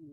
Kan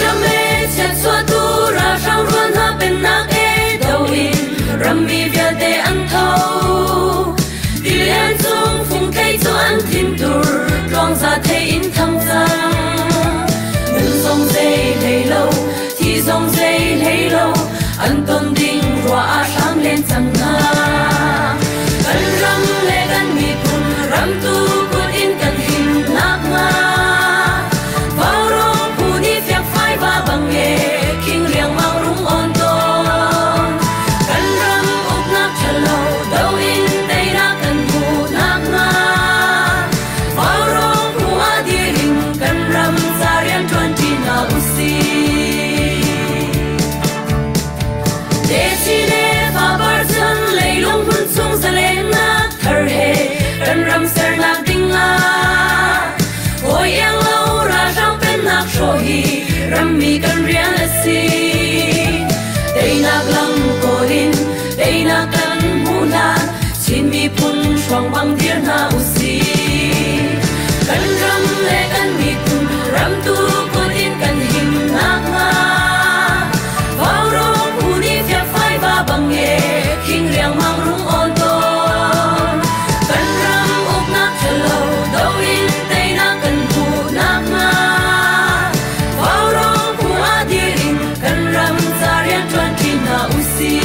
ram e chiatchuahtu ralhrang rual hna pennak e do in rammi vialte an tho. Tilian cung fungthei cu an thintur tluangza thei in thang cang. Nun zong zei hlei lo, thi zong zei hlei lo, an ton ding rua ah hram len cang hna. Kan ram le kan miphun ramtu kut in kan him nakhnga. Vaurawng phu nih fiakfai va bang e khing riangmang rung on tawn. Kan ram uknak ṭhalo do in teinak kan hmuh nakhnga. Vaurawng phu ah dir in kan ram ca rian ṭuan ṭi hna usih. Techi le fapar chan leilung hmun chung zalennak thar he kan ram sernak ding ah hawi iang lo ralhrang pennak hrawh hi rammi kan rian a si. Teinak lam kawl in teinak kan hmuh hlan Chin miphun hruang bang dir hna usih. Kan ram le kan miphun ramtu kut in kan him nakhnga Vaurawng phu nih fiakfai va bang e khing riangmang rung awn tawn. Kan ram uknak ṭhalo do in teinak kan hmuh nakhnga Vaurawng phu ah dir in kan ram ca rian ṭuan ṭi hna usih.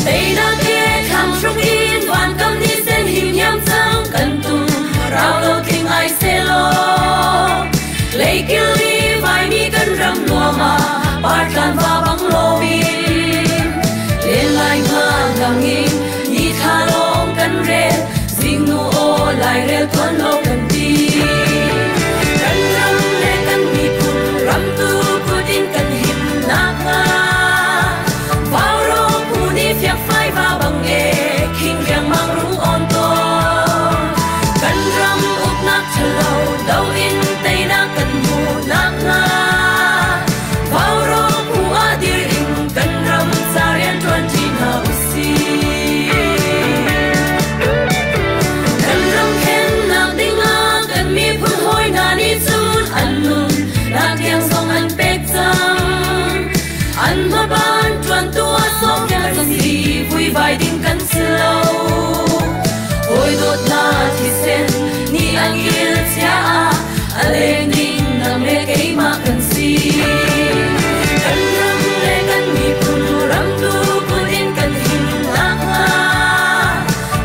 Teinak he thlang hruk in vankam ni sen himhiam cang kan tum rau lo tling ai selaw leikil i vaimi kan ram nuam ah partlan va bang loin len lai nga lang in ni thla lawng kan rel zingnu aw lairel tuan lo kan ti kan ram le kan miphun ramtu kut in kan him nakhnga Vaurawng phu nih fiakfai va bang e khing riangmang rung awn tawn kan ram uknak ṭhalo do in teinak kan hmuh nakhnga Vaurawng phu ah dir in kan ram ca rian ṭuan ṭi hna usih. Kan ram khennak dingah kan miphun hawi hna nih cun an nun nak tiang zong an pek cang. An hmaban ṭuantu ah sawmrial kan si vuivai ding kan si lo. Hawi dawt hna thisen nih an kil chia ah a leng ding nang le keimah kan si. Kan ram le kan miphun ramtu kut in kan him nakhnga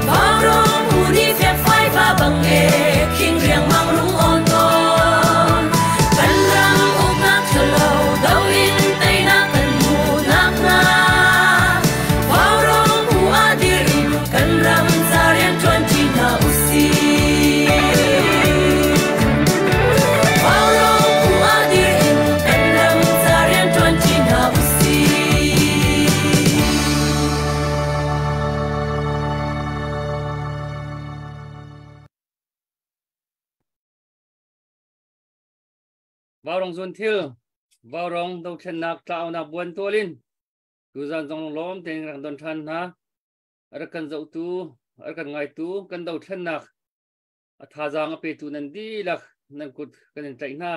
Vaurawng phu nih fiakfai va bang e khing riangmang rung awn tawn. Kan ram uknak ṭhalo do in teinak kan hmuh nakhnga Vaurawng phu ah dir in kan ram ca rian ṭuan ṭi hna usih. Vaurawng phu ah dir in kan ram ca rian ṭuan ṭi hna usih. Vaurawng zun thil, Vaurawng dothlennak tlaunak buan tualin tuzan zong lawm tein rak don ṭhan hna. A rak kan zohtu, a rak kan ngaitu, kan dothlennak a thazaang a petu nan dihlak nan kut kan in tlaih hna.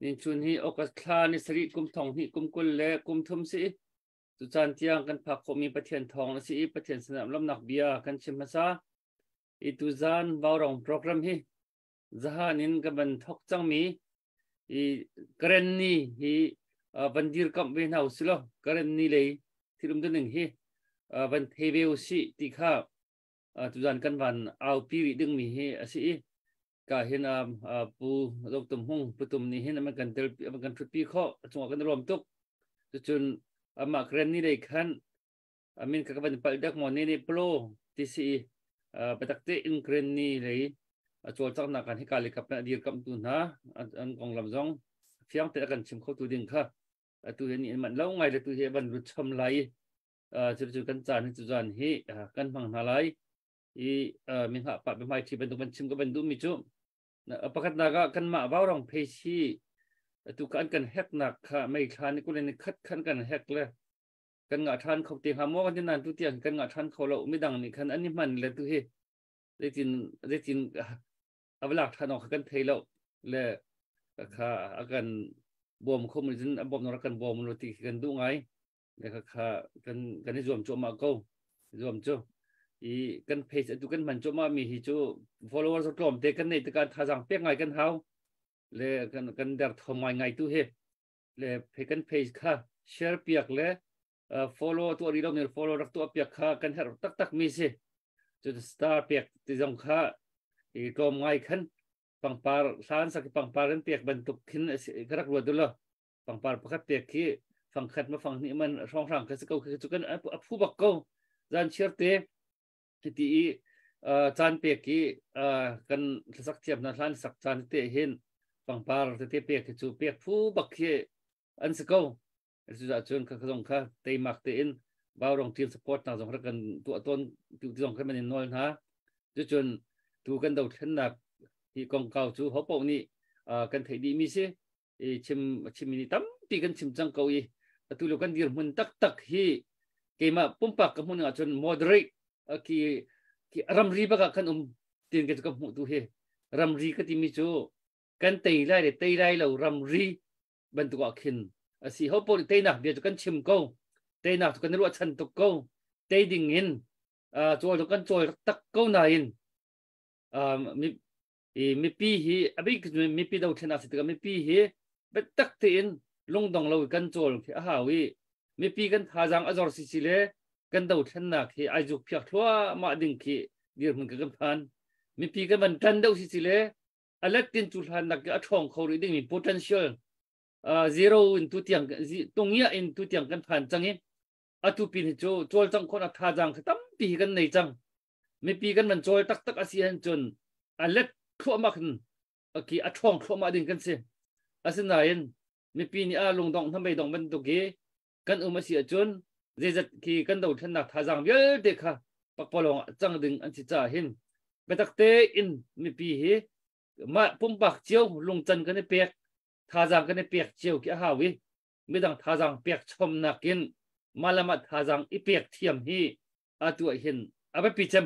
Ninchun hi August thla ni sarih kum thong hnih kum kul le kum thum si. Tucaan tiang kan phak khawhmi Pathian thawng a si i Pathian sinah lawmhnak bia kan chim hmasa. I tuzan Vaurawng program hi zahan in ka van thok cangmi i Karenni hi van dirkamh ve hna usih law Karenni lei thil um ning hi. Van thei ve usih ti kha tuzan kan van aupi rih dingmi hi a si i ka hin Pu Zo Tum Hmung Pu Tum nih hin an kan tel an kan thutpi khawh cungah kan i lawm tuk. Cucun amah Karen ni lei khan amin ka van palh dek maw ne ne plo ti si i biatak te in Karen ni lei a cawlcanghnak kan hika le kap a dir kam tu hna an konglam zong fiang te a kan chim kho tu ding kha atu hi ni man lo ngai le tu hi van lut chom lai. Cu kan caan hi cu zan hi kan hmang hna lai i mi hngah pa hmai thi bantuk ban chim ka ban duh mi cu pakhat nak ah kanmah vaurong phei si atu kan kan hek nak kha mei thla ni kulen khat khan kan hek le kan ngah than kho te hnga maw kan nan tu tiang kan ngah than kho lo. Midang nih khan an i hman le tu hi zeitin zeitin avalak than ok kan thei lo le kha akan bawm kho mun jin bawm no kan bawm lo ti kan duh ngai le kha kha kan kan i zuam cuahmah ko zuam cu i kan page atu kan hman cuahmah mi hi cu followers tlawm te kan nei tekan thazang pek ngai kan hau le kan kan der thom ngai ngai tu hi le kan page kha share piak le follow tu ri lo mi follow rak tu piak kha kan her tak tak mi si. Cu star piak ti zong kha i tlawm ngai khan pangpar hlan sak pangpar an pek bantuk khin ka rak ruat lo. Pangpar pakhat pek khi fangkhat ma fang hnih man hrong hrang ka si ko khi cu kan a phu bak ko zan chiar te ti i caan pek i kan hlasak thiam na hlan sak caan te hin pangpar te te pek khi cu pek phu bak khi an si ko. Cu cun kha zong kha teimak te in Vaurong team support na zong kan tuah ton tu zong kan in nawl hna. Cucun tu kan do thlennak hi kongkau cu hopo nih kan theih dih mi si i chim chim ni tampi kan chim cang ko i atu lo kan dir hmun tak tak hi keimah pumpak ka hmun ah cun moderate ki ki ramri baka kan um tin ka ka hmuh tu hi. Ramri ka ti mi cu kan tei lai le tei lai lo ramri bantuk ah khin asi. Ho po teinak bia cu kan chim ko, teinak cu kan ruah chan tuk ko, tei ding in chawl cu kan chawl tak ko nain mi mipi hi abik mipi do thlen a si tikah mipi hi biatak tein lungdong lo kan chawl khi a hau i mipi kan thazang a zor si si le kan do thlennak hi ai zuk phiak thluahmah ding khi dirhmun ka kan phan. Mipi kan van tan deuh si si le alet tin cu hlan nak a ṭhawng kho rih ding mi potential zero in tu tiang tungia in tu tiang kan phan cang i atu pin hi cu chawl cang khon a thazang khi tampi hi kan nei cang. Mipi kan man chawl tak tak asi han cun alet thluahmah khin ki a ṭhawng thluahmah ding kan si. Asinain mipi nih a lungdong hnamei dong bantuk hi kan um asi ahcun zeizat khi kan do thlennak thazang vialte kha pakpalawng cang ding an si ca hin biatak te in mipi hi mah pumpak cio lungcan kan i pek thazang kan i pek cio khi a hau i midang thazang pek chom nakin malama thazang i pek thiam hi atu ah hin a biapi cem.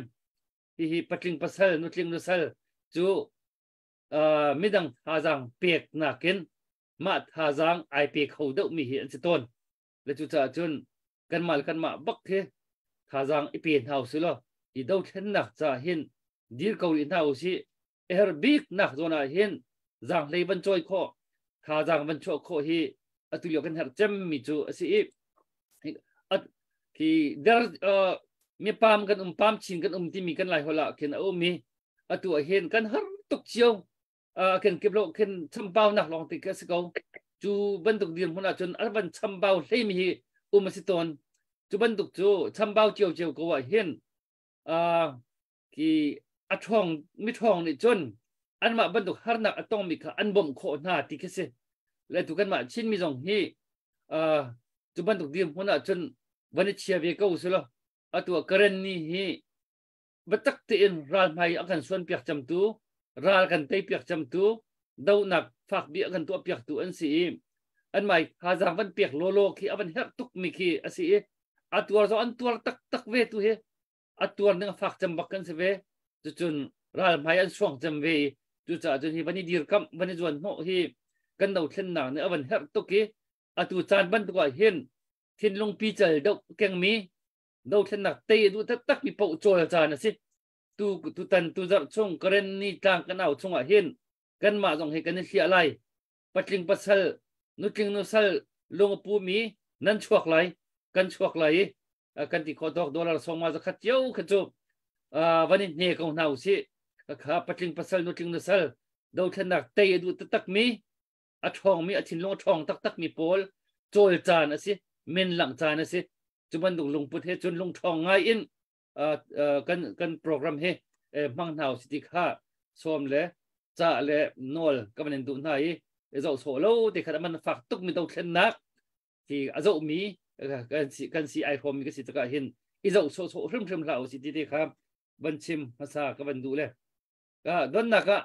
Hi hi patling pasal nutling nusal cu midang thazang pek nakin mah thazang ai pe kho deuh mi hi an si tawn le cu caah cun kanmah le kanmah bak khi thazang i pe hna usih law i dothlennak ca hin dir ko rih hna usih. Er bik nak zawn ah hin zaanghlei van cawi khawh thazang van chuah khawh hi atu lio kan herh cem mi cu a si i khi der mi pam kan um pam chin kan um timi kan lai hol ah khin a um i atu ah hin kan har tuk cio kan kip lo khin chambau nak lawng te ka si ko. Cu bantuk dir hmun ah cun a van chambau hlei mi hi um a si tawn. Cu bantuk cu chambau cio cio ko ah hin ki a ṭhawng mi ṭhawng nih cun anmah bantuk harnak a tongmi kha an bawmh khawh hna ti khi si le tu kanmah Chin mi zong hi cu bantuk dirhmun ah cun van i chia ve ko si lo. Atu ah Karen ni hi biatak tein ral hmai a kan suan piak camtu, ral kan tei piak camtu, donak fak bi a kan tuah piak tu an si i an mai thazang van pek lawlaw khi a van herh tuk mi khi a si i a tuar zong an tuar tak tak ve tu hi a tuar ning a fak cem bak kan si ve. Cucun ral hmai an suang cem ve i cucaah cun hi van i dirkamh van i zuan hnawh hi kan do thlennak nih a van herh tuk i atu caan bantuk ah hin thinlung pical deuh kengmi dothlennak tei a duh taktak mi paoh cawl caan a si. Tu tutan tu zarh chung Karen ni tlang kan au chungah hin kanmah zong hi kan i hliah lai. Patling pasal nutling nusal lung a pu mi nan chuak lai, kan chuak lai i. Kan ti khawh tawk dollar sawma zakhat cio kha cu van in hne ko hna usih. Kha patling pasal nutling nusal dothlennak tei a duh taktak mi, a ṭhawng mi, a thinlung a ṭhawng taktak mi pawl cawl caan a si, men langh caan a si. Cu bantuk lungput he cun lungṭhawng ngai in kan program hi hmang hna usih ti kha sawm le ca le nawl ka van in duh hna i zoh sawh lo te khat man fak tuk mi dothlennak hi a zoh mi kan si ai hrawm mi ka si tikah hin i zoh sawh sawh hrimhrim hlah usih ti te kha van chim hmasa ka van duh le ka donnak ah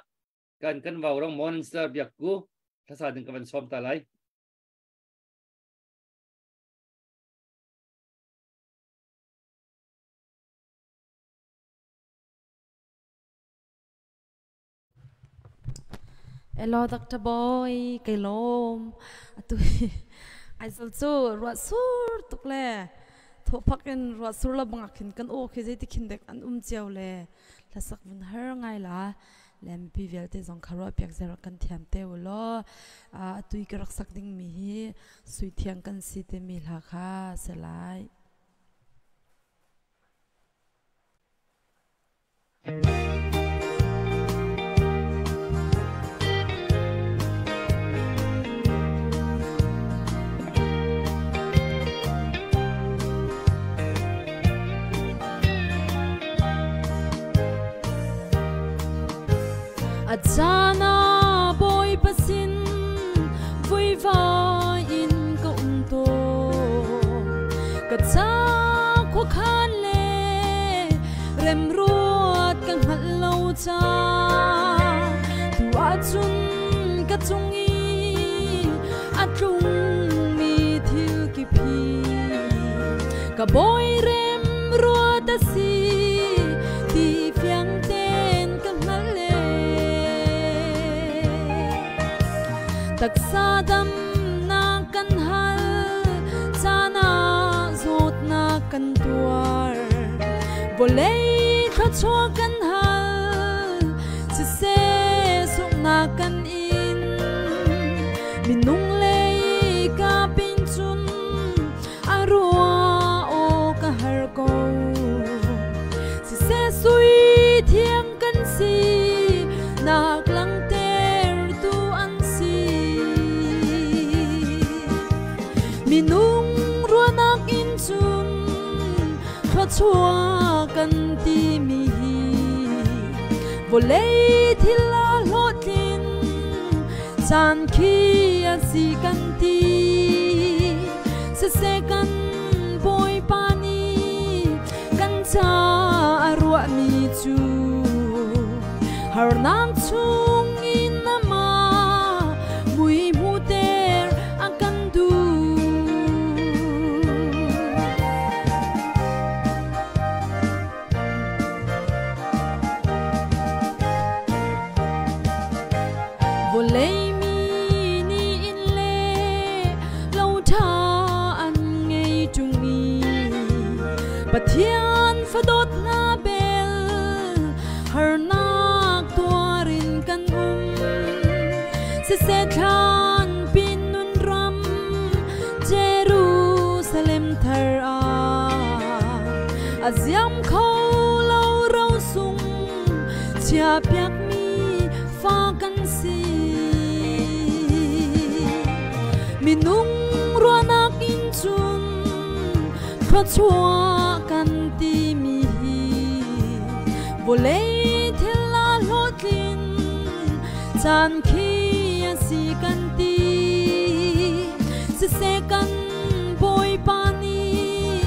kan vau rong monster biak ku thlasa ding ka van sawm ta lai. Hello Dr. Boy, kei lawm. Atu Aizawl cu ruah sur tuk le thawhphak in ruah sur lo bangah khin kan aw khi zeiti khin dek an um cio le hlasak vun har ngai la le mipi vialte zong kha ruah piak zer kan thiam te u law atu i ka rak sak ding mi hi sui thiang kan si te mi hla kha se lai. A caan ah Bawipa sin vuivai in ka um tawn. Ka ca khuakhan le remruat ka hngalh lo ca tu ahcun ka cung i a tlungmi thil kip hi ka bawi remruat a si ti fiang tein ka hngalh le taksa damnak kan hal caan ah zawtnak kan tuar, vawlei thluachuah kan hal siseh sunghnak kan in, minung lei ka pin cun a ruah awk a har ko, siseh sui thiang kan si nak langhtertu an si. Minung ruahnak in cun thluachuah kan timi hi vawlei thil a hlawhtlin caan khi a si kan ti, siseh kan Bawipa nih kan ca a ruahmi cu harnak chung in amah mui hmuhter a kan duh. Vawlei mi nih inn le lo ṭha an ngei ṭung i Pathian fadawt hna bel harnak tuar in kan um. Siseh thlan pin nun ram Jerusalem thar ah a ziam kho lo rosung chia piakmi fa kan si. Minung ruahnak in cun thluachuah kan timi hi vawlei thil a hlawhtlin caan khi a si kan ti, siseh kan Bawipa nih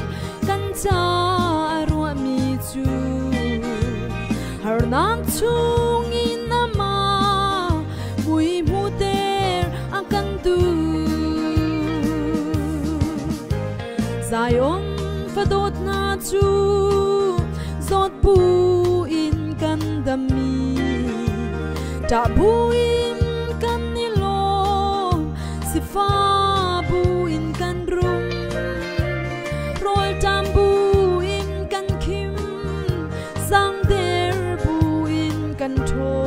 kan ca a ruahmi cu harnak chung in amah mui hmuhter a kan duh. Zion fadawt hna cu zawt bu in kan dammi, ṭah bu in kan i lawm, sifa bu in kan rum, rawlṭam bu in kan khim, sangder bu in kan ṭhaw,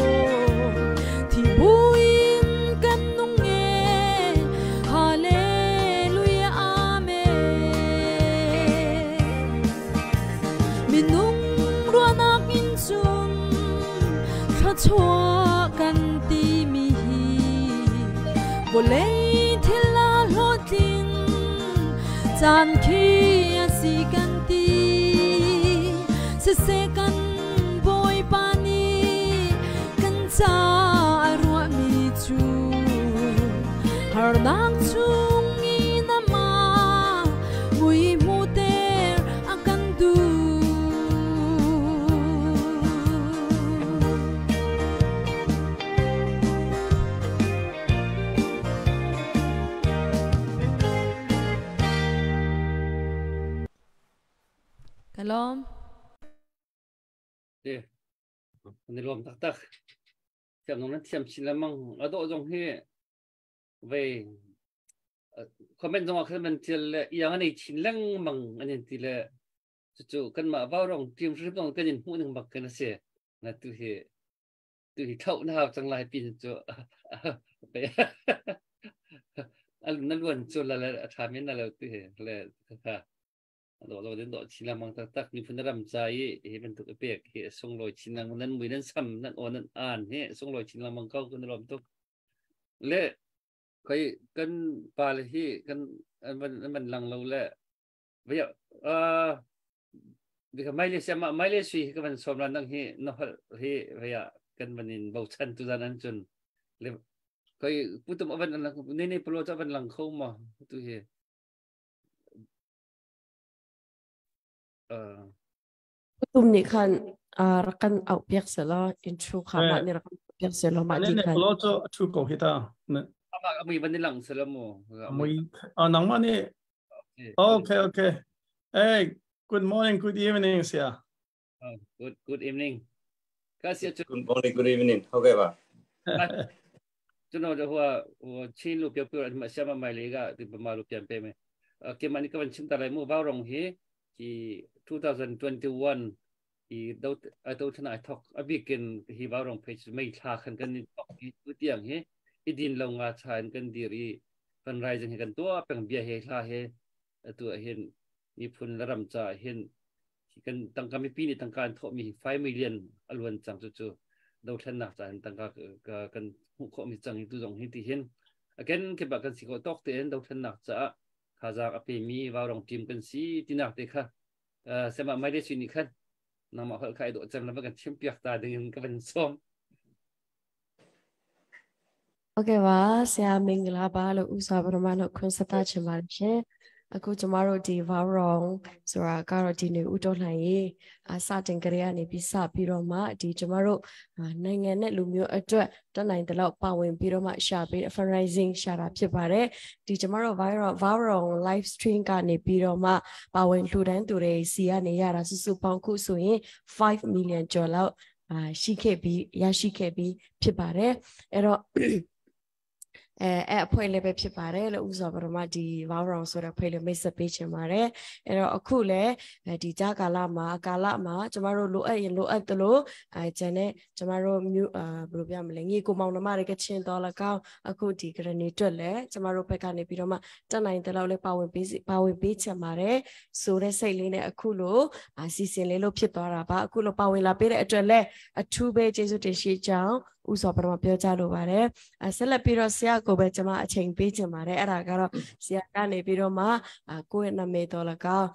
thi bu in kan nung e. Hallelujah, Amen. Thluachuah kan timi hi vawlei thil a hlawhtling caan khi a si kan ti. Siseh kan Bawipa nih kan ca a ruahmi cu harnak chung in amah mui hmuhter a kan duh. Ka lawm. Ti an i lawm taktak. Thiam zong nan thiam chin lengmang. A dawh zong hi vei comment zong ah khan man tial le iang an ei chin lengmang an in ti le cucu kanmah vaurong team hrim zong kan in hmuh ning bak kan a si. Na tu hi tu hi thlauh na hau cang lai pin cu na luan cu la le a tha men na lo tu hi le kha do do den do chin lengmang taktak miphun ram ca i hi bantuk i pek hi sunglawi chin lengmang nan mui nan sam nan aw nan an hi sunglawi chin lengmang ko kan lawm tuk le kai kan pa le hi kan an van an van lang lo le vaya bika Malaysia ma Malaysia hi ka van som lan dang hi na hol hi vaya kan van in bochan tu zan an cun le kai putum avan an lang ne ne polo cha van lang kho ma tu hi. Putum nih khan rak kan auh piak selaw intro kha mah nih rak kan piak selaw mah di khan. Ne cu thu ko hi ta. Ama mui ban lang selaw mu. Mui nangmah nih. Okay, okay. Hey, good morning, good evening sia. Good good evening. Good morning, good evening. Okay ba? ကျွန်တော်တို့ဟိုဟိုချင်းလို့ပြောပြောအဆမမိုင်လေးကဒီပမာလို့ပြန်ပေးမယ်။ကေမနိကဝန်ချင်းတလိုက်မှုဘောင်ဟီဒီ2021ဒီတော့အတော့ထနာထောက်အဘိကင်ဟီဘောင် page ไม่ทาขันกันนี่ตอกที่ตัวเตียงเฮอีดินลงงาชานกันดีรี fundraising กันตัวเป็นเบียเฮลาเฮตัวเห็นมีพุนระรำจ่าเห็นกันตั้งกามีปีนี้ตั้งการทมี5 million อลวนจังจู่ๆดาวเทนนักจ่าตั้งกากันหุกมีจังตัวจงหิที่เห็น again ke ba kan si ko tok te enดาวเทนนักจ่าข้าจากอภิมีวาวรองทีมกันสีที่นักเตค่ะเสมาไม่ได้ชินี่คันนำมาเขาใครโดดจังแล้วกันชิมเปียกตาดึงก็เป็นส้ม ဟုတ်ကဲ့ပါဆရာမင်္ဂလာပါလို့ဥစွာပထမတော့ခွန်ဆက်တာချင်ပါတယ်ရှင်။အခုကျမတို့ဒီ Vaurong ဆိုတာကတော့ဒီနေဥတော်လှန်ရေးအစတင်ကြရနေပြီးစပြီးတော့မှဒီကျမတို့နိုင်ငံနဲ့လူမျိုးအတွက်တက်နိုင်တဲ့လောက်ပါဝင်ပြီးတော့မှရှာပေး fundraising ရှာတာဖြစ်ပါတယ်။ဒီကျမတို့ Vaurong Vaurong live stream ကနေပြီးတော့မှပါဝင်လှူဒန်းသူတွေစီကနေရတာစုစုပေါင်းခုဆိုရင်5 million ကျော်လောက်ရှိခဲ့ပြီးရရှိခဲ့ပြီးဖြစ်ပါတယ်။အဲ့တော့အဲအဲ့အဖွဲ့လည်းပဲဖြစ်ပါတယ်လို့ဥစွာပထမဒီဝါရောင်ဆိုတဲ့အဖွဲ့လေးမိတ်ဆက်ပေးချင်ပါတယ်။အဲ့တော့အခုလည်းဒီကြားကာလမှာကာလမှာကျမတို့လိုအပ်ရင်လိုအပ်သလိုအဲကျန်တဲ့ကျမတို့မြို့အာဘယ်လိုပြမလဲညီကိုမောင်နှမတွေကချင်းတော်လကောင်းအခုဒီကရဏီတွက်လည်းကျမတို့ဘက်ကနေပြီးတော့မှတက်နိုင်တဲ့လောက်လည်းပါဝင်ပေးပါဝင်ပေးချင်ပါတယ်ဆိုတဲ့စိတ်လေးနဲ့အခုလိုအစီအစဉ်လေးလို့ဖြစ်သွားတာပါ။အခုလိုပါဝင်လာပေးတဲ့အတွက်လည်းအထူးပဲကျေးဇူးတင်ရှိကြောင်းဥစွာပထမပြောကြလိုပါတယ်။အဆက်လက်ပြီးတော့ဆရာကိုပဲကျွန်မအချိန်ပေးချင်ပါတယ်။အဲ့ဒါကတော့ဆရာကနေပြီးတော့မှကိုယ့်ရဲ့နာမည်တော်၎င်း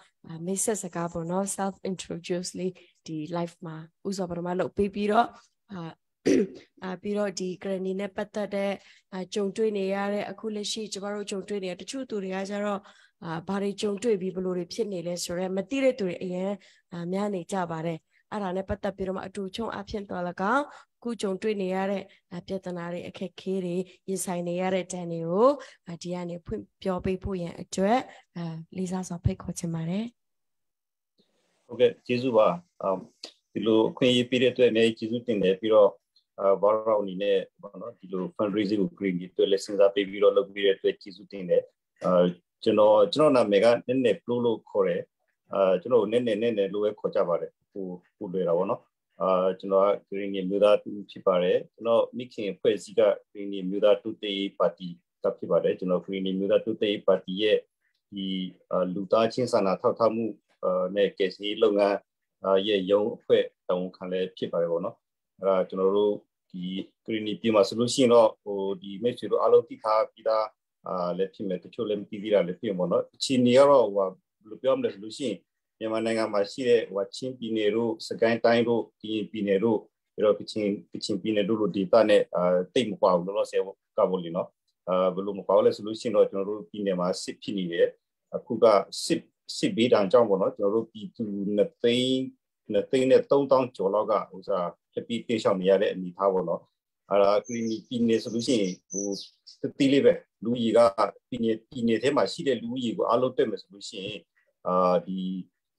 မိတ်ဆက်စကားပေါ့နော် self introduce လေးဒီ live မှာဥစွာပထမလုပ်ပေးပြီးတော့အာအာပြီးတော့ဒီ granny နဲ့ပတ်သက်တဲ့ကြုံတွေ့နေရတဲ့အခုလက်ရှိကျမတို့ကြုံတွေ့နေရတချို့သူတွေကကျတော့အာဘာတွေကြုံတွေ့ပြီးဘလို့တွေဖြစ်နေလဲဆိုတော့မသိတဲ့သူတွေအရင်များနေကြပါတယ်။အဲ့ဒါနဲ့ပတ်သက်ပြီးတော့မှအတူချုံအဖြစ်တော်၎င်းခုကြုံတွေ့နေရတဲ့ပြဿနာတွေအခက်အခဲတွေရင်ဆိုင်နေရတဲ့တန်တွေကိုဒီကနေဖွင့်ပြောပေးဖို့ရန်အတွက်လေးစားစွာဖိတ်ခေါ်ချင်ပါတယ်။ဟုတ်ကဲ့ကျေးဇူးပါ။ဒီလိုအခွင့်အရေးပေးတဲ့အတွက်အများကြီးကျေးဇူးတင်တယ်ပြီးတော့အာဘာရောအနေနဲ့ဘာနော်ဒီလို fundraising ကို green ဒီအတွက်လည်းစဉ်းစားပေးပြီးတော့လုပ်ပေးတဲ့အတွက်ကျေးဇူးတင်တယ်။အာကျွန်တော်ကျွန်တော်နာမည်ကနည်းနည်း flow လို့ခေါ်တယ်။အာကျွန်တော်နည်းနည်းနည်းနည်းလို့ပဲခေါ်ကြပါတယ်။ဟိုဟိုလွယ်တာပေါ့နော်။အာကျွန်တော်က Green မျိုးသားတူဖြစ်ပါတယ်ကျွန်တော်မိခင်အဖွဲ့အစည်းက Green မျိုးသားတူတေးပါတီကဖြစ်ပါတယ်ကျွန်တော် Green မျိုးသားတူတေးပါတီရဲ့ဒီလူသားချင်းစာနာထောက်ထားမှုနဲ့ကယ်ဆယ်ရေးလုပ်ငန်းရဲ့ရုံးအဖွဲ့တာဝန်ခံလည်းဖြစ်ပါတယ်ပေါ့နော်အဲ့ဒါကျွန်တော်တို့ ဒီကရီနီပြည်မှာဆိုလို့ရှိရင်တော့ ဟိုဒီမိတ်ဆွေတို့အားလုံးသိထားပြီးသား အာလည်းဖြစ်မယ် တချို့လည်းမသိသေးတာလည်းဖြစ်မှာပေါ့နော်။ အခြေအနေကတော့ ဟိုဘယ်လိုပြောမလဲဆိုလို့ရှိရင် မြန်မာနိုင်ငံမှာရှိတဲ့ ဟိုချင်းပြည်နယ်တို့ စကိုင်းတိုင်းတို့ ကရင်ပြည်နယ်တို့ ပြီးတော့ ကချင်ပြည်နယ်တို့လိုဒေသနဲ့ အာတိတ်မကွာဘူး လောလောဆယ်ကပေါ့လीနော်။ အာဘယ်လိုမကွာလဲဆိုလို့ရှိရင်တော့ ကျွန်တော်တို့ပြည်နယ်မှာစစ်ဖြစ်နေတယ်။ အခုကစစ်ဘေးဒဏ်ကြောင့်ပေါ့နော် ကျွန်တော်တို့ပြည်သူ 2 သိန်း 2 သိန်းနဲ့ 3000 ကျော်လောက်က ဟိုစားဖြစ်ပြီး တေးရှောင်နေရတဲ့အနေအထားပေါ့နော်။ အဲ့ဒါ ကရီနီပြည်နယ်ဆိုလို့ရှိရင် ဟိုတတိလေးပဲ လူကြီးက ပြည်နယ်ထဲမှာရှိတဲ့လူကြီးကို အလုံးတက်မယ်ဆိုလို့ရှိရင် အာဒီ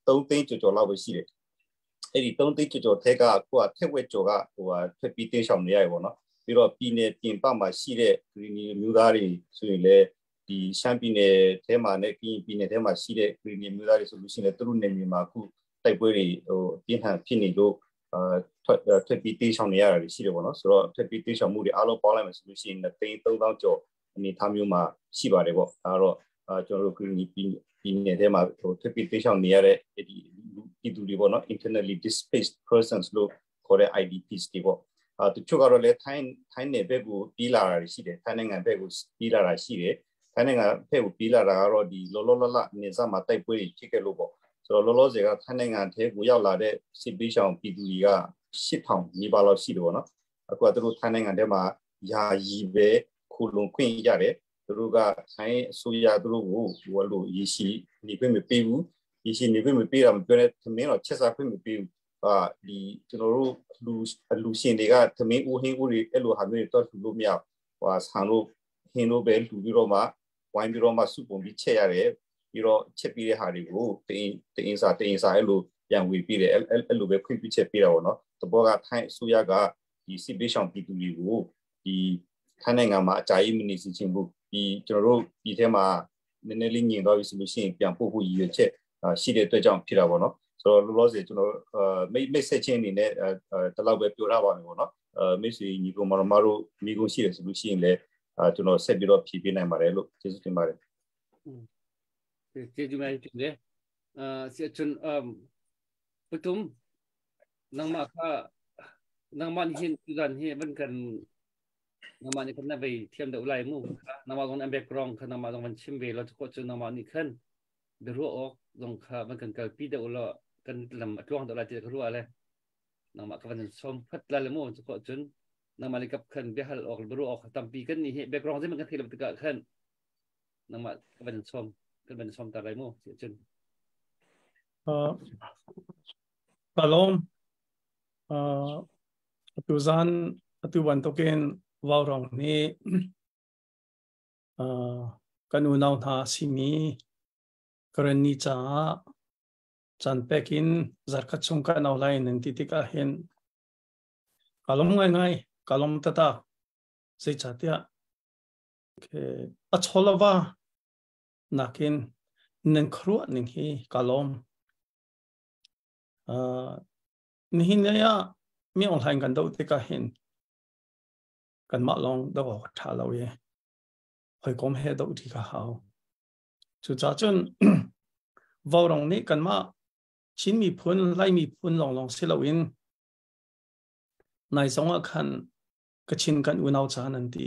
3 သိန်းကျော်ကျော်လောက်ပဲရှိတယ်။ အဲ့ဒီ 3 သိန်းကျော်ကျော်ထက်က အခုက ထက်ဝက်ကျော်က ဟိုဟာထွက်ပြီးတင်းရှောင်နေရတယ်ပေါ့နော်။ ပြီးတော့ ပြည်နယ်ပြင်ပမှာရှိတဲ့ ဂရီနီမျိုးသားတွေဆိုရင်လည်း ဒီရှမ်းပြည်နယ်ထဲမှာနဲ့ ကရင်ပြည်နယ်ထဲမှာရှိတဲ့ ဂရီနီမျိုးသားတွေဆိုလို့ရှိရင်လည်း သူတို့နယ်မြေမှာ အခုတိုက်ပွဲတွေ ဟိုပြင်းထန်ဖြစ်နေလို့ အာထွက်ထွက်ပြီးတေးဆောင်နေရတာရှိတယ်ပေါ့နော်။ ဆိုတော့ ထွက်ပြီးတေးဆောင်မှုတွေအားလုံးပေါင်းလိုက်မယ်ဆိုလို့ရှိရင် 2 သိန်း 3000 ကျော်အနေထားမျိုးမှာရှိပါတယ်ပေါ့။ ဒါတော့ အာကျွန်တော်တို့ ဂရီနီပြည်နယ်ထဲမှာ ဟိုထွက်ပြီးတေးဆောင်နေရတဲ့ ဒီပြည်သူတွေပေါ့နော် internally displaced persons လို့ခေါ်တဲ့ IDPs တွေပေါ့။ အာတချို့ကတော့လည်း ထိုင်းနယ်ဘက်ကိုပြေးလာတာရှိတယ်၊ ထိုင်းနိုင်ငံဘက်ကိုပြေးလာတာရှိတယ်။ ထိုင်းနိုင်ငံဘက်ကိုပြေးလာတာကတော့ ဒီလောလောလလနေစမှာတိုက်ပွဲဖြစ်ခဲ့လို့ပေါ့။ ဆိုတော့ လောလောဆယ်က ထိုင်းနိုင်ငံထဲကိုရောက်လာတဲ့ စစ်ပေးရှောင်ပြည်သူတွေက 8000 နီးပါးလောက်ရှိတယ်ပေါ့နော်။ အခုက သူတို့ထိုင်းနိုင်ငံထဲမှာ ယာယီပဲခိုလုံခွင့်ရတယ်။ သူတို့က ထိုင်းအစိုးရ သူတို့ကို ဟိုလိုရေရှိနေခွင့်မပေးဘူး။ ရေရှိနေခွင့်မပေးတာမပြောနဲ့ သမင်းတော့ချက်စားခွင့်မပေးဘူး။ အာဒီကျွန်တော်တို့ လူရှင်တွေက သမင်းဦးဟင်းဦးတွေ အဲ့လိုဟာမျိုးတွေတော့ လှူလို့မရ ဟိုဆန်လို့ဟင်းလို့ပဲ လှူပြီးတော့မှ ဝိုင်းပြီးတော့မှ စုပုံပြီးချက်ရတယ်။ ပြီးတော့ ချက်ပြီးတဲ့ဟာတွေကို တင်းတင်းစာတင်းစာ အဲ့လိုပြန်ဝေပြီးတယ်၊ အဲ့လိုပဲခွင့်ပြုချက်ပေးတာပေါ့နော်။ တဘောက ထိုင်းအစိုးရက ဒီစစ်ပေးဆောင်ပြည်သူတွေကို ဒီထိုင်းနိုင်ငံမှာ အကြာကြီးမနေစီချင်းဘူး၊ ဒီကျွန်တော်တို့ဒီထဲမှာ နည်းနည်းလေးညင်သွားပြီဆိုလို့ရှိရင် ပြန်ပို့ဖို့ရည်ရွယ်ချက်ရှိတဲ့အတွက်ကြောင့်ဖြစ်တာပေါ့နော်။ ဆိုတော့ လောလောဆယ် ကျွန်တော်မိတ်ဆက်ချင်းအနေနဲ့ တလောက်ပဲပြောထားပါမယ်ပေါ့နော်။ မိတ်ဆွေညီကောင်မတို့ မိကုန်းရှိတယ်ဆိုလို့ရှိရင်လည်း ကျွန်တော်ဆက်ပြီးတော့ ဖြည့်ပေးနိုင်ပါတယ်လို့ ကျေးဇူးတင်ပါတယ်။ ကျေးဇူးများတင်တယ်။ အာဆရာချွန်ပတုံနงมาခနงมันหินตุดันฮีมันกันนงมานี่คันไปเทียมเดอุไลมูนงมาตรงนั้น background คันนงมาตรงมันชิมเวลาก็จะนงมานี่คันเดี๋ยวรู้ออกตรงค่ะมันกันเกิดปีเดอุลกันลำตรวงเดอุไลที่เขารู้อะไรนงมาก็มันสมพัดละเลยมูก็จนนงมานี่กับคันเบฮัลออกรู้ออกตามปีกันนี่ background ที่มันกันที่เราติดกันนงมาก็มันสมกันมันสมตาไรมูเสียจน กะลม ตุซันตุวันตกินวาวรองนี้กันอุณาวทาซิมีกรณีจ้าจันเป็กินจัดกัดชงกันเอาไลนันติติกาเห็นกะลมง่ายง่ายกะลมตะตาสิจัดยะอัชลวานักินนันครัวหนึ่งฮีกะลมนี่หินเนี่ยมีองค์ไทยกันดูติกาเห็นกันมาลองดูชาเราเย่หอยกมเฮดูที่กาเขาจุดจ้าจนวาวรองนี้กันมาชิ้นมีพุนไล่มีพุนลองลองสิลวินในสองอาคันกชินกันอุณาวจานันตี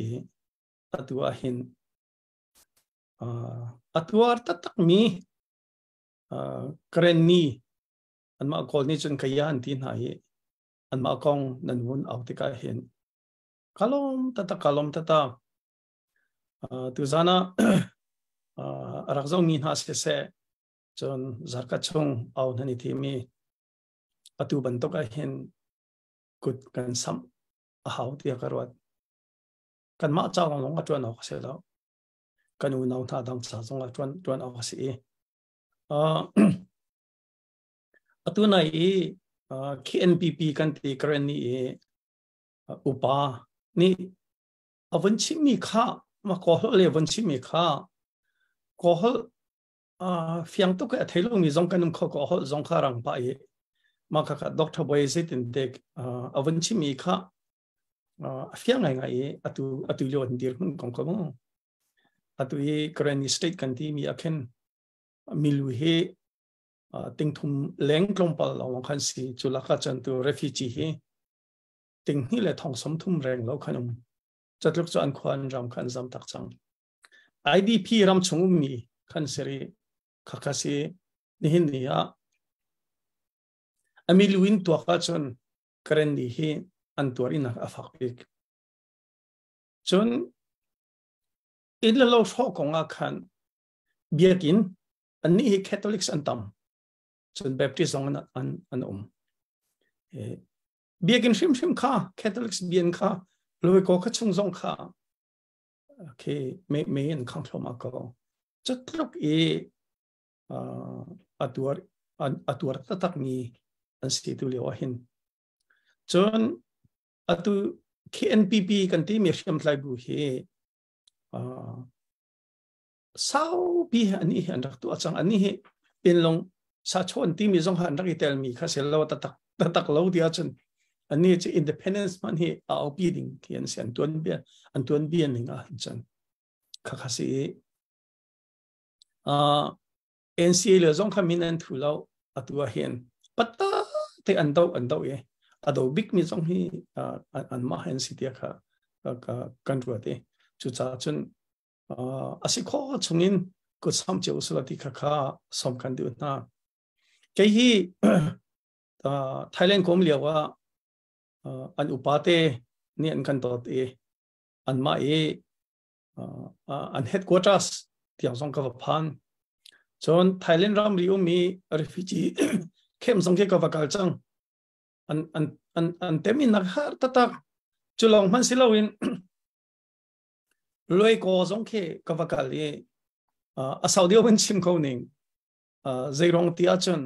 อตัวหินอตัวตัดตักมีเกรนนีอันมาอกอลนี่จนขยันที่ไหนอันมากองนันวุนเอาติกาเห็นกะลมตะตะกะลมตะตะตุจานะรักษามีนาเสเสจนจักชงเอานันทีมีอตุบันตกเห็นกุดกันซ้ำอาหาวเตียกรวดกันมาเจ้าลงก็จวนออกเสียแล้วกันอุณาวท่าดังสาจงก็จวนจวนออกเสียอตุนาย KNPP กันตีกรณีอุปานี่อวันชิมีค่ามาขอเลยวันชิมีค่าขอฟิงตุกเทลุมีจงกันนุ่มขอขอจงคารังไปมาค่ะด็อกเตอร์บอยสิตินเด็กอวันชิมีค่าฟิงไงไงอตุอตุยอนเดียร์มันกงกงอตุอีกรณีสเตทกันที่มีอเคนมิลูเฮติงทุมเล้งกลมปลลองคันสีจุลกาจันตุ refugee ฮี Ting hnih le thong 30 reng lo khan um. Catluk cu an khua an ram khan zam tak cang. IDP ram chung ummi khan seri khakha si. Nihin ni ah amiluin tuak ahcun Karen ni hi an tuar inak a fak bik. Cun inn le lo hrawh kong ah khan biakinn annih hi Catholics an tam, cun Baptist zong an um. Biakinn hrimhrim kha, Catholics bian kha Loiko kha chung zong kha khi me me an khang thloma ko. Cutluk i atuar atuar tatak mi an si tu lio ah hin. Cun atu KNPP kan ti mi hriamtlai bu hi saupi ani hi an rak tu achang. Ani hi pinlong sa chon ti mi zong han rak i tel mi kha sel lo tatak tatak lo dia. Chun ani chi independence man hi a opi ding khi an si, an tuan bia an tuan bia ning a chan kha kha si. NCA le zong kha min an thu lo. Atu ah hin patta te an do an do e ado big mi zong hi an ma hen si tia kha kan ruat e. Chu cha chun asi kho chungin kut sam cheu sulati kha kha som kan du na. Ke hi Thailand kom liawa an upate ni an kan tot e an ma e an headquarters tiang zong ka va phan. Chon Thailand ram ri umi refugee camp zong ke ka va kal chang. An an an an temin nak har tatak chulong man silowin loi ko zong ke ka va kal i a Saudi win chim ko ning zeirong ti achun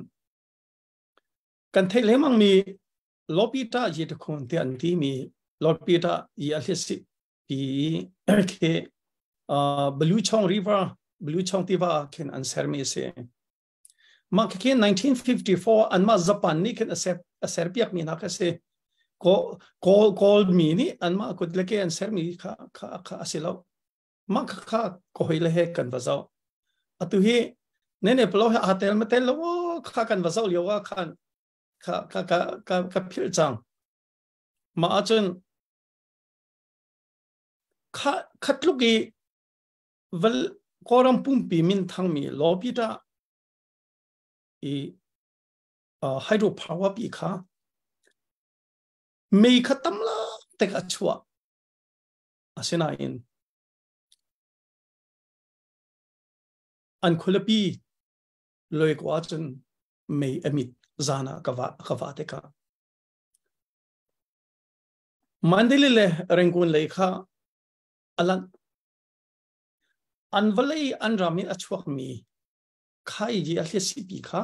kan thei lemang mi lopita yi ta khon te an ti mi lopita yi a hlisi pi ke Blue Chong River, Blue Chong tiva khen an sermi se. Ma ke 1954 an ma Japan ni khen aser aser piak mi na ka se ko ko kol mi ni an ma kut le ke an sermi kha kha kha asilo. Ma kha kha ko hoi le he kan va zo. Atu hi ne ne plo ha tel ma tel lo kha kan va zo liwa khan kha kha ka ka ka phil chang ma achun kha khatluk i val koram pumpi min thang mi lopita i hydro power pi kha mei kha tam la tek a chua asina in an khulapi loi kwa chun mei amit zana ka va ka va te ka Mandalay le Rangoon lei kha alan an valei an ramin a chuak mi khai ji a hli si pi kha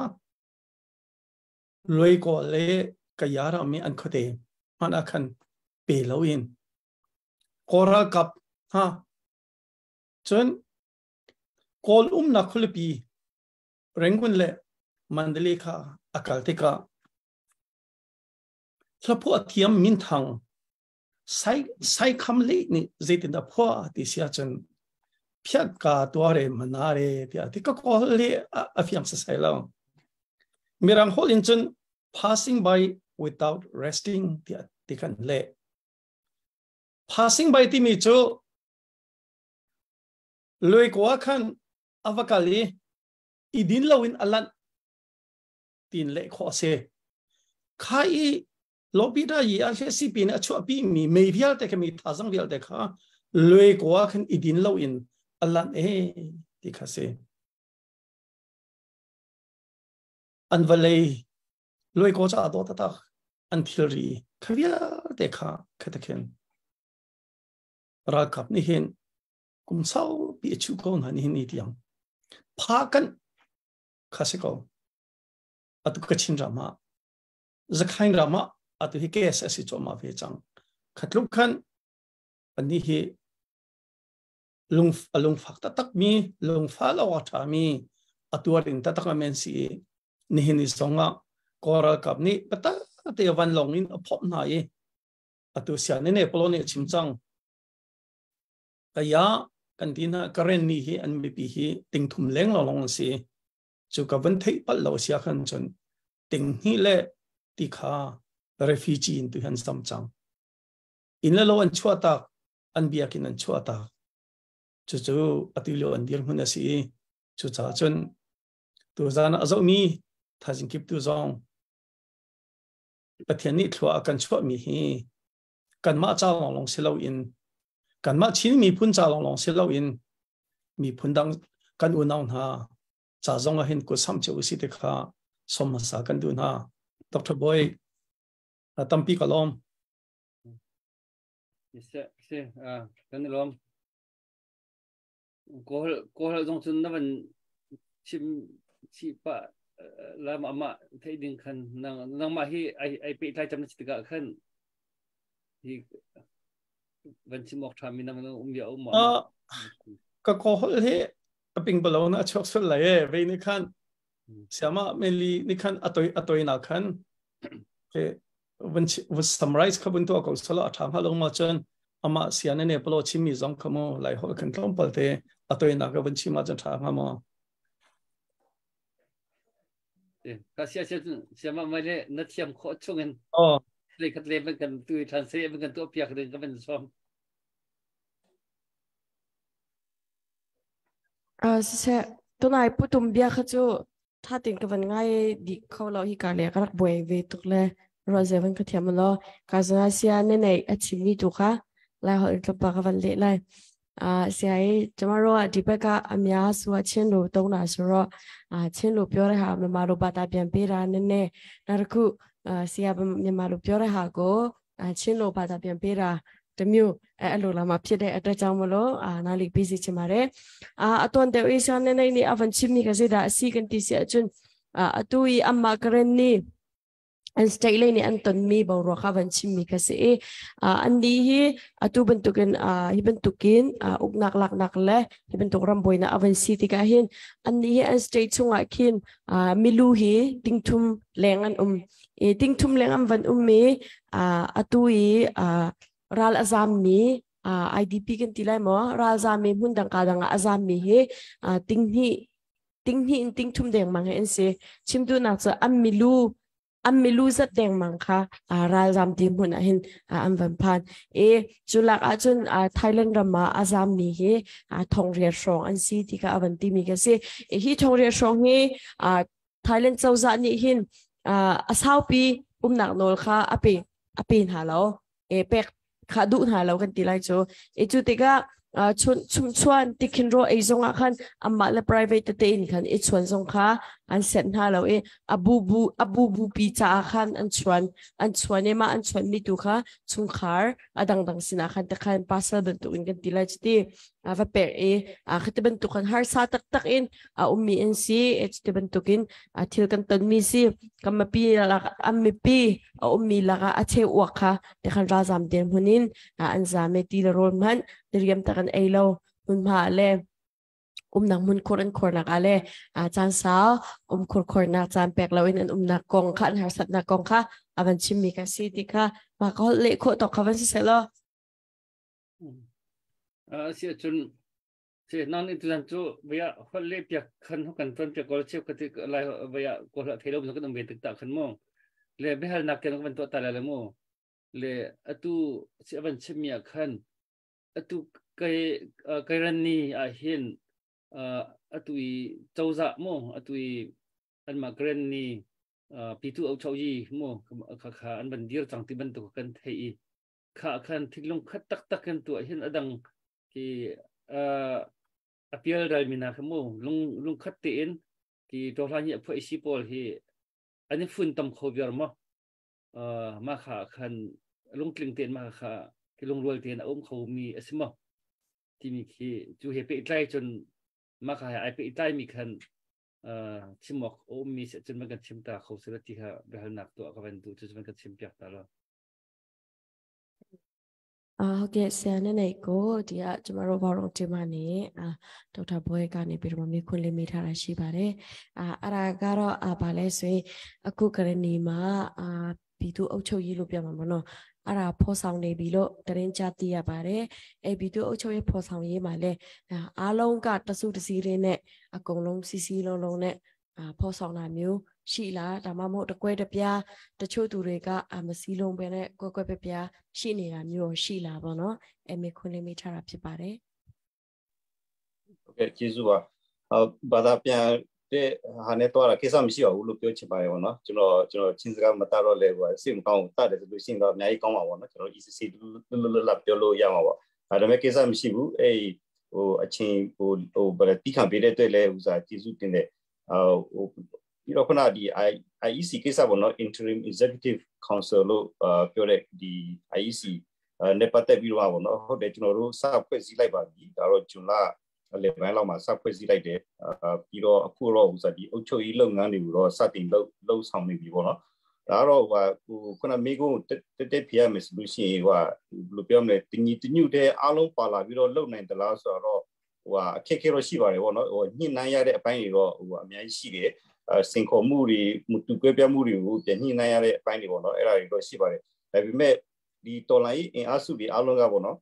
loi ko le ka yara mi an khote man a khan pe lo in koral kap ha. Chun kol um na khulipi Rangoon le Mandalay kha akal te ka thlaphu athiam min thang sai sai kham le ni zeitin da phwa ti sia chun phiat ka tuare manare ti ti ka ko le a fiang sa sai lo. Mirang hol in chun passing by without resting ti ti kan le passing by ti mi chu loi kwa khan avakali idin lowin alan tin le kho se khai lobby da yi a hle si pin a chu pi mi mei vial te mi tha jang vial te kha loi kwa khan idin lo in alan e ti kha se an valei loi ko cha do ta ta an thil ri khavia te kha khata khen ral kap ni hin kum sau pi chu ko na ni ni tiang pha kan kha se ko atu ka chin rama zakhain rama atu hi kes asi choma ve chang khatluk khan ani hi lung alung fak ta tak mi lung fa lo wa tha mi atuar in ta tak men si ni hin ni songa koral kap ni pata te van long in phop na i atu sia ne ne polo ne chim chang kaya kan tin ha karen ni hi an mi pi hi ting thum leng lo long si chu ka van thei pal lo sia khan chon ting hi le ti kha refugee in tu han sam chang. In le lo an chuah tak, an biakinn an chuah tak. Cucu atu lio an dirhmun a si i cucaah cun tuzan ah a zohmi thaizing kip tu zong Pathian nih thlua a kan chuahmi hi kanmah ca lawnglawng si loin kanmah Chin miphun ca lawnglawng si loin miphun dang kan unau hna ca zong ah hin kut samh cio usih ti kha som hmasa kan duh hna. Dr. Boy, tampi ka lawm. Si, si, kan i lawm. Kawl kawl zong cun na van chim chih pah la mah mah theih ding khan nang nangmah hi ai ai pehtlai cam na si tikah khan hi van chim awk ṭha mi na van um bia um ma? Ka kaw holh hi a ping balo na a chuak sual lai e vei ni khan siama meli ni khan atoi atoi na khan ke van van summarize kha bun to ko sala a ṭha hnga lo ma cun ama sian ne palo chimmi zong kha mu lai hol kan tlawmpal te atoi na ka van chim ah cun ṭha hnga maw? Ka sia sia siama mai le na thiam khawh chungin le khat le ban kan tu translate ban kan tuah piak ding ka van som. Siseh, tunai putum bia kha cu tha tin ka van ngai di kho lo hi ka le ka rak buai ve tuk le ro ze van ka thiam lo ka zana sia ne nei a chimmi tu kha lai hol tlapa ka van le lai a sia i tomorrow a di baka amya suwa chin lo tong na so ro a chin lo pyo re ha ma lo ba ta pian pe ra ne ne na ku sia မြန်မာလိုပြောတဲ့ဟာကိုချင်းလိုဘာသာပြန်ပေးတာတမျိုးအဲအဲ့လိုလာမှဖြစ်တဲ့အတွက်ကြောင့်မလို့အာနားလီပြီးစီချင်ပါတယ်အာအတွန်တဲ့အေရှာနေနေနေအဝန်ချစ်မီကစေတာအစီကန်တီစီအချွန်းအာအတူီအမကရန်နီ an state lei nih an tonmi boruak kha van chimmi kha si i an nih hi atu bantukin hi bantukin uknak laknak le hi bantuk rambuainak a van si tikah hin an nih hi an state chungah khin milu hi tingthum leng an um i tingthum leng an van um i atu i ral a zammi IDP kan ti lai maw, ralzam i hmun dang ka dang ah a zammi hi tinghnih tinghnih in tingthum dengmang hi an si. Chimtu nak cu an milu an milu zat dengmang kha ralzam ti hmun ah hin an van phan i cu lak ahcun Thailand ram ah a zammi hi thongriat hrawng an si ti kha a van timi ka si. Hi thongriat hrawng hi Thailand cozah nih hin a saupi umnak nawl kha a pe a pe hna lo e pek kha duh hna lo kan ti lai cu. E cu tikah chun chum chuan tikhin ro ei zong ah khan amah le private tete in khan i chuan zong kha an set hna lo i abu bu abu bu pi caah khan an chuan an chuan i mah an chuan mi tu kha chungkhar a dangdang sinah khan te khan pasal bantuk in kan ti lai cuti va pek i khati bantuk kan harsa taktak in a ummi an si. E cuti bantukin thil kan tonmi si kan mipi lak an mipi a ummi lakah a cheu uak kha te khan ralzam den hmun in an zam e ti le rawl hmanh diriam tak an ei lo hmunhma le umnak hmun khur an khornak ah le caan sau um khur khornak caan pek loin an umnak kong kha an harsatnak kong kha a van chimmi ka si ti kha ma ka holh leh khawh tawk kha van si seh law. Si ahcun si nang nih tuzan cu vaya holh leh piak khan kan ton piak ko cheu ka ti lai vaya ko hla thei lo kan um ve tik ta khan mu le behal nak ken kan tuah ta la le mu le atu si avan chimmi ah khan atu kai kai ran ni ah hin atu i cozah mu atu i anmah karen ni pitu au chau yi mu kha kha an van dir cang ti bantuk kan thei i kha khan thinlung khat taktak kan tuah hin adang ki apial ral mina kha mu lung lung khat tein ki tohla hi a phoi si pawl hi an i fun tam kho viar mo ma kha khan lungtling tein ma kha ki lungrual tein a um kho mi a si mo timi khi cu he pehtlai cun ma kha he ai pehtlai mi khan chimok a um mi se cun man kan chim ta kho sila ti kha biahalnak tuah ka van duh cu man kan chim piak ta lo. အာဟုတ်ကဲ့ဆရာနဲ့နေကိုဒီကကျမတို့ဘောင်းတီမနေအာဒေါက်တာဘွဲကနေပြီးတော့မေခွန်းလေးမေးထားတာရှိပါတယ်။အာအဲ့ဒါကတော့အာဗာလဲဆိုရင်အခုကရဏီမှာအာဘီသူအုပ်ချုပ်ရေးလို့ပြောမှာမနော်။အဲ့ဒါဖော်ဆောင်နေပြီလို့တရင်ချသိရပါတယ်။အဲဘီသူအုပ်ချုပ်ရေးဖော်ဆောင်ရေးမှာလဲအားလုံးကတစုတစည်းလေးနဲ့အကုန်လုံးစီစီလုံးလုံးနဲ့အာဖော်ဆောင်တာမျိုး ရှိလား ဒါမှမဟုတ် တကွဲတပြား တချို့သူတွေက မစည်းလုံးပဲနဲ့ ကွဲကွဲပြားပြားရှိနေတာမျိုးရှိလားပေါ့နော်။ အဲမေခွန်းလေးမေးထားတာဖြစ်ပါတယ်။ ဟုတ်ကဲ့ ကျေးဇူးပါ။ ဟော ဘာသာပြန်တဲ့ဟာနဲ့တော့ ကိစ္စမရှိပါဘူးလို့ပြောချင်ပါတယ်ပေါ့နော်။ ကျွန်တော် ချင်းစကားမတတ်တော့လဲ ဟိုစိတ်မကောင်းဘူး။ တတ်တယ်ဆိုလို့ရှိရင်တော့ အများကြီးကောင်းပါပေါ့နော်။ ကျွန်တော် ECC လွတ်လွတ်လပ်ပြောလို့ရမှာပေါ့။ ဒါပေမဲ့ ကိစ္စမရှိဘူး။ အဲ့ဟိုအချင်း ဟိုဟိုဗါတိခံပေးတဲ့အတွက်လည်း ဥစားကျေးဇူးတင်တယ်။ ဟိုပြီးတော့ ခုနဒီ IEC ကိစ္စပေါ့နော်၊ Interim Executive Council လို့ပြောတဲ့ ဒီ IEC နဲ့ပတ်သက်ပြီးတော့ပေါ့နော်၊ ဟုတ်တယ် ကျွန်တော်တို့စဖွဲ့စည်းလိုက်ပါပြီ။ ဒါတော့ ဂျွန်လလေပိုင်းလောက်မှာ စဖွဲ့စည်းလိုက်တယ်။ ပြီးတော့ အခုတော့ ဟိုစဒီအုပ်ချုပ်ရေးလုပ်ငန်းတွေကိုတော့ စတင်လုပ်လုပ်ဆောင်နေပြီပေါ့နော်။ ဒါတော့ ဟိုဟိုခုနမိကုန်းတက်တက်ပြရမယ်ဆိုလို့ရှိရင် ဟိုဘယ်လိုပြောမလဲ တညီတညွတ်တဲ့အားလုံးပါလာပြီးတော့ လုပ်နိုင်သလားဆိုတော့ ဟိုအခက်ခဲတော့ရှိပါတယ်ပေါ့နော်။ ဟိုညှိနှိုင်းရတဲ့အပိုင်းတွေတော့ ဟိုအများကြီးရှိတယ်။ အဲစင်ခေါ်မှုတွေ မတူကွဲပြားမှုတွေကို ပြန်ညှိနှိုင်းရတဲ့အပိုင်းတွေပေါ့နော်၊ အဲ့ဒါတွေတော့ရှိပါတယ်။ ဒါပေမဲ့ ဒီတော်လိုင်းအင်အားစုတွေအားလုံးကပေါ့နော်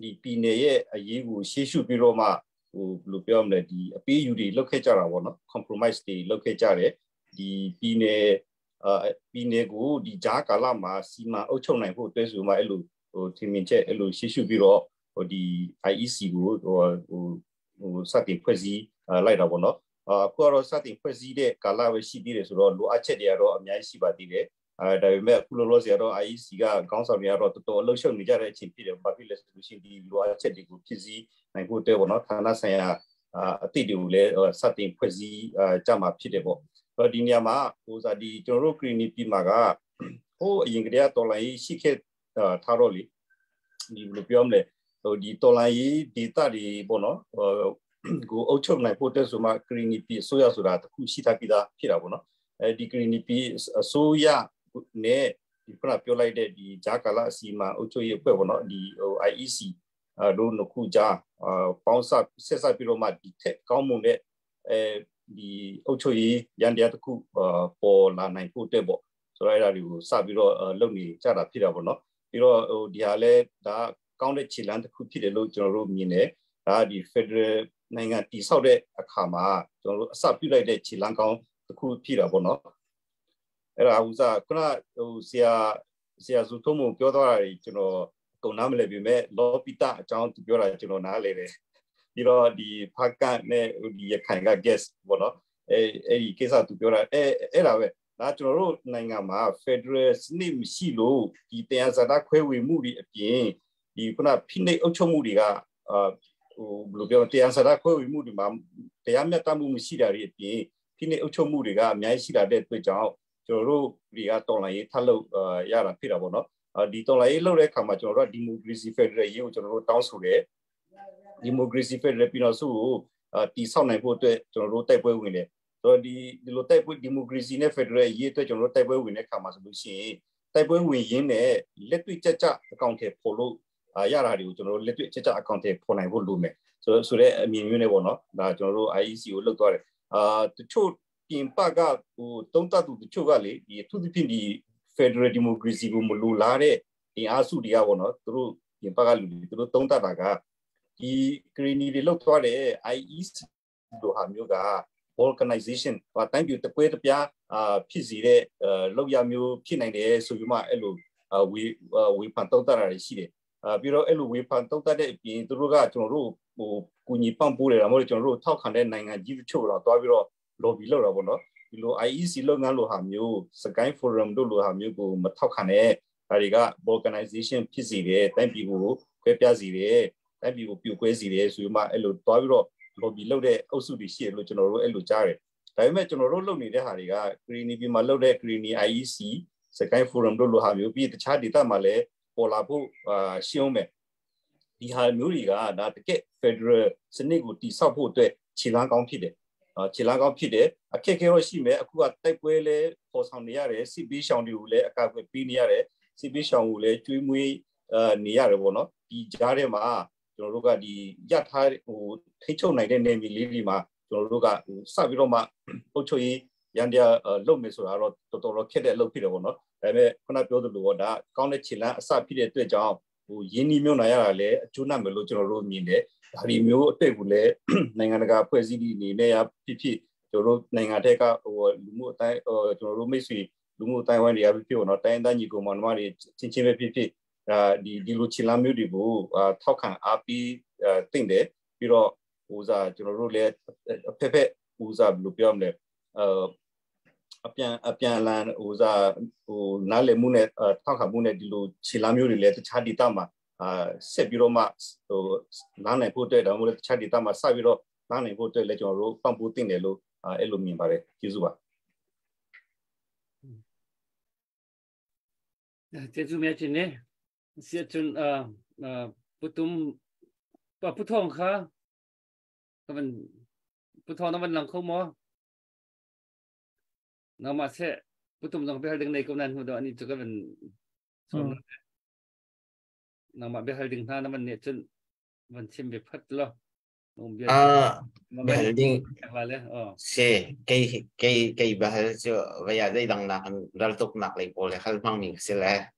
ဒီပြည်နယ်ရဲ့အရေးကိုရှေ့ရှုပြီးတော့မှ ဟိုဘယ်လိုပြောမလဲ ဒီအပေးယူတွေလုပ်ခဲ့ကြတာပေါ့နော်၊ compromise တွေလုပ်ခဲ့ကြတယ်။ ဒီပြည်နယ် အာပြည်နယ်ကို ဒီဂျားကာလမှာ စီမံအုပ်ချုပ်နိုင်ဖို့အတွက်ဆိုမှ အဲ့လို ဟိုထင်မြင်ချက် အဲ့လိုရှေ့ရှုပြီးတော့ ဟိုဒီ IEC ကို ဟိုဟိုဟိုစတင်ဖွဲ့စည်းလိုက်တာပေါ့နော်။ အခုကတော့ စတင်ဖွဲ့စည်းတဲ့ကာလပဲရှိသေးတယ်ဆိုတော့ လိုအပ်ချက်တွေကတော့ အများကြီးရှိပါသေးတယ်။ အဲဒါပေမဲ့ အခုလောလောဆယ်တော့ IEC ကခေါင်းဆောင်တွေကတော့ တော်တော်အလုပ်ရှုပ်နေကြတဲ့အချိန်ဖြစ်တယ်။ ဘာဖြစ်လဲဆိုလို့ရှိရင် ဒီလိုအပ်ချက်တွေကို ဖြည့်ဆည်းနိုင်ဖို့အတွက်ပေါ့နော် ဌာနဆိုင်ရာအသစ်တွေကိုလည်း စတင်ဖွဲ့စည်းကြမှာဖြစ်တယ်ပေါ့။ ဒီနေရာမှာ ဟိုစားဒီကျွန်တော်တို့ ကရီနီပြည်မှာက ဟိုအရင်ကတည်းက တော်လိုင်းရှိခဲ့ထားတော့လေ ဒီဘယ်လိုပြောမလဲ ဟိုဒီတော်လိုင်းဒေတာတွေပေါ့နော် ဟိုကိုအုပ်ချုပ်နိုင်ဖို့အတွက်ဆိုမှ ကရီနီပြည်အစိုးရဆိုတာတခုရှိထားပြီးသားဖြစ်တာပေါ့နော်။ အဲဒီကရီနီပြည်အစိုးရနဲ့ ဒီခုနပြောလိုက်တဲ့ ဒီဂျာကာလာအစီအမံအုပ်ချုပ်ရေးအဖွဲ့ပေါ့နော် ဒီဟို IEC တို့နှစ်ခုကြား ပေါင်းစပ်ဆက်ဆက်ပြီးတော့မှ ဒီထက်ကောင်းမွန်တဲ့ အဲဒီအုပ်ချုပ်ရေးရန်တရားတစ်ခု ပေါ်လာနိုင်ဖို့အတွက်ပေါ့ ဆိုတော့ အဲ့ဒါတွေကိုစပြီးတော့ လုပ်နေကြတာဖြစ်တာပေါ့နော်။ ပြီးတော့ ဟိုဒီဟာလဲ ဒါကောင်းတဲ့ခြေလှမ်းတစ်ခုဖြစ်တယ်လို့ ကျွန်တော်တို့မြင်တယ်။ ဒါဒီ Federal နိုင်ငံတည်ဆောက်တဲ့အခါမှာ ကျွန်တော်တို့အစပြုလိုက်တဲ့ခြေလှမ်းကောင်းတစ်ခုဖြစ်တာပေါ့နော်။ အဲ့ဒါ ဟိုစားခုန ဟိုဆရာစုထုံးမပြောသွားတာ ကျွန်တော်အကုန်နားမလည်ပြီမဲ့ လောပိတအကြောင်းသူပြောတာ ကျွန်တော်နားလည်တယ်။ ပြီးတော့ ဒီဖာကန်နဲ့ ဒီရခိုင်က guest ပေါ့နော် အဲအဲ့ဒီကိစ္စသူပြောတာ အဲအဲ့ဒါပဲ။ ဒါကျွန်တော်တို့နိုင်ငံမှာ Federal စနစ်မရှိလို့ ဒီတရားဇာတာခွဲဝေမှုတွေအပြင် ဒီခုနဖိနှိပ်အုပ်ချုပ်မှုတွေက အာဟိုဘယ်လိုပြော တရားဇာတာခွဲဝေမှုတွေမှာ တရားမျှတမှုမရှိတာတွေအပြင် ဖိနှိပ်အုပ်ချုပ်မှုတွေက အများကြီးရှိလာတဲ့အတွက်ကြောင့် ကျွန်တော်တို့တွေက တော်လှန်ရေးထပ်လုပ်ရတာဖြစ်တာပေါ့နော်။ ဒီတော်လှန်ရေးလုပ်တဲ့အခါမှာ ကျွန်တော်တို့က ဒီမိုကရေစီဖက်ဒရယ်ရေးကို ကျွန်တော်တို့တောင်းဆိုတယ်။ ဒီမိုကရေစီဖက်ဒရယ်ပြည်တော်စုကို တည်ဆောက်နိုင်ဖို့အတွက် ကျွန်တော်တို့တိုက်ပွဲဝင်တယ်။ ဆိုတော့ ဒီဒီလိုတိုက်ပွဲ ဒီမိုကရေစီနဲ့ဖက်ဒရယ်ရေးအတွက် ကျွန်တော်တို့တိုက်ပွဲဝင်တဲ့အခါမှာဆိုလို့ရှိရင် တိုက်ပွဲဝင်ရင်းနဲ့ လက်တွေ့ကြကြအကောင့်ထဲပေါ်လို့ရတာတွေကို ကျွန်တော်တို့လက်တွေ့ကြကြအကောင့်ထဲပေါ်နိုင်ဖို့လိုမယ်ဆိုဆိုတဲ့အမြင်မျိုးနဲ့ပေါ့နော် ဒါကျွန်တော်တို့ IEC ကိုလုပ်သွားတယ်။ အာတချို့ပြင်ပက ဟိုတုံးတတ်သူတချို့ကလေ ဒီအထူးသဖြင့် ဒီ Federal Democracy ကိုမလိုလားတဲ့အင်အားစုတွေကပေါ့နော် သူတို့ပြင်ပကလူတွေ သူတို့တုံးတတ်တာက ဒီဂရီနီတွေလောက်သွားတဲ့ IEC လိုဟာမျိုးက organization ဟိုတိုင်းပြည်တကွဲတပြား အာဖြစ်စီတဲ့လောက်ရမျိုးဖြစ်နိုင်တယ်ဆိုပြီးမှ အဲ့လိုဝေဝေဖန်တုံးတတ်တာရှိတယ်။ အာပြီးတော့ အဲ့လိုဝေဖန်တုံးတတ်တဲ့အပြင် သူတို့က ကျွန်တော်တို့ဟိုကူညီပံ့ပိုးတယ် ဒါမှမဟုတ် ကျွန်တော်တို့ထောက်ခံတဲ့နိုင်ငံကြီးတချို့တော့ တွားပြီးတော့ lobby လုပ်တာပေါ့နော်။ ဒီလို IEC လုပ်ငန်းလိုဟာမျိုး Sky Forum တို့လိုဟာမျိုးကို မထောက်ခံတဲ့ ဒါတွေက organization ဖြစ်စီတယ်၊ တိုင်းပြည်ကိုခွဲပြားစီတယ်၊ တိုင်းပြည်ကိုပြိုကွဲစီတယ်ဆိုပြီးမှ အဲ့လိုတွားပြီးတော့ lobby လုပ်တဲ့အုပ်စုတွေရှိတယ်လို့ ကျွန်တော်တို့အဲ့လိုကြားတယ်။ ဒါပေမဲ့ ကျွန်တော်တို့လုပ်နေတဲ့ဟာတွေက Green ပြည်မှာလုပ်တဲ့ Green IEC Sky Forum တို့လိုဟာမျိုး ပြီးတခြားဒေသမှာလည်း ပေါ်လာဖို့ အာရှင်းအောင်မယ်။ ဒီဟာမျိုးတွေက ဒါတကယ် Federal စနစ်ကိုတိဆောက်ဖို့အတွက် ခြေလှမ်းကောင်းဖြစ်တယ်။ ခြေလမ်းကောင်းဖြစ်တယ်။ အခက်ခဲတော့ရှိမယ်။ အခုက တိုက်ပွဲလဲပေါ်ဆောင်နေရတယ်၊ စစ်ပေးရှောင်တွေကိုလည်း အကာအကွယ်ပေးနေရတယ်၊ စစ်ပေးရှောင်ကိုလည်း ကျွေးမွေးနေရတယ်ပေါ့နော်။ ဒီကြားထဲမှာ ကျွန်တော်တို့က ဒီရပ်ထား ဟိုထိချုပ်နိုင်တဲ့နယ်မြေလေးတွေမှာ ကျွန်တော်တို့က ဟိုစပြီးတော့မှ အုပ်ချုပ်ရေးရန်တရားလုပ်မယ်ဆိုတာတော့ တော်တော်ခက်တဲ့အလုပ်ဖြစ်တယ်ပေါ့နော်။ ဒါပေမဲ့ ခုနပြောသလိုပေါ့ ဒါကောင်းတဲ့ခြေလမ်းအစဖြစ်တဲ့အတွက်ကြောင့် ဟိုရင်းနှီးမြှုပ်နှံရတာလည်း အကျိုးနပ်မယ်လို့ ကျွန်တော်တို့မြင်တယ်။ ဒါဒီမျိုးအတွေ့ကိုလည်း နိုင်ငံတကာဖွဲ့စည်းတွေအနေနဲ့ရဖြစ်ဖြစ် ကျွန်တော်တို့နိုင်ငံထက်ကဟိုလူမှုအတိုင်းဟိုကျွန်တော်တို့မိတ်ဆွေလူမှုအတိုင်းဝိုင်းတွေကဖြစ်ဖြစ်ပေါ့နော်တိုင်းတိုင်းညီကောင်မောင်နှမတွေချင်းချင်းပဲဖြစ်ဖြစ်အာဒီဒီလိုခြေလမ်းမျိုးတွေကိုအာထောက်ခံအားပေးတင့်တယ်ပြီးတော့ဟိုစားကျွန်တော်တို့လည်းအဖက်ဖက်ဟိုစားဘယ်လိုပြောမလဲအာအပြန်အပြန်လန်ဟိုစားဟိုနားလည်မှုနဲ့ထောက်ခံမှုနဲ့ဒီလိုခြေလမ်းမျိုးတွေလည်းတခြားဒေသမှာအာဆက်ပြီးတော့မှဟိုနားနိုင်ဖို့အတွက်ဒါမှမဟုတ်တခြားဒေသမှာစပြီးတော့နားနိုင်ဖို့အတွက်လည်းကျွန်တော်တို့ပံ့ပိုးတင်တယ်လို့အဲ့လိုမြင်ပါတယ်ကျေးဇူးပါ ကျေးဇူးများချင်းနေစီချွန်အာပုတုံပပုทองခါကဝန်ပုทองนวันหลังเขามอนามาเสปุตุมจงไปหาดึงในกำนันหัวดอันนี้จะก็เป็นสมนามาไปหาดึงท่านั้นมันเนี่ยจนมันชิมไปพัดละ 啊，bahal ding se kay kay kay bahal cho vaya dai dang na kan ral tuk nak lei pole hal mang mi se le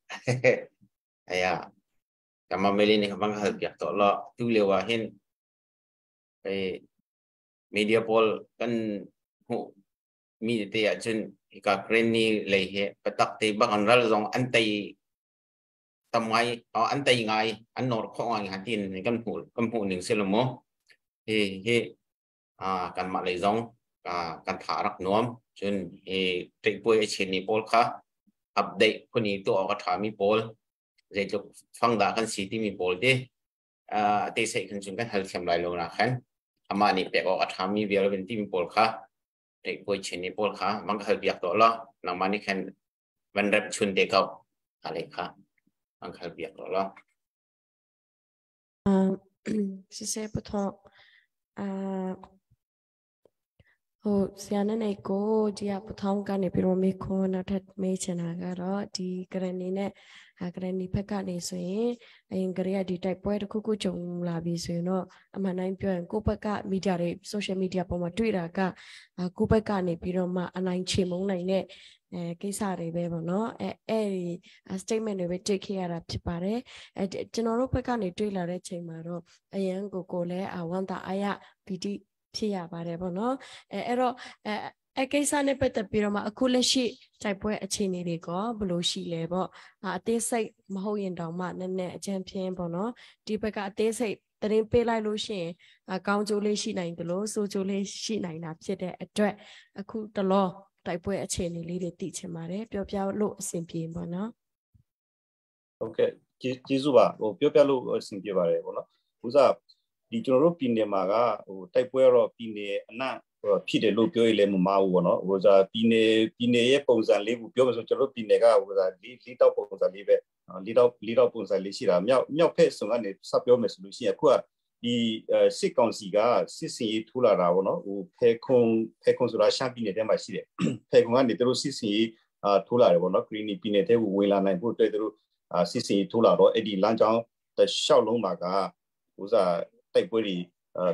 aya kama meli ni bang hal biak to lo tu le wa hin e media pol kan hu mi te ya chun ka kren ni le he patak te bang an ral zong an tai tam ngai an tai ngai an nor kho ngai han tin kan hu kan hu ning se lo mo ဟေဟေအာกันมาเลยซองอ่ากันถารักนวมจนเฮติป่วยเชนีโปลค่ะอัปเดตคนนี้ตัวก็ถามีโปลเจจุฟังดากันสีที่มีโปลเดอ่าเตเสกันจนกันหัลเข็มลายลงนะคันอามานี่เปียกก็ถามีเวียเป็นที่มีโปลค่ะติป่วยเชนีโปลค่ะมันก็หัลเปียกตัวละหลังมานี่คันวันรับชุนเด็กเขาอะไรค่ะมันหัลเปียกตัวละ อ่าสิเซปทองအာဟိုဆရာနဲ့နေကိုဒီကပထောင်းကနေပြီးတော့မေခွန်းနောက်ထပ်မေးချင်တာကတော့ဒီဂရန်နီနဲ့ဂရန်နီဘက်ကနေဆိုရင်အရင်ကတည်းကဒီတိုက်ပွဲတစ်ခုခုကြုံလာပြီဆိုရင်တော့အမှန်တိုင်းပြောရင်ကိုယ့်ဘက်ကမီဒီယာတွေ social media ပေါ်မှာတွေ့တာကကိုယ့်ဘက်ကနေပြီးတော့မှအနိုင်ချေမုန်းနိုင်တဲ့အဲကိစ္စတွေပဲပေါ့နော်အဲအဲ့ဒီ statement တွေပဲတွေ့ခဲ့ရတာဖြစ်ပါတယ်အဲကျွန်တော်တို့ဘက်ကနေတွေ့လာတဲ့ချိန်မှာတော့အရန်ကိုကိုလည်းဝမ်းသာအားရပီတိဖြစ်ရပါတယ်ပေါ့နော်အဲအဲ့တော့အဲအဲကိစ္စနဲ့ပတ်သက်ပြီးတော့မှအခုလက်ရှိတိုက်ပွဲအခြေအနေတွေကဘယ်လိုရှိလဲပေါ့အသေးစိတ်မဟုတ်ရင်တောင်မှနည်းနည်းအကြံဖြင်းပေါ့နော်ဒီဘက်ကအသေးစိတ်တရင်ပေးလိုက်လို့ရှိရင်အကောင်းကျိုးလေးရှိနိုင်တယ်လို့ဆိုးကျိုးလေးရှိနိုင်တာဖြစ်တဲ့အတွက်အခုတလောတိုက်ပွဲအခြေအနေလေးတွေသိချင်ပါတယ်ပြောပြလို့အဆင်ပြေပါနော် ဟုတ်ကဲ့ကျေးဇူးပါဟိုပြောပြလို့အဆင်ပြေပါတယ်ပေါ့နော်ဥစားဒီကျွန်တော်တို့ပြည်နယ်မှာကဟိုတိုက်ပွဲတော့ပြည်နယ်အနံ့ဖြစ်တယ်လို့ပြောရလဲမမဘူးပေါ့နော်ဟိုစားပြည်နယ်ပြည်နယ်ရဲ့ပုံစံလေးကိုပြောမှဆိုကျွန်တော်တို့ပြည်နယ်ကဟိုစားလေးလေးတောက်ပုံစံလေးပဲလေးတောက်လေးတောက်ပုံစံလေးရှိတာမြောက်မြောက်ဖက်ဆုံကနေစပြောမယ်ဆိုလို့ရှိရင်အခုကဒီစစ်ကောင်စီကစစ်စင်ရေးထိုးလာတာပေါ့နော်ဟိုဖဲခုံဖဲခုံဆိုတာရှမ်းပြည်နယ်ထဲမှာရှိတယ်ဖဲခုံကနေသူတို့စစ်စင်ရေးအာထိုးလာတယ်ပေါ့နော်ဂရီနီပြည်နယ်ထဲကိုဝင်လာနိုင်ဖို့အတွက်သူတို့အာစစ်စင်ရေးထိုးလာတော့အဲ့ဒီလမ်းကြောင်းတလျှောက်လုံးမှာကဟိုစားတိုက်ပွဲတွေ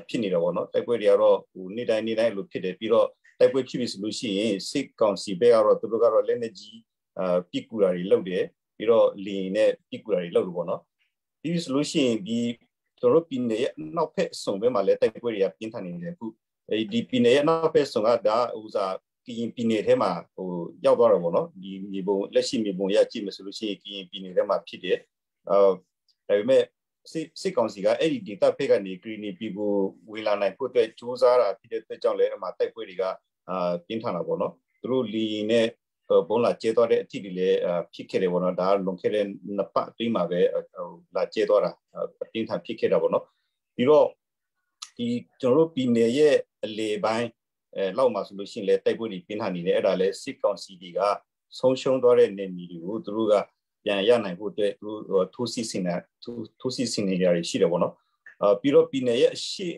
ဖြစ်နေတယ်ပေါ့နော်တိုက်ပွဲတွေကတော့ဟိုနေ့တိုင်းနေ့တိုင်းလိုဖြစ်တယ်ပြီးတော့တိုက်ပွဲဖြစ်ပြီဆိုလို့ရှိရင်စစ်ကောင်စီဘက်ကတော့သူတို့ကတော့လက်နက်ကြီးအာပစ်ကူတာတွေလုပ်တယ်ပြီးတော့လင်နဲ့ပစ်ကူတာတွေလုပ်လို့ပေါ့နော်ပြီးပြီဆိုလို့ရှိရင်ဒီကျွန်တော်တို့ပြည်နယ်ရဲ့နောက်ဖက်ဆုံဘက်မှာလည်းတိုက်ပွဲတွေကပြင်းထန်နေတယ်ခုအဲဒီပြည်နယ်ရဲ့နောက်ဖက်ဆုံကဒါဟိုစားကရင်ပြည်နယ်ထဲမှာဟိုရောက်သွားတော့ဗောနော်ဒီမြေပုံလက်ရှိမြေပုံရကြည့်မယ်ဆိုလို့ရှိရင်ကရင်ပြည်နယ်ထဲမှာဖြစ်တယ်အာဒါပေမဲ့စစ်စစ်ကောင်စီကအဲ့ဒီဒေတာဖက်ကနေဂရီနီပြည်ကိုဝင်လာနိုင်ဖို့အတွက်စူးစမ်းတာဖြစ်တဲ့အတွက်ကြောင့်လည်းအမှတိုက်ပွဲတွေကအာပြင်းထန်တာပေါ့နော်သူတို့လီနဲ့ဘုံလာကျဲသွားတဲ့အထီတွေလည်းဖြစ်ခဲ့တယ်ပေါ့နော်ဒါလွန်ခဲ့တဲ့နှစ်ပတ်အတွင်းမှာပဲဟိုလာကျဲသွားတာအပြင်းထန်ဖြစ်ခဲ့တာပေါ့နော်ပြီးတော့ဒီကျွန်တော်တို့ပြည်နယ်ရဲ့အလေပိုင်းအဲလောက်မှာဆိုလို့ရှိရင်လည်းတိုက်ပွဲတွေပြင်းထန်နေတယ်အဲ့ဒါလည်းစစ်ကောင်စီတွေကဆုံးရှုံးသွားတဲ့နေမြေတွေကိုသူတို့ကပြန်ရနိုင်ဖို့အတွက်သူတို့ထိုးစစ်ဆင်တာထိုးစစ်ဆင်နေကြရရှိတယ်ပေါ့နော်အာပြီးတော့ပြည်နယ်ရဲ့အရှိ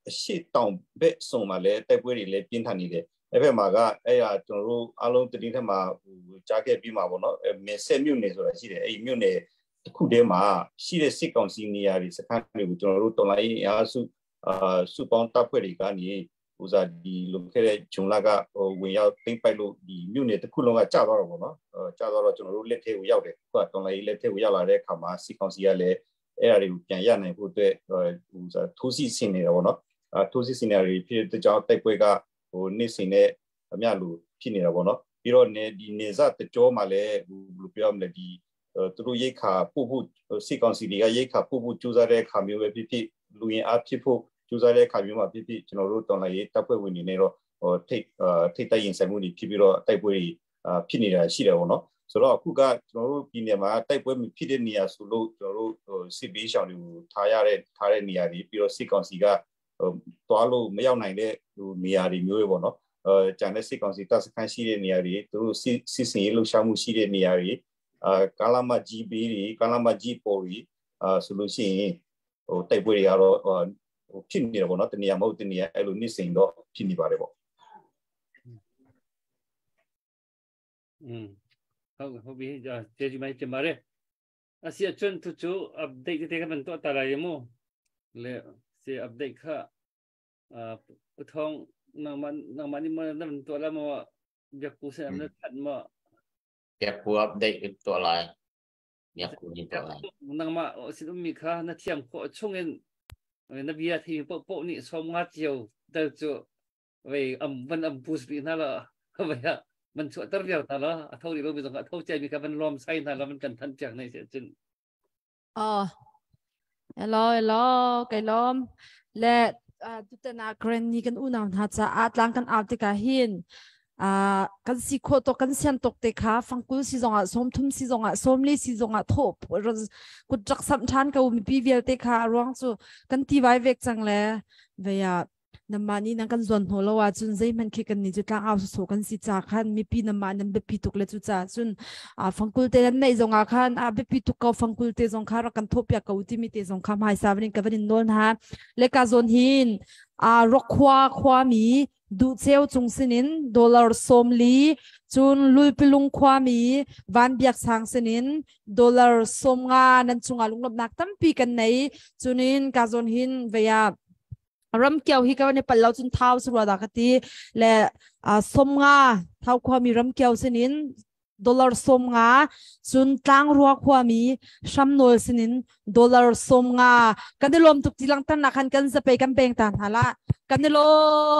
အရှိတောင်ဘက်ဆုံမှာလည်းတိုက်ပွဲတွေလည်းပြင်းထန်နေတယ်အဲ့ဘက်မှာကအဲ့ဟာကျွန်တော်တို့အားလုံးတတိထက်မှာဟိုကြားခဲ့ပြီးမှာပေါ့နော်မေဆက်မြို့နယ်ဆိုတာရှိတယ်အဲ့ဒီမြို့နယ်တစ်ခုတည်းမှာရှိတဲ့စစ်ကောင်စီနေရာတွေစခန်းတွေကိုကျွန်တော်တို့တော်လိုင်းအားစုအာစုပေါင်းတပ်ဖွဲ့တွေကနေဟိုစားဒီလွန်ခဲ့တဲ့ဂျွန်လကဟိုဝင်ရောက်သိမ့်ပိုက်လို့ဒီမြို့နယ်တစ်ခုလုံးကကြာသွားတော့ပေါ့နော်ကြာသွားတော့ကျွန်တော်တို့လက်ထဲကိုရောက်တယ်ခုကတော်လိုင်းလက်ထဲကိုရောက်လာတဲ့အခါမှာစစ်ကောင်စီကလည်းအဲ့အရာတွေကိုပြန်ရနိုင်ဖို့အတွက်ဟိုစားထိုးစစ်ဆင်နေတာပေါ့နော်ထိုးစစ်ဆင်နေရဖြစ်တဲ့ကြောင့်တိုက်ပွဲကဟ ဟိုနေ့စဉ်နဲ့အမြလူဖြစ်နေတာပေါ့နော်။ပြီးတော့နေဒီနေစတကြောမှာလည်းဘယ်လိုပြောမလဲဒီသူတို့ရိတ်ခါပို့ဖို့စစ်ကောင်စီတွေကရိတ်ခါပို့ဖို့ကြိုးစားတဲ့အခါမျိုးပဲဖြစ်ဖြစ်လူရင်အားဖြစ်ဖို့ကြိုးစားတဲ့အခါမျိုးမှာဖြစ်ဖြစ်ကျွန်တော်တို့တော်လှန်ရေးတပ်ဖွဲ့ဝင်တွေနဲ့တော့ဟိုထိတ်ထိတ်တိုက်ရင်ဆိုင်မှုတွေဖြစ်ပြီးတော့တိုက်ပွဲတွေဖြစ်နေတာရှိတယ်ပေါ့နော်။ဆိုတော့အခုကကျွန်တော်တို့ပြည်နယ်မှာတိုက်ပွဲဖြစ်တဲ့နေရာဆိုလို့ကျွန်တော်တို့ဟိုစစ်ဘေးရှောင်တွေကိုထားရတဲ့ထားတဲ့နေရာတွေပြီးတော့စစ်ကောင်စီကဟိုသွားလို့မရောက်နိုင်တဲ့ဟိုနေရာတွေမျိုးတွေပေါ့နော်။အဲကြံတဲ့စစ်ကောင်စီတပ်စခန်းရှိတဲ့နေရာတွေသူတို့စစ်စစ်စင်ရေးလှုပ်ရှားမှုရှိတဲ့နေရာတွေအာကာလာမကြီးဘေးတွေကာလာမကြီးပေါ်တွေအာဆိုလို့ရှိရင်ဟိုတိုက်ပွဲတွေကတော့ဟိုဖြစ်နေတယ်ပေါ့နော်တနေရာမဟုတ်တနေရာအဲ့လိုနေ့စဉ်တော့ဖြစ်နေပါတယ်ပေါ့။ อืมဟုတ်ဟုတ်ပြီကျေးဇူးများတင်ပါတယ်အစီအချွန်းသူချူ update တဲ့ကมันตัวตาลายมูလေစီ update ခအာပทองนางมันนางมันนี่มันนั่นตัวละมเบียกูเสมนั่นทันมา biak ku update ตัวลายbiak ku ni ตัวลาย นางมาสิมีค่ะนาเทียมโคชงเงินนเบียที่โปโปนี่สมงัดเจียวแต่จูเวอำมันอำพูสปีนั่นละเวียมันช่วยตเรียวนั่นละเท่าที่เราไปส่งเท่าใจมีค่ะมันล้อมไส้นั่นละมันกันทันจากในเสียจน อ๋อ hello hello ไก่ล้อมและตุตนาเกรนนี่กันอุณาวนาจะอาตลังกันอาติกาหินกันสิโคตกันเซียนตกเตค่ะฟังกุลสิจงอ่ะสมทุมสิจงอ่ะสมลีสิจงอ่ะโทกุจักสัมทานกับมีปีเวลเตค่ะรวงจูกันตีไว้เวกจังเลยเวียนำมานี่นังกันส่วนหัวละว่าจุนใจมันคิดกันนี่จุดล่างเอาสู้กันสิจ้าขันมีปีนำมานันเบปีตุกเลยจุจ้าจุนฟังกุลเตนันในจงอาขันเบปีตุกเกาฟังกุลเตจงคารักันทบยากเกาที่มีเตจงคำหายสาวินกับวินโนนฮะเลกาโซนหินรกควาความีดูเซลจุงสินินดอลลาร์สมลีจุนลุยปิลุงความีวันเบียกสังสินินดอลลาร์สมงานันจุงอาลุงลบนักตั้มปีกันในจุนินกาโซนหินเวียรำเกี่ยวฮิกันในปัลเลาจุนเท้าสุรดากตีและสมงาเท้าความมีรำเกี่ยวสินินดอลลาร์สมงาจุนตั้งรัวความมีชัมโนลสินินดอลลาร์สมงากันได้ลมตุกจีลังตันนักขันกันจะไปกันเบงตันฮะละกันได้ล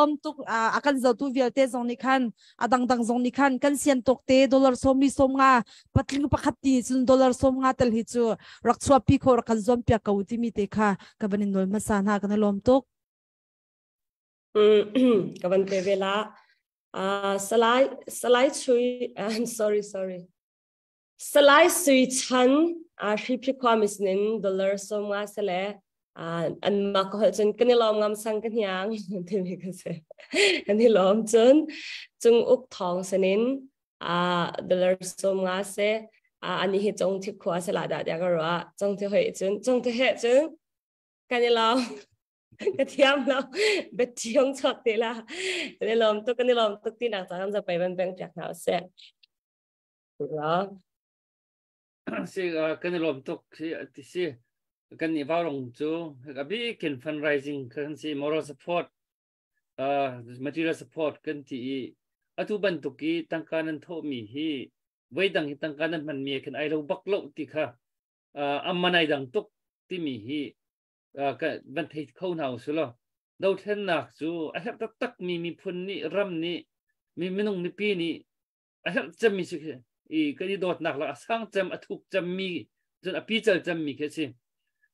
มตุกอากันจะตัวเวลเตซงนิคันอดังดังซงนิคันกันเซียนตกเตดอลลาร์สมมีสมงาปัตลิงปะขัดตีจุนดอลลาร์สมงาเตลฮิจูรักชัวปีโครักกันซอมเปียกาวที่มีเตค่ะกับบันินโนลมาสานหากันได้ลมตุก กับวันเปเวลาสไลด์สไลด์ช่วย I'm sorry sorry สไลด์สุยชันรีพิความอิสนินดอลลาร์สมงาสเลอันมาก็จนกันนี่ลอมงามสังกันยังที่มีกันเสกันนี่ลอมจนจึงอุกทองสนินดอลลาร์สมงาเสอันนี้จงที่ขวาสลัดเดียวก็รู้จงที่เหจนจงที่เหจนกันนี่ลอมกระเทียมเราเบ็ดเทียงช็อตตีละกันนี่ลอมตุกกันนี่ลอมตุกที่หนักจากกันจะไปเป็นแบงจากหนาวเสเหรอ สิกันนี่ลอมตุกสิสิกันนี่ว่าลงจูกับพี่กิน fundraising กันสิ moral support material support กันที่อตุบันตุกีตั้งการนั้นโทมีฮีไว้ดังตั้งการนั้นมันมีกันไอเราบักโลติค่ะอัมมันไอดังตุกที่มีฮีก็บันเทเข้าหนาวสุลดาวเทนนักจูไอฮับตักตักมีมีพุนนี่รำนี่มีมินุงมีปีนี่ไอฮับจะมีสิอีก็นี่โดดหนักละสร้างจำอทุกจำมีจนอภิเจจำมีแค่สิ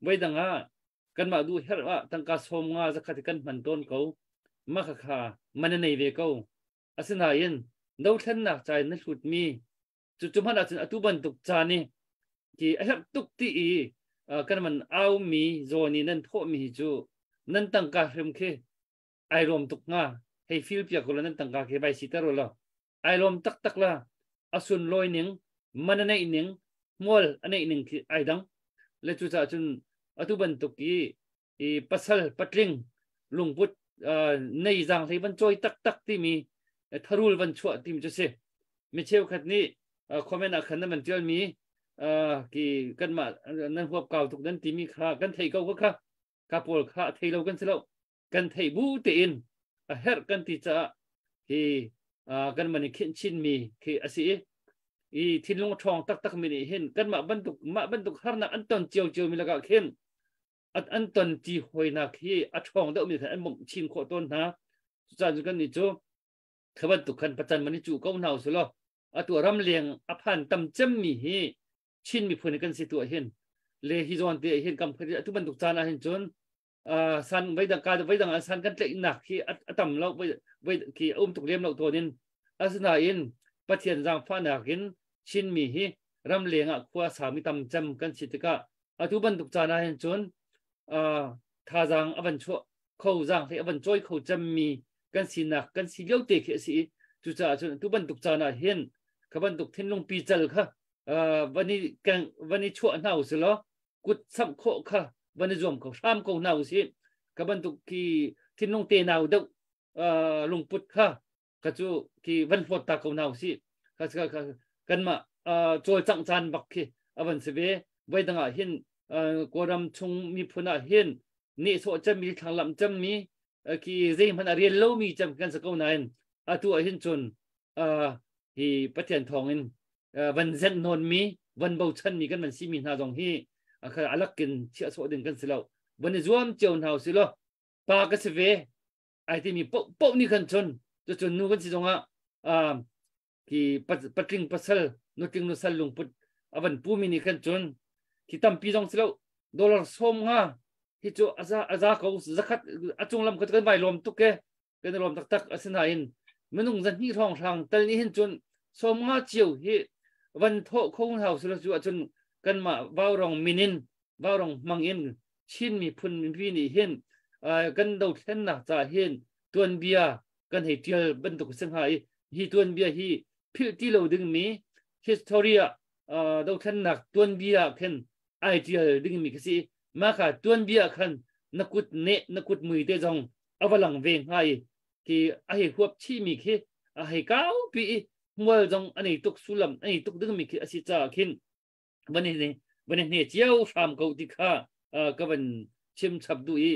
ไว้ดังอ่ะกันมาดูเฮว่าตั้งกาสมงาจะขัดกันมันต้นเขามาค่ะมันในเวเขาอาศัยยินดาวเทนนักใจนั่นสุดมีจุดจุมันอาจจะอตุบันตุกจานี่ที่ไอฮับตุกตีอีกันมันเอามีโซนี่นั่นโทมีจูนั่นตั้งกาเริ่มเคไอรมตุกงาให้ฟิลเปียกคนนั่นตั้งกาเคใบสิตารุละไอรมตักตักละอสุนลอยหนึ่งมันในหนึ่งมอลอันในหนึ่งคือไอดังและจุดจนอตุบันตุกีอีปัสลปัตลิงลุงพุทธในจางที่มันจอยตักตักที่มีทารุลวันชั่วที่มีจะเสไม่เชี่ยวขัดนี้คอมเมนต์ขันนั้นมันเจอมีกี่กันมานั่นหัวเก่าทุกนั้นที่มีค่ากันไทยเก่าก็ค่ะกาปอลค่าไทยเรากันเสลกันไทยบูเตียนเฮรกันที่จะที่กันมันเข็นชินมีคืออาศัยอีทิ้งลงทองตักตักมีเห็นกันมาบรรทุกมาบรรทุกฮาร์นักอันตอนเจียวเจียวมีละก็เข็นอันตอนจีหอยนักที่อัทองเดมีอันมุมชินโคต้นนะจานกันนี่จู Kha bantuk khan pacan man i cu ko hna usih law atu ram leng a phan tam cemmi hi Chin miphun kan si tu hin le hi zawn te hin kam atu bantuk caan ah hin cun san veidang ka veidang an san kan tlaihnak hi a tam lo vei khi um tuk lem lo tawn in asinain Pathian zaangfahnak in Chinmi hi ram leng ah khua sami tam cem kan si tikah atu bantuk caan ah hin cun thazaang a van chuah kho zaang hlei a van cawi kho cemmi kan sinak kan si lio te khi a si i cucaah cun tu bantuk caan ah hin kha bantuk thinlung pical kha van i keng van i chuah hna usih law kut samh khawh kha van i zuam ko hram ko hna usih. Kha bantuk khi thinlung te nau deuh lungput kha ka cu khi van hlawt ta ko hna usih. Kanmah cawlcangh caan bak khi a van si ve. Voi dang ah hin Kawlram chung miphun ah hin nehsawh cemmi thlanglamh cemmi khi zeihmanh a rian lomi cem kan si ko nain atu ah hin cun hi Pathian thawngin van zenh nawnmi van bochanmi kan van simi hna zong hi alakin chiah sawh ding kan si lo. Van i zuam cio hna usih law pa ka si ve ai timi poh nih khan cun cucun nu kan si zongah khi patling pasal nutling nusal lungput a van pumi nih khan cun khi tampi zong si lo dollar 50 hi cu aza ko zakhat a cung lam kan vai lawm tuk ke kan lawm taktak. Asinain minung 200 hrawng hrang tal nih hin cun 50 cio hi van thawh kho hau sila cu ahcun kanmah vaurong minin vaurong hmang in Chin miphun mipi nih hin kan dothlennak ca hin tuanbia kan hei tial bantuk si hnga i hi tuanbia hi philh ti lo dingmi historia dothlennak tuanbia khin ai tial dingmi khi si. Mah kha tuanbia khan na kut ne na kut mui te zong a va lang ve hnga i khi a hei huap chihmi khi a hei kau pi i hmual zong a nei tuk sullam a nei tuk dingmi khi a si caah khin van i hne cio hram ko ti kha ka van chim chap duh i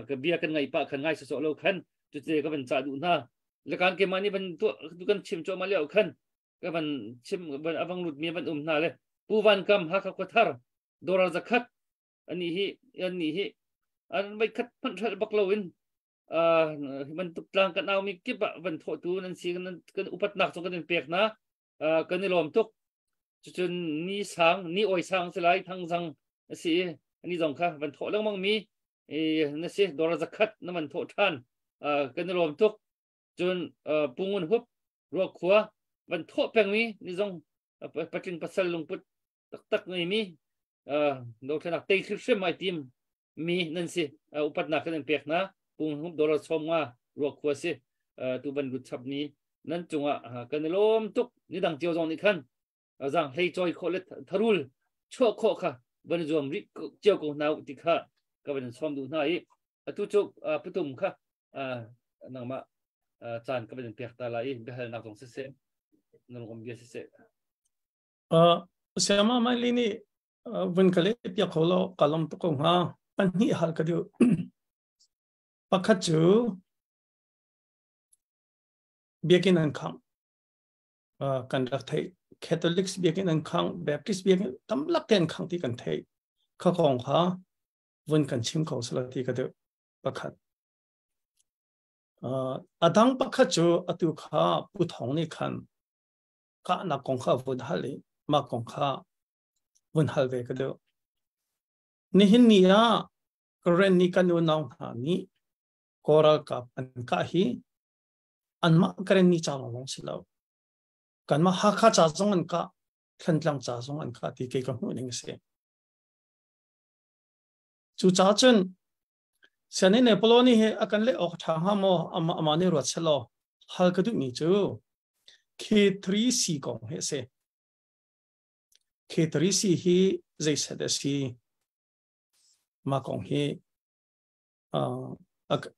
ka bia kan ngaih pah khan ngai sawsawh lo khan cuce ka van cah duh hna. Lekan ke mah nih van tuah kan chim cuahmah lio khan ka van chim van avang lut mi van um hna le Pu Van Kam Hakha Khuathar dollar 100 ani hi ani hi an vai khat phanh hral bak lo in bantuk tlang kan au mi kip ah van thawh tu nan si kan upatnak cu kan in pek na kan i lawm tuk. Cucun ni sang ni oi sang si lai thang zang si ani zong kha van thawh lengmang mi na si dollar 100 na van thawh than kan i lawm tuk. Cun pungun hup ruakhua van thawh peng mi ni zong patling pasal lungput taktak ngei mi dothlenak tei hrimhrim ai tim mi nan si upatnak kan in pek na pung hup dollar 50 ruakhua si tu van lut chap ni nan cungah kan i lawm tuk. Ni dang cio zong nih khan zang hlei choi khawh le tharul chuah khawh kha van zuam rih cio ko hna ti kha ka van sawm duh hna i atu cu putum kha nangmah caan ka van pek ta lai i biahalnak zong siseh nan rom bia siseh. Siama mai li nih vun ka le piak kho lo ka lom tuk ko hnga. Pahnih hal ka duh. Pakhat cu biakinn an khang kan rak theih Catholics biakinn an khang Baptist biakinn tamlak te an khang ti kan theih kha kong kha vun kan chim ko sala ti ka duh pakhat. Adang pakhat cu atu kha Pu Thong nih khan ka nak kong kha vun hal i mah kong kha vun hal ve ka duh. Nihin ni ah Karen ni kan unau hna nih Kawl kap an kah hi anmah Karen ni ca lawng si lo kanmah Hakha ca zong an kah Thantlang ca zong an kah ti kei ka hmuh ning a si. Cu ca cun sianginn ne Poloni he a kan leh awk ṭha hnga maw ama ama nih ruat selaw hal ka duhmi cu K3C kong hi a si. K3C hi zei set a si mah kong hi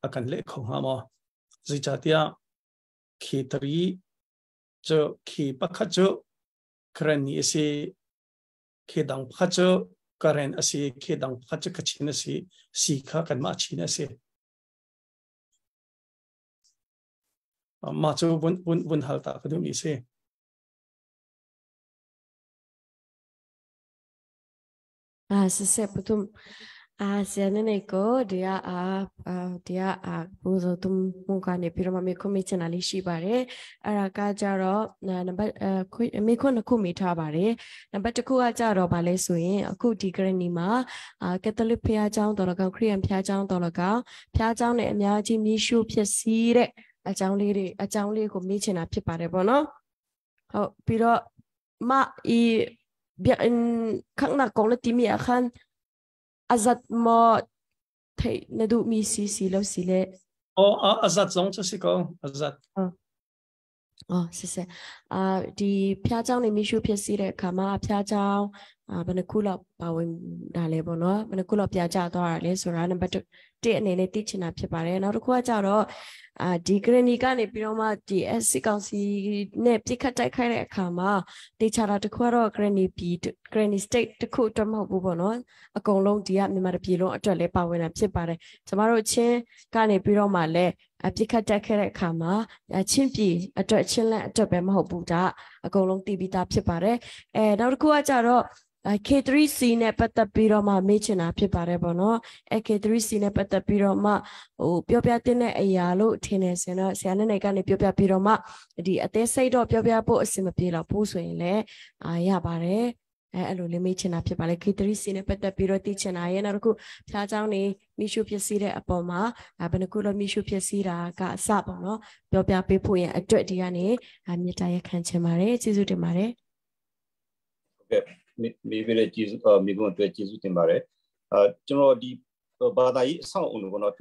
a kan leh kho hnga maw? Zeicahtiah K3 cu K pakhat cu Karen ni a si K dang pakhat cu Karen a si K dang pakhat cu Kachin a si si kha kanmah Chin a si. Mah cu vun hal ta ka duhmi si. Siseh pathum. အာဆရာနေနေကိုဒီကအာဒီကအာဘူဇိုတုံမုကနေပြီးတော့မှမေခွမေးချင်တာလေးရှိပါတယ်။အဲ့ဒါကကြတော့နံပါတ်ခွမေခွနှစ်ခုမေးထားပါတယ်။နံပါတ်1ခုကကြတော့ဗာလဲဆိုရင်အခုဒီဂရနီမှာအာကက်သလစ်ဖျားเจ้าတော်လကောင်ခရီးယန်ဖျားเจ้าတော်လကောင်ဖျားเจ้าနဲ့အများကြီးမြှုဖြစ်စီးတဲ့အကြောင်းလေးတွေအကြောင်းလေးကိုမေးချင်တာဖြစ်ပါတယ်ပေါ့နော်။ဟုတ်ပြီးတော့မအီဘီအင်ခန့်နာကောင်လက်တီမီအခန် azat mo thei na du mi si si lo si le အော်အဇတ်ဇုံချစီကောအဇတ် အော်ဆက်ဆက်အာဒီဖျားเจ้าနေမိရှုဖြစ်စီတဲ့အခါမှာဖျားเจ้าအာဘယ်နှခုလောက်ပါဝင်တာလဲပေါ့နော်ဘယ်နှခုလောက်ပြကြသွားတာလဲဆိုတာနံပါတ်1အနေနဲ့သိချင်တာဖြစ်ပါတယ်နောက်တစ်ခုကကြတော့အာဒီဂရနီကနေပြီးတော့မှဒီ SC ကောင်စီနဲ့ပြစ်ခတ်တိုက်ခိုက်တဲ့အခါမှာတေချာတာတစ်ခုကတော့ဂရနီပြည်ဂရနီ state တစ်ခုအတွက်မဟုတ်ဘူးပေါ့နော်အကုန်လုံးဒီကမြန်မာပြည်လုံးအတွက်လည်းပါဝင်တာဖြစ်ပါတယ်ကျမတို့ချင်းကနေပြီးတော့မှလည်းအပြစ်ခတ်တက်ခဲ့တဲ့အခါမှာချင်းပြည်အတွက်ချင်းလက်အတွက်ပဲမဟုတ်ဘူးဒါအကုန်လုံးတည်ပြီးသားဖြစ်ပါတယ်အဲနောက်တစ်ခုကကြတော့ K3C နဲ့ပတ်သက်ပြီးတော့မှမေးချင်တာဖြစ်ပါတယ်ပေါ့နော်အဲ K3C နဲ့ပတ်သက်ပြီးတော့မှဟိုပြောပြတဲ့အရာလို့ထင်တယ်ဆိုရင်တော့ဆရာနဲ့နဲ့ကနေပြောပြပြီးတော့မှဒီအသေးစိတ်တော့ပြောပြဖို့အဆင်မပြေတော့ဘူးဆိုရင်လည်းအာရပါတယ်အဲအဲ့လိုလေးမေးချင်တာဖြစ်ပါလေ K3C နဲ့ပတ်သက်ပြီးတော့သိချင်တာရဲ့နောက်တစ်ခုဖျားเจ้าနေမိရှုဖြစ်စီတဲ့အပေါ်မှာဘယ်နှခုလို့မိရှုဖြစ်စီတာကအစပေါ့နော်ပြောပြပေးဖို့ရန်အတွက်ဒီကနေမြစ်တာရခံချင်ပါတယ်ကျေးဇူးတင်ပါတယ် ဟုတ်ကဲ့မေးပြတဲ့ကျေးဇူးမိကွန်းအတွက်ကျေးဇူးတင်ပါတယ်အာကျွန်တော်ဒီဘာသာရေးအဆောင်အုံတို့ပေါ့နော်သူ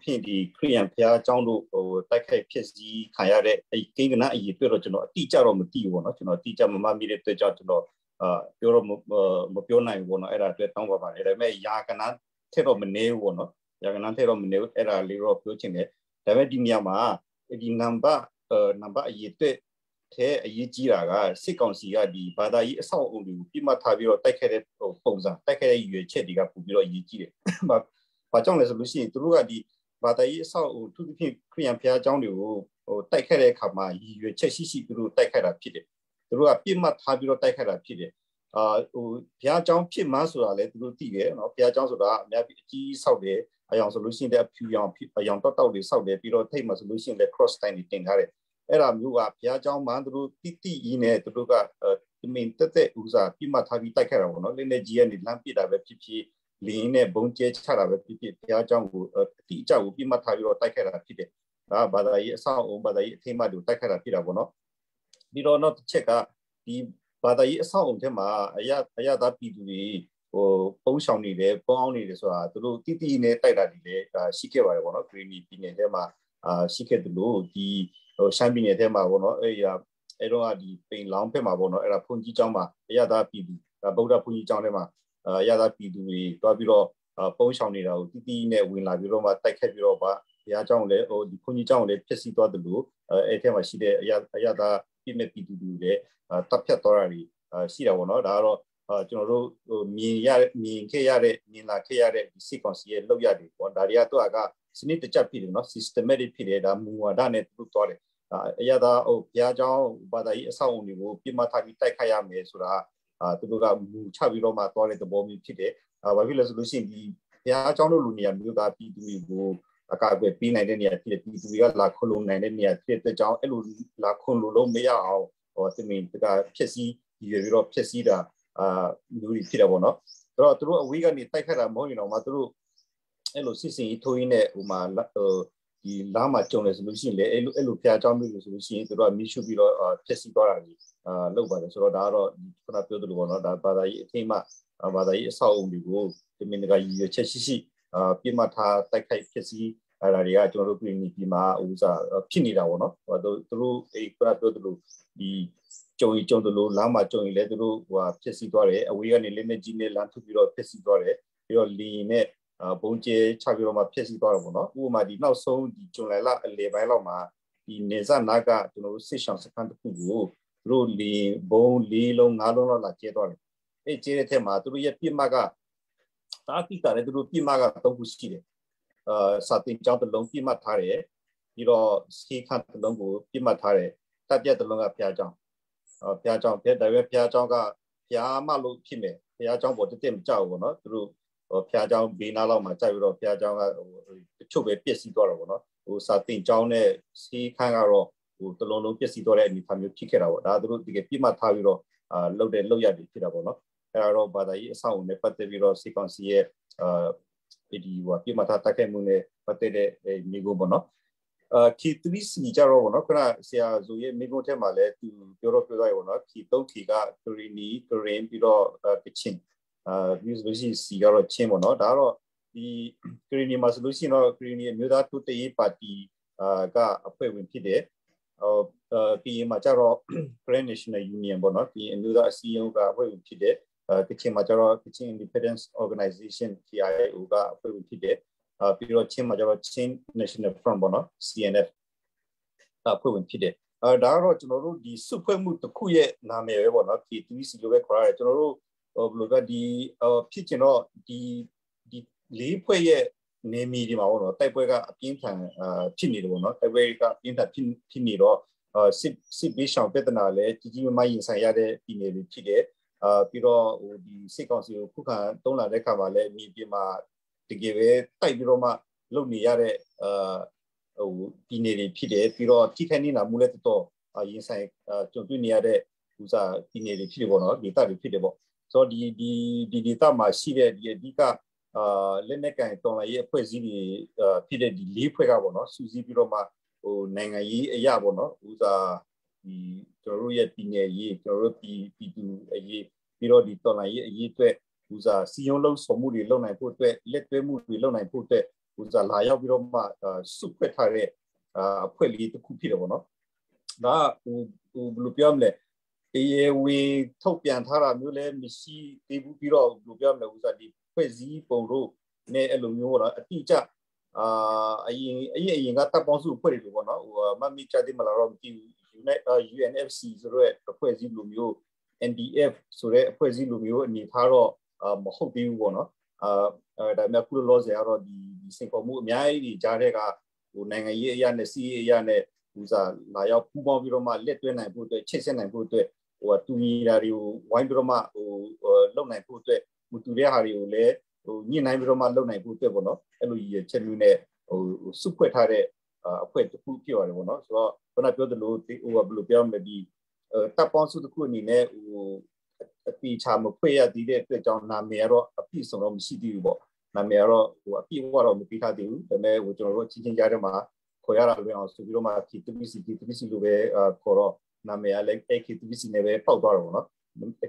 ဖြင့်ဒီခရီးယန်ဖျားအကြောင်းတို့ဟိုတိုက်ခိုက်ဖြစ်စည်းခံရတဲ့အဲကိန်းကနအရေးတွေ့တော့ကျွန်တော်အတိအကျတော့မသိဘူးပေါ့နော်ကျွန်တော်အတိအကျမမမိတဲ့အတွက်ကြောင့်ကျွန်တော်အာပြောတော့မပြောနိုင်ဘူးပေါ့နော်အဲ့ဒါအတွက်တောင်းပါပါတယ်ဒါပေမဲ့ယာကနထက်တော့မနေဘူးပေါ့နော်ယာကနထက်တော့မနေဘူးအဲ့ဒါလေးတော့ပြောချင်တယ်ဒါပေမဲ့ဒီနေရာမှာဒီနံပါတ်နံပါတ်အရေးအတွက်ထဲအရေးကြီးတာကစစ်ကောင်စီကဒီဘာသာရေးအဆောက်အအုံတွေကိုပြစ်မှတ်ထားပြီးတော့တိုက်ခဲ့တဲ့ပုံစံတိုက်ခဲ့တဲ့ရွေချက်တွေကပို့ပြီးတော့အရေးကြီးတယ်။ဘာကြောင့်လဲဆိုလို့ရှိရင်သူတို့ကဒီဘာသာရေးအဆောက်အအုံသူသဖြင့်ခရီးယန်ဖျားเจ้าတွေကိုဟိုတိုက်ခဲ့တဲ့အခါမှာရည်ရွယ်ချက်ရှိရှိသူတို့တိုက်ခဲ့တာဖြစ်တယ်။သူတို့ကပြစ်မှတ်ထားပြီးတော့တိုက်ခဲ့တာဖြစ်တယ်။အာဟိုဘုရားเจ้าဖြစ်မှန်းဆိုတာလည်းသူတို့သိတယ်နော်ဘုရားเจ้าဆိုတာအများကြီးအကြီးဆောက်တယ်အယောင်ဆိုလို့ရှိရင်လည်းအဖြူရောင်အယောင်တောက်တောက်တွေဆောက်တယ်ပြီးတော့ထိတ်မှာဆိုလို့ရှိရင်လည်း cross line တွေတင်ထားတယ်အဲ့ဒါမျိုးကဘုရားเจ้าမှသူတို့တိတိကြီးနဲ့သူတို့ကတမင်တက်တက်ဥစားပြမထားပြီးတိုက်ခဲ့တာပေါ့နော်လက်နဲ့ကြီးကနေလမ်းပစ်တာပဲဖြစ်ဖြစ်လင်းနဲ့ဘုံကျဲချတာပဲဖြစ်ဖြစ်ဘုရားเจ้าကိုအတိအကျကိုပြမထားပြီးတော့တိုက်ခဲ့တာဖြစ်တယ်ဒါဘာသာရေးအဆောက်အုံဘာသာရေးအထိမ်းအမှတ်တွေကိုတိုက်ခဲ့တာဖြစ်တာပေါ့နော်ပြီးတော့နောက်တစ်ချက်ကဒီဘာသာရေးအဆောက်အုံထဲမှာအရအရသာပြည်သူတွေဟိုပုံဆောင်နေတယ်ပုံအောင်နေတယ်ဆိုတာသူတို့တိတိနဲ့တိုက်တာတွေလည်းရှိခဲ့ပါတယ်ပေါ့နော်ဂရီနီပြည်နယ်ထဲမှာအာရှိခဲ့တယ်လို့ဒီဟိုရှမ်းပြည်နယ်ထဲမှာပေါ့နော်အဲ့ရအဲ့တော့ဒီပိန်လောင်းဖက်မှာပေါ့နော်အဲ့ဒါဖုန်ကြီးကျောင်းမှာအရသာပြည်သူဗုဒ္ဓဖုန်ကြီးကျောင်းထဲမှာအရသာပြည်သူတွေတွားပြီးတော့ပုံဆောင်နေတာကိုတိတိနဲ့ဝင်လာပြီးတော့မှတိုက်ခတ်ပြီးတော့ဗာဘုရားကျောင်းလည်းဟိုဒီဖုန်ကြီးကျောင်းလည်းဖြစ်စီသွားတယ်လို့အဲ့ထဲမှာရှိတဲ့အရအရသာပြည်မဲ့ပြည်သူတွေလည်းတပ်ဖြတ်သွားတာတွေရှိတာပေါ့နော်ဒါကတော့ကျွန်တော်တို့ဟိုမြင်ရမြင်ခဲ့ရတဲ့မြင်လာခဲ့ရတဲ့ဒီစစ်ကောင်စီရဲ့လောက်ရတယ်ပေါ့ဒါတွေကတော့ကစနစ်တကျဖြစ်တယ်နော် systematic ဖြစ်တယ်ဒါမူဝါဒနဲ့သူတို့သွားတယ်အရသာဟိုဘုရားကျောင်းဘာသာရေးအဆောက်အအုံတွေကိုပြစ်မှတ်ထားပြီးတိုက်ခိုက်ရမယ်ဆိုတာအာသူတို့ကမူချပြီးတော့မှသွားတဲ့သဘောမျိုးဖြစ်တယ်အာဘာဖြစ်လဲဆိုလို့ရှိရင်ဒီဘုရားကျောင်းတို့လူနေရာမျိုးကပြည်သူတွေကိုအကာအကွယ်ပေးနိုင်တဲ့နေရာဖြစ်တယ်ပြည်သူတွေကလာခွန်လုံနိုင်တဲ့နေရာဖြစ်တဲ့ကြောင့်အဲ့လိုလာခွန်လုံလို့မရအောင်ဟိုတမင်တကဖြစ်စည်းရည်ပြီးတော့ဖြစ်စည်းတာအာလူတွေဖြစ်တယ်ပေါ့နော်အဲ့တော့သူတို့အဝေးကနေတိုက်ခတ်တာမဟုတ်ရင်တော့မှသူတို့အဲ့လိုစစ်စင်ကြီးထိုးရင်းနဲ့ဟိုမှာဟိုဒီလမ်းမှာကြုံတယ်ဆိုလို့ရှိရင်လေအဲ့လိုအဲ့လိုဖျားเจ้าမျိုးလို့ဆိုလို့ရှိရင်သူတို့ကမီးရှို့ပြီးတော့ဖျက်ဆီးသွားတာကြီးအာလုပ်ပါတယ်ဆိုတော့ဒါကတော့ခုနပြောသလိုပေါ့နော်ဒါဘာသာရေးအထိမ်းမှဘာသာရေးအဆောက်အအုံတွေကိုဒီမင်းကရည်ရွယ်ချက်ရှိရှိအာပြစ်မှတ်ထားတိုက်ခိုက်ဖျက်ဆီးအဲ့ဒါတွေကကျွန်တော်တို့ပြည်ပြည်မှာဥစားဖြစ်နေတာပေါ့နော်ဟိုသူတို့အဲ့ခုနပြောသလိုဒီကြုံရင်ကြုံသလိုလမ်းမှာကြုံရင်လည်းသူတို့ဟိုဖြစ်စီသွားတယ်အဝေးကနေလက်နဲ့ကြီးနဲ့လမ်းထုတ်ပြီးတော့ဖြစ်စီသွားတယ်ပြီးတော့လီနဲ့ဘုံကျဲချပြီးတော့မှဖြစ်စီသွားတော့ပေါ့နော်ဥပမာဒီနောက်ဆုံးဒီဂျွန်လိုင်လအလေပိုင်းလောက်မှာဒီနေဇနာကကျွန်တော်တို့စစ်ဆောင်စခန်းတစ်ခုကိုသူတို့လီဘုံ၄လုံး၅လုံးလောက်လာကျဲသွားတယ်အဲ့ကျဲတဲ့ထက်မှာသူတို့ရဲ့ပြစ်မှတ်ကတာတိတာလည်းသူတို့ပြစ်မှတ်က၃ခုရှိတယ်အာစာတင်ကျောင်းတစ်လုံးပြစ်မှတ်ထားတယ်ပြီးတော့စီခန့်တစ်လုံးကိုပြစ်မှတ်ထားတယ်တပ်ပြက်တစ်လုံးကဖျားကျောင်းဘုရားကျောင်းဖျက်ဒါပေမဲ့ဘုရားကျောင်းကဘုရားမလို့ဖြစ်မယ်ဘုရားကျောင်းပေါ်တက်တက်မကြောက်ဘူးပေါ့နော်သူတို့ ဟိုဖျားเจ้าဘေးနားလောက်မှာကြိုက်ပြီးတော့ဖျားเจ้าကဟိုတချို့ပဲပျက်စီးသွားတော့ဗောနော်ဟိုစာတင်เจ้าနဲ့စီးခန်းကတော့ဟိုတလုံးလုံးပျက်စီးသွားတဲ့အနေအထားမျိုးဖြစ်ခဲ့တာပေါ့။ဒါသူတို့တကယ်ပြစ်မှတ်ထားပြီးတော့အာလှုပ်တဲ့လှုပ်ရက်တွေဖြစ်တာပေါ့နော်။အဲဒါတော့ဘာသာရေးအဆောက်အုံနဲ့ပတ်သက်ပြီးတော့စီကောင်စီရဲ့အာဒီဟိုပြစ်မှတ်ထားတိုက်ခိုက်မှုနဲ့ပတ်သက်တဲ့မိကုပေါ့နော်။အာ K3C ကြတော့ပေါ့နော်ခုနဆရာဇူရဲ့မိကုထဲမှာလည်းသူပြောတော့ပြောသွားရပေါ့နော် K3 K ကကရီနီကရင်ပြီးတော့ကချင်အာပြီးဆိုလို့ရှိရင် C ကတော့ချင်းပေါ့နော်။ဒါကတော့ဒီကရီနီမှာဆိုလို့ရှိရင်တော့ကရီနီအမျိုးသားတိုးတက်ရေးပါတီအာကအဖွဲ့ဝင်ဖြစ်တယ်။ဟိုကရင်မှာကျတော့ Grand National Union ပေါ့နော်ကရင်အမျိုးသားအစည်းအရုံးကအဖွဲ့ဝင်ဖြစ်တယ်အဲကချင်မှာကျတော့ကချင် Independence Organization KIO ကအဖွဲ့ဝင်ဖြစ်တယ်အာပြီးတော့ချင်းမှာကျတော့ချင်း National Front ပေါ့နော် CNF အဖွဲ့ဝင်ဖြစ်တယ်အဲဒါကတော့ကျွန်တော်တို့ဒီစုဖွဲ့မှုတစ်ခုရဲ့နာမည်ပဲပေါ့နော် K3C လို့ပဲခေါ်ရတယ်ကျွန်တော်တို့ဟိုဘယ်လိုကဒီဖြစ်ချင်တော့ဒီဒီလေးဖွဲ့ရဲ့နေမီဒီမှာပေါ့နော်တိုက်ပွဲကအပြင်းထန်အာဖြစ်နေတယ်ပေါ့နော်တိုက်ပွဲကအပြင်းထန်ဖြစ်ဖြစ်နေတော့အာစစ်စစ်ဘေးရှောင်ပြဿနာလည်းကြီးကြီးမားမားရင်ဆိုင်ရတဲ့ပြည်နယ်တွေဖြစ်တယ်အာပြီးတော့ဟိုဒီစစ်ကောင်စီကိုခုခံတုံးလာတဲ့ခါမှာလည်းမြေပြင်မှာတကယ်ပဲတိုက်ပြီးတော့မှလုပ်နေရတဲ့အာဟိုပြည်နယ်တွေဖြစ်တယ်ပြီးတော့ထိခိုက်နေတာမှုလည်းတော်တော်ရင်ဆိုင်ကြုံတွေ့နေရတဲ့ဥစားပြည်နယ်တွေဖြစ်တယ်ပေါ့နော်ဒေသတွေဖြစ်တယ်ပေါ့ဆိုတော့ဒီဒီဒီဒေသမှာရှိတဲ့ဒီအဓိကအာလက်နက်ကန်တော်လှန်ရေးအဖွဲ့အစည်းတွေဖြစ်တဲ့ဒီလေးဖွဲ့ကပေါ့နော်စူးစီးပြီးတော့မှဟိုနိုင်ငံရေးအရာပေါ့နော်ဥစားဒီကျွန်တော်တို့ရဲ့ပြည်နယ်ရေးကျွန်တော်တို့ပြည်ပြည်သူအရေးပြီးတော့ဒီတော်လှန်ရေးအရေးအတွက်ဥစားစီယုံလုံးဆောင်မှုတွေလုပ်နိုင်ဖို့အတွက်လက်တွဲမှုတွေလုပ်နိုင်ဖို့အတွက်ဥစားလာရောက်ပြီးတော့မှစုဖွဲ့ထားတဲ့အဖွဲ့လေးတစ်ခုဖြစ်တယ်ပေါ့နော်ဒါဟိုဟိုဘယ်လိုပြောမလဲတရားဝင်ထုတ်ပြန်ထားတာမျိုးလည်းမရှိသေးဘူးပြီးတော့ဘယ်လိုပြောမလဲဥစားဒီဖွဲ့စည်းပုံတို့နဲ့အဲ့လိုမျိုးတော့အတိအကျအာအရင်အရင်အရင်ကတပ်ပေါင်းစုဖွဲ့တွေလို့ပေါ့နော်ဟိုမမီချတဲ့မလာတော့မကြည့်ဘူး UNFC ဆိုတော့အဖွဲ့အစည်းလိုမျိုး NDF ဆိုတဲ့အဖွဲ့အစည်းလိုမျိုးအနေထားတော့မဟုတ်သေးဘူးပေါ့နော်အာဒါပေမဲ့ခုလောဆယ်ကတော့ဒီဒီစင်ခေါ်မှုအများကြီးဒီကြားတဲ့ကဟိုနိုင်ငံရေးအရာနဲ့စီးရေးအရာနဲ့ဟိုစားလာရောက်ပူးပေါင်းပြီးတော့မှလက်တွဲနိုင်ဖို့အတွက်ချိတ်ဆက်နိုင်ဖို့အတွက်ဟိုတူညီတာတွေကိုဝိုင်းပြီးတော့မှဟိုလုံနိုင်ဖို့အတွက်မတူတဲ့ဟာတွေကိုလည်းဟိုညှိနှိုင်းပြီးတော့မှလုံနိုင်ဖို့အတွက်ပေါ့နော်အဲ့လိုရည်ချက်မျိုးနဲ့ဟိုစုဖွဲ့ထားတဲ့အဖွဲ့တစ်ခုဖြစ်ရတယ်ပေါ့နော်ဆိုတော့ခုနပြောသလိုဟိုဘယ်လိုပြောမလဲဒီတပ်ပေါင်းစုတစ်ခုအနေနဲ့ဟိုအတိချာမဖွဲ့ရသေးတဲ့အတွက်ကြောင့်နာမည်ကတော့အပြည့်စုံတော့မရှိသေးဘူးပေါ့နာမည်ကတော့ဟိုအပြည့်အဝတော့မပြီးထားသေးဘူးဒါပေမဲ့ဟိုကျွန်တော်တို့ချင်းချင်းကြားထဲမှာခေါ်ရတာလွယ်အောင်ဆိုပြီးတော့မှ K3C K3C လို့ပဲခေါ်တော့နာမည်ကလည်း K3C နဲ့ပဲပေါက်သွားတော့ပေါ့နော်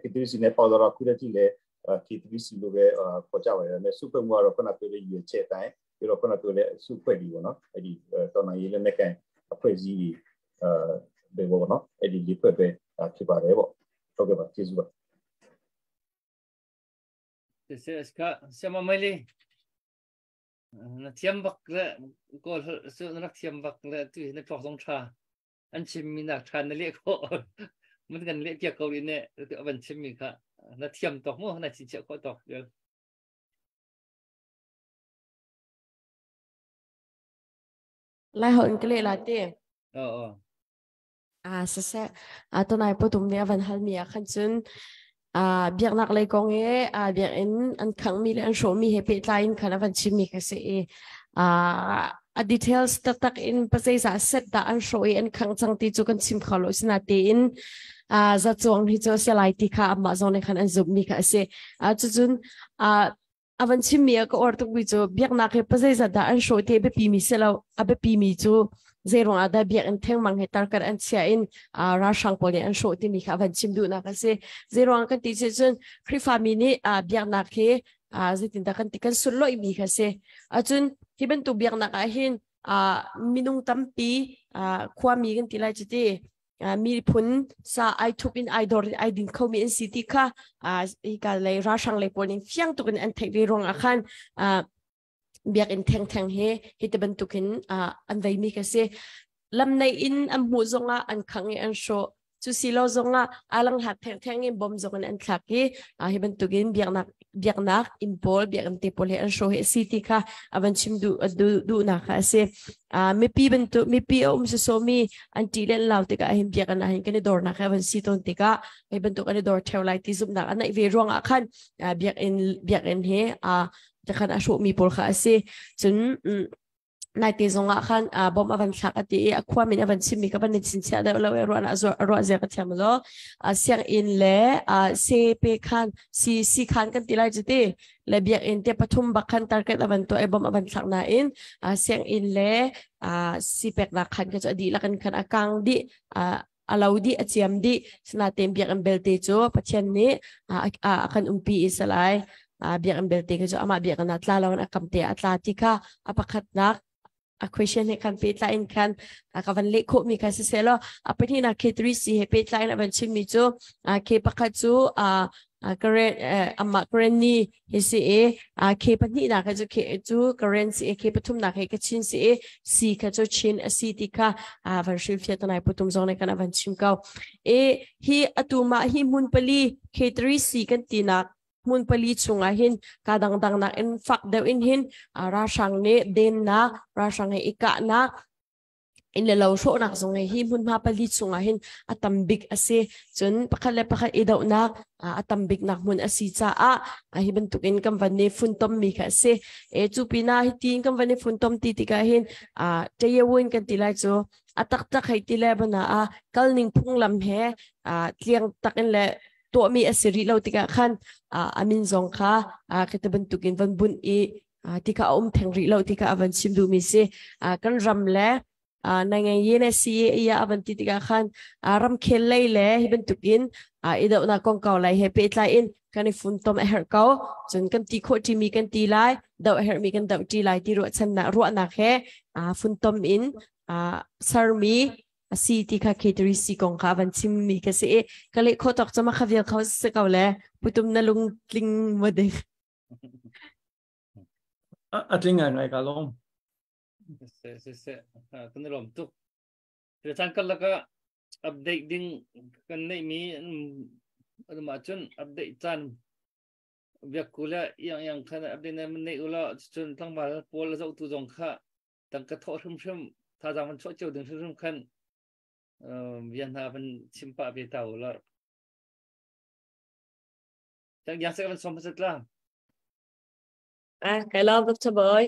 K3C နဲ့ပေါက်သွားတော့ခုတည်းကလည်း K3C လို့ပဲခေါ်ကြပါတယ်ဒါပေမဲ့စုဖွဲ့မှုကတော့ခုနပြောတဲ့ရွေချက်အတိုင်းပြီးတော့ခုနပြောတဲ့စုဖွဲ့ပြီးပေါ့နော်အဲ့ဒီတော်နိုင်ရေးလက်နက်ကန်အဖွဲ့အစည်းအဲပဲပေါ့နော်အဲ့ဒီလေးဖွဲ့ပဲဖြစ်ပါတယ်ပေါ့ဟုတ်ကဲ့ပါကျေးဇူးပါ ဆရာဆရာမမလေးna thiam bak le ko su na thiam bak le tu na thok song tha an chim mi nak tha na le ko mun kan le pia ko ri ne ban chim mi kha na thiam tok mo na chi che ko tok yo lai hon ke le la te อ๋อ อ่าสเสอ่าตัวนายปตุมเนี่ยวันฮัลมีขันจุนอ่าเบียกนักเลยกองเออ่าเบียกอินอันขังมีและอันโชมีเฮเปตไลน์ขันวันชิมีก็เสอ่า a details tak tak in pasai za set da an shoi an khang chang ti chu kan chim khalo sina te in a za chuang hi chu se lai ti kha amma zong ne khan an zup mi kha se a chu chun a avan chim mi ka or tuk bi chu biak na ke pasai za da an shoi te be pi mi se lo a be pi mi chu zerong ada biak in theng mang he tar kar an chia in a ra sang pol an sho ti mi kha van chim du na ka se zerong kan ti che chun khrifa mi ni a biak na ke a zitin ta kan ti kan sul loi mi kha se a chun hi ban tu biak na ka hin a minung tampi a khwa mi kan ti lai chiti mi phun sa ai thup in ai dor ai din kho mi in city kha a hi ka le ra sang le pol in fiang tu kan an thek ri rong a khan a biak in theng theng he hi te bantukin an vei mi ka se lam nei in an hmu zonga an khang i an sho Cu si lo zongah alang hlat theng theng in bom zong in an thlak i hi bantukin biaknak biaknak inn pawl biakinn te pawl he an hrawh hi a si ti kha a van chim duh duhnak kha a si. Mipi bantuk mipi a um sosomi an ṭih len lau tikah hin biakinn ah hin kan i dornak he van si tawn tikah hei bantuk an i dor ṭheo lai ti zumhnak a neih ve ruangah khan biakinn biakinn he khan a hrawhmi pawl kha a si. Cun naite zongah khan bom a van thlak a ti i a khua min a van chimmi ka van in chinchiah deuh lo i ruah ruah zia ka thiam lo. Sianginn le se pe khan si si khan kan ti lai cu ti le biakinn te pathum bak khan target a van tuah i bom a van thlak nain sianginn le si peknak khan ka cu a dihlak in khan a kang dih, a lo dih, a ciam dih. Sinain biakinn belte cu Pathian nih a kan umpi i salai biakinn belte cu amah biakinn ah tla loin a kam te ah a tla ti kha a pakhatnak a question he khan pehtlai in khan ka van leh khawhmi kha siseh law, a pahnihnak K3C he pehtlai in a van chimmi cu K pakhat cu Karen amah Karen ni hi si i K pahnih nak cu K cu Karen si i K pathum nak hi Kachin si i C kha cu Chin a si ti kha van hrilhfiah tanai putum zong nih kan a van chim ko. E hi atu mah hi hmun pali K3C kan tinak hmun pali chungah hin ka dangdang nak in fak deuh in hin ralhrang nih dennak, ralhrang he i kahnak, inn le lo hrawhnak zong hi hmunhma pali chungah hin a tam bik a si. Cun pakhat le pakhat i dohnak a tam bik nak hmun a si caah hi bantukin kan van i funtom mi kha a si. E cu pinah hi tiin kan van i funtom ti tikah hin ṭayawin kan ti lai cu a taktak hei ti le bana a kalning phunglam he tliang takin le tuahmi a si rih lo tikah khan a min zong kha khi bantukin van bunh i ti kha a um theng rih lo ti kha a van chim duhmi si. Kan ram le na ngei ye ne si iya a van ti tikah khan ramkhel lei le hi bantukin i dohnak kongkau lai he pehtlai in kan i funtom a herh ko. Cun kan ti khawh ṭimi kan ti lai, doh a herhmi kan doh ṭi lai ti ruahchannak ruahnak he funtom in sermi a si ti kha K3C kong kha van chimmi ka si i ka leh khawh tawk cama kha vial kho si ko le putum na lung tling ma ding? A tling ngai ngai ka lawm. Se se se kan lawm tuk. Te chan kal laka update ding kan nei mi ma cun update chan biak kula yang yang khan update na nei ula cun tlangval pawl zo tu zong kha tang ka thawh hrim hrim thazang van chuah cio ding hrim hrim khan bia hna van chim pah ve ta ula. Tang yang se van som pasat la. Eh, kai love Dr. Boy.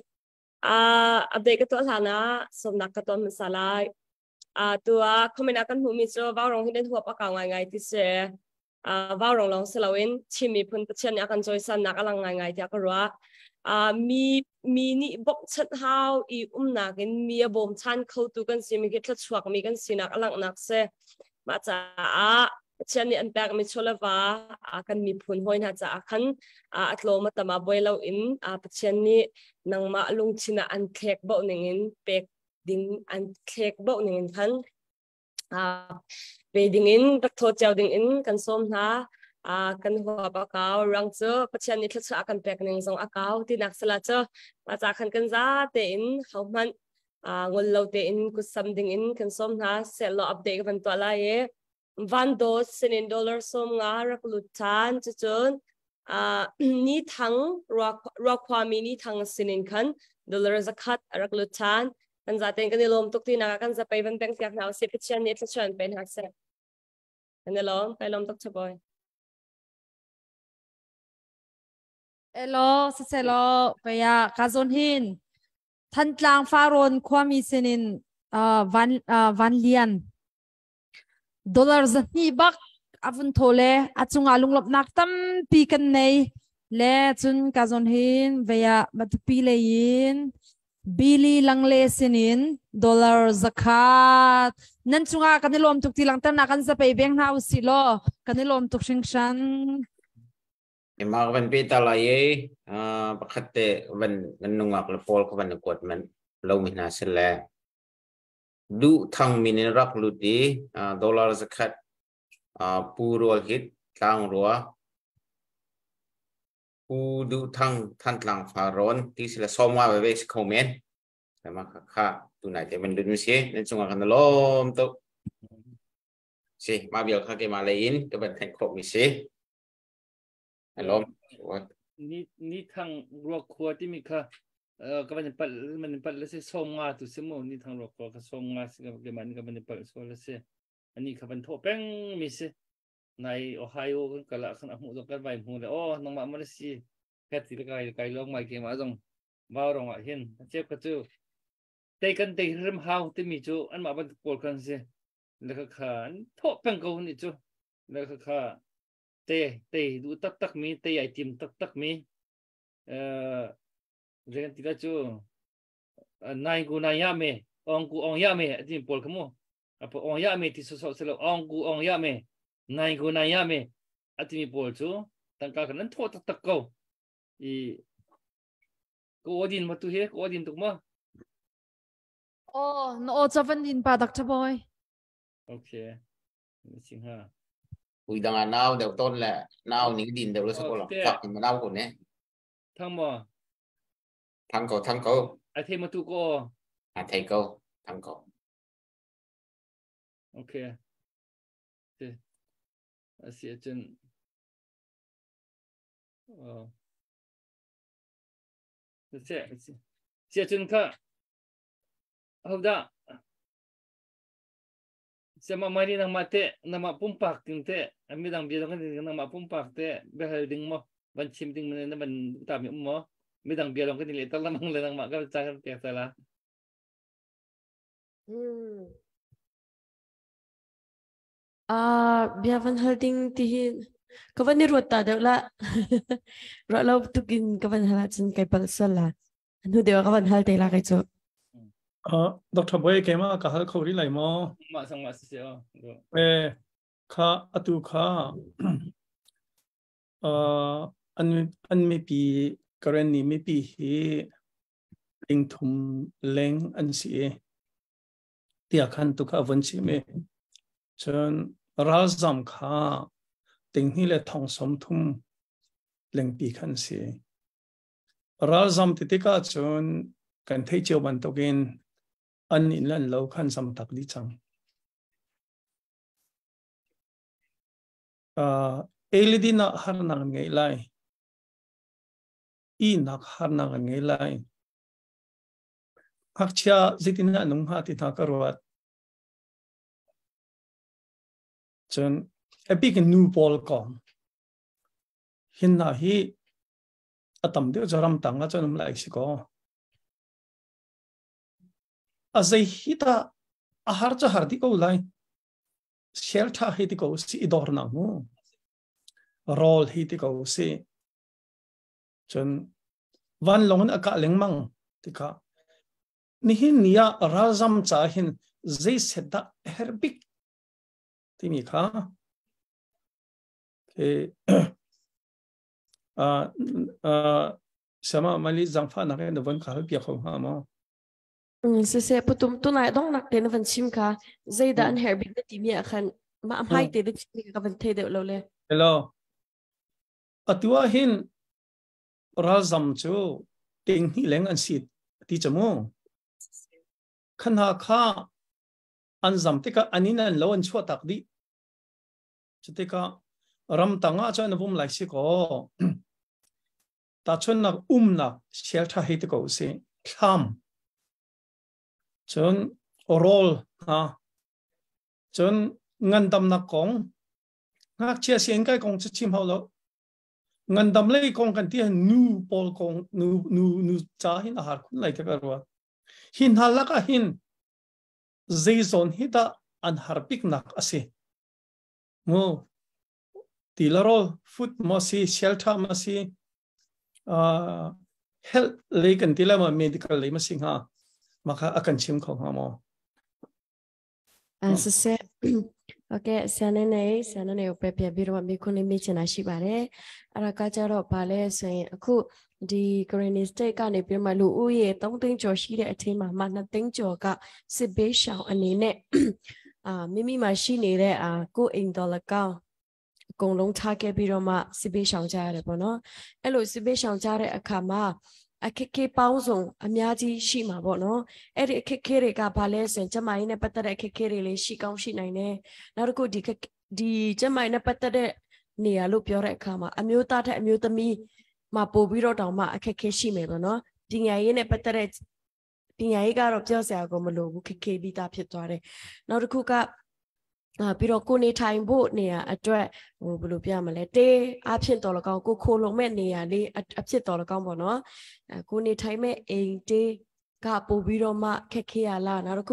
Update ka tuah hlan ah sawmnak ka tuah hmasa lai. Tua comment ah kan hmuhmi cu Vaurong hi nan huap a kau ngaingai ti si. Vaurong lawng si loin Chin miphun Pathian nih a kan cawisannak a lang ngaingai tiah ka ruah. Mi mi nih bawmhchanh hau i umnak in mi a bawmchan khotu kan si mi khi thluachuak mi kan sinak a langhnak si. Mah caah Pathian nih an pekmi chawleva kan miphun hawi hna caah khan a tlawm a tam ah buai loin Pathian nih nangmah lungthin ah an thlek boh ningin pek ding an thlek boh ningin khan pe dingin rak thaw cio dingin kan sawm hna. Kan huap a kau rang cu Pathian nih thluachuah a kan pek ning zong a kau tinak sala cu mah ca khan kan za tein hohmanh ngol lo tein kutsam dingin kan sawm hna. Sehlaw update ka van tuah lai i Van Dawt sinin dollar 50 rak lut ṭhan. Cucun ni thang ruakhuami ni thang sinin khan dollar 100 rak lut ṭhan. Kan zaten kan i lawm tuk tinak kan zapei van peng piak hna usih. Pathian nih thluachuah pe hna seh. Kan i lawm, kai lawm tuk chaboy. Elo, siselo, paya ka zon hin Thantlang Farrawn khuami sinin Van Van Lian dollar 200 bak a vun thaw le a cungah lunglawmhnak tampi kan nei le. Cun ka zawn hin veia Matupi leiin Billy Langle sinin dollar 100. Nan cungah kan i lawm tuk ti langternak kan zapei beng hna usih law. Kan i lawm tuk hringhran. Ima van pe ta lai e pakhat te van nan nungak le pawl ka van kuat man lo mi hna sel le du thang min in rak lut i dollar 100 pu rual hit tlang rua pu du thang Thantlang Farrawn ti sila 50 ve ve si kho men ma kha kha tu nai te van lut mi si. Nan chungah kan lawm tuk. Si ma bial kha ke ma lei in ka ban thenh khawh mi si. Alom. Ni ni thang ruak khua timi kha ka van pal man pal le si som nga tu si mu ni thang ruak khua ka som nga si ka man ka van pal so le si ani kha van tho peng mi si nai Ohio kan kala khan ahmu zong kan vai hmu le oh nangmah ma si ka ti le kai kai long mai ke ma zong vau rong ah hin chep ka chu tei kan tei rim hau timi chu an mah bantuk pawl kan si le kha kha an tho peng ko ni chu le kha kha te tei du tak tak mi tei ai tim tak tak mi zei ti la chu nai gu nai ya me ong gu ong ya me ati pawl kha mu apo ong ya me ti so so selo ong gu ong ya me nai gu nai ya me ati mi pawl chu tangka kan an tho tak tak ko i ko odin ma tu he ko odin tuk ma. Oh, no o chavan din pa Dr. Boy. Okay. Sing ha. Ui dang nau deuh ton le nau ning din deuh le so ko la fak in nau ko ne. Thang mo. Thang ko thang ko. Ai thei ma tu ko. A thei ko thang ko. Okay. Te. Asi acun. Oh. Se se cun kha hoda sama mari nang ma te nama pumpak ting te ami dang bia dang kan nama pumpak te behal ding mo van chim ding na ban ta mi um mo mi dang bia dong kan le tal lamang le nang ma ka cha kan pek ta la. Bia van hal ding ti hi ka van i ruat ta deuh la. Ruah lo tukin ka van hal ahcun kai palh sual la. Nu deuh ka van hal te la kai cu. Dr. Boy ke ma ka hal kho ri lai mo? Ma sang ma si se o. Eh kha atu kha an an mipi Karen ni mipi hi ting thum leng an si tia khan tu kha von chi me chun ralzam kha ting hi le thong som thum leng pi khan si ralzam ti tika chun kan thei cheu bantukin an in lan lo khan sam tak di chang elidina har nang ngei lai i nak har nang ngei lai ngakchia zeitin dah nung hnga ti hna ka ruat. Cun a bik in nu pawl kong hin na hi a tam deuh cu ramtang ah cun um lai si ko. A zei hi ta a har cu har di ko lai. Shelter hi ti ko si i dor nak mu. Rawl hi ti ko si. Cun vanlawng in a kah lengmang tikah nihin ni ah ralzam ca hin zei set dah a herh bik timi kha sama mali zangfa nak in von ka hal piak kho hnga maw? Siseh putum tunai dong nak te na van chim kha zeidah an herh bik na timi ah khan mah hmai te na chim ka van thei deuh lo le. Hello. Atu ah hin ralzam cu ting hnih leng an si ti cu mu. Khan hna kha an zam tikah an inn an lo an chuah tak dih. Cutikah ramtang ah cun an vum lai si kaw tahchunnak umnak shelter hei ti ko usih thlam cun rawl hna cun ngandamnak kong ngakchia sianginn kai kong cu chim hau lo ngandam lei kong kan ti nu pawl kong nu nu nu ca hin a har khun lai te ka ruat hi hna lak ah hin zeizawn hi dah an har bik nak asi mu ti la rol food mo si shelter ma si health lei kan ti la ma medical lei ma si nga ma kha akan chim kho nga mo? ဆက်ဆက်ဟုတ်ကဲ့ ဆန်နေနေဆန်နေနေကိုပဲပြပြီးတော့မိခွန်းလေးမေးချင်တာရှိပါတယ်။အဲ့ဒါကကြတော့ဗာလဲဆိုရင်အခုဒီ Granny State ကနေပြီးမှလူဦးရေ3သိန်းကျော်ရှိတဲ့အချိန်မှာမှ2သိန်းကျော်ကစစ်ဘေးရှောင်အနေနဲ့အာမိမိမှာရှိနေတဲ့အာကိုအိမ်တော်လကောင်အကုန်လုံးထားခဲ့ပြီးတော့မှစစ်ဘေးရှောင်ကြရတယ်ပေါ့နော်။အဲ့လိုစစ်ဘေးရှောင်ကြတဲ့အခါမှာ အခက်ခဲပေါင်းစုံအများကြီးရှိမှာပေါ့နော်။အဲ့ဒီအခက်ခဲတွေကဘာလဲဆိုရင်ကျမကြီးနဲ့ပတ်သက်တဲ့အခက်ခဲတွေလည်းရှိကောင်းရှိနိုင်တယ်။နောက်တစ်ခုဒီဒီကျမကြီးနဲ့ပတ်သက်တဲ့နေရာလို့ပြောတဲ့အခါမှာအမျိုးသားတဲ့အမျိုးသမီးမှာပို့ပြီးတော့တောင်မှအခက်ခဲရှိမယ်ပေါ့နော်။ပညာရေးနဲ့ပတ်သက်တဲ့ပညာရေးကတော့ပြောစရာကိုမလိုဘူးခက်ခဲပြီးသားဖြစ်သွားတယ်။နောက်တစ်ခုကအာပြီးတော့ကိုနေထိုင်ဖို့နေရာအတွက်ဟိုဘယ်လိုပြမလဲတေးအဖြစ်တော်လကောင်းကိုခိုလုံမဲ့နေရာလေးအဖြစ်တော်လကောင်းပေါ့နော်အဲကိုနေထိုင်မဲ့အိမ်တေးကပို့ပြီးတော့မှခက်ခဲရလားနောက်တစ်ခု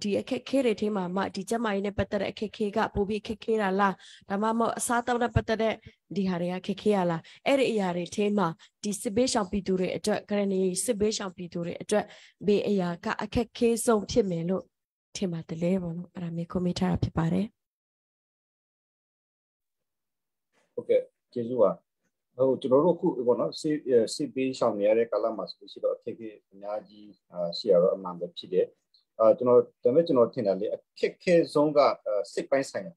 ဒီအခက်ခဲတွေထဲမှာမှဒီကျမကြီးနဲ့ပတ်သက်တဲ့အခက်ခဲကပိုပြီးခက်ခဲတာလားဒါမှမဟုတ်အစားတောက်နဲ့ပတ်သက်တဲ့ဒီဟာတွေကခက်ခဲရလားအဲ့ဒီအရာတွေထဲမှာဒီစစ်ဘေးရှောင်ပြည်သူတွေအတွက်ကရဏီစစ်ဘေးရှောင်ပြည်သူတွေအတွက်ဘေးအရာကအခက်ခဲဆုံးဖြစ်မယ်လို့ထင်ပါတယ်လေပေါ့နော်အဲ့ဒါမျိုးကွန်မန့်ထားတာဖြစ်ပါတယ် ဟုတ်ကဲ့ကျေးဇူးပါဟိုကျွန်တော်တို့ခုပေါ့နော်စစ်စစ်ပေးရှောင်နေရတဲ့ကာလမှာဆိုလို့ရှိတော့အခက်အခဲအများကြီးရှိရတော့အမှန်ပဲဖြစ်တယ်အာကျွန်တော်ဒါပေမဲ့ကျွန်တော်ထင်တာလေအခက်ခဲဆုံးကစိတ်ပိုင်းဆိုင်ရ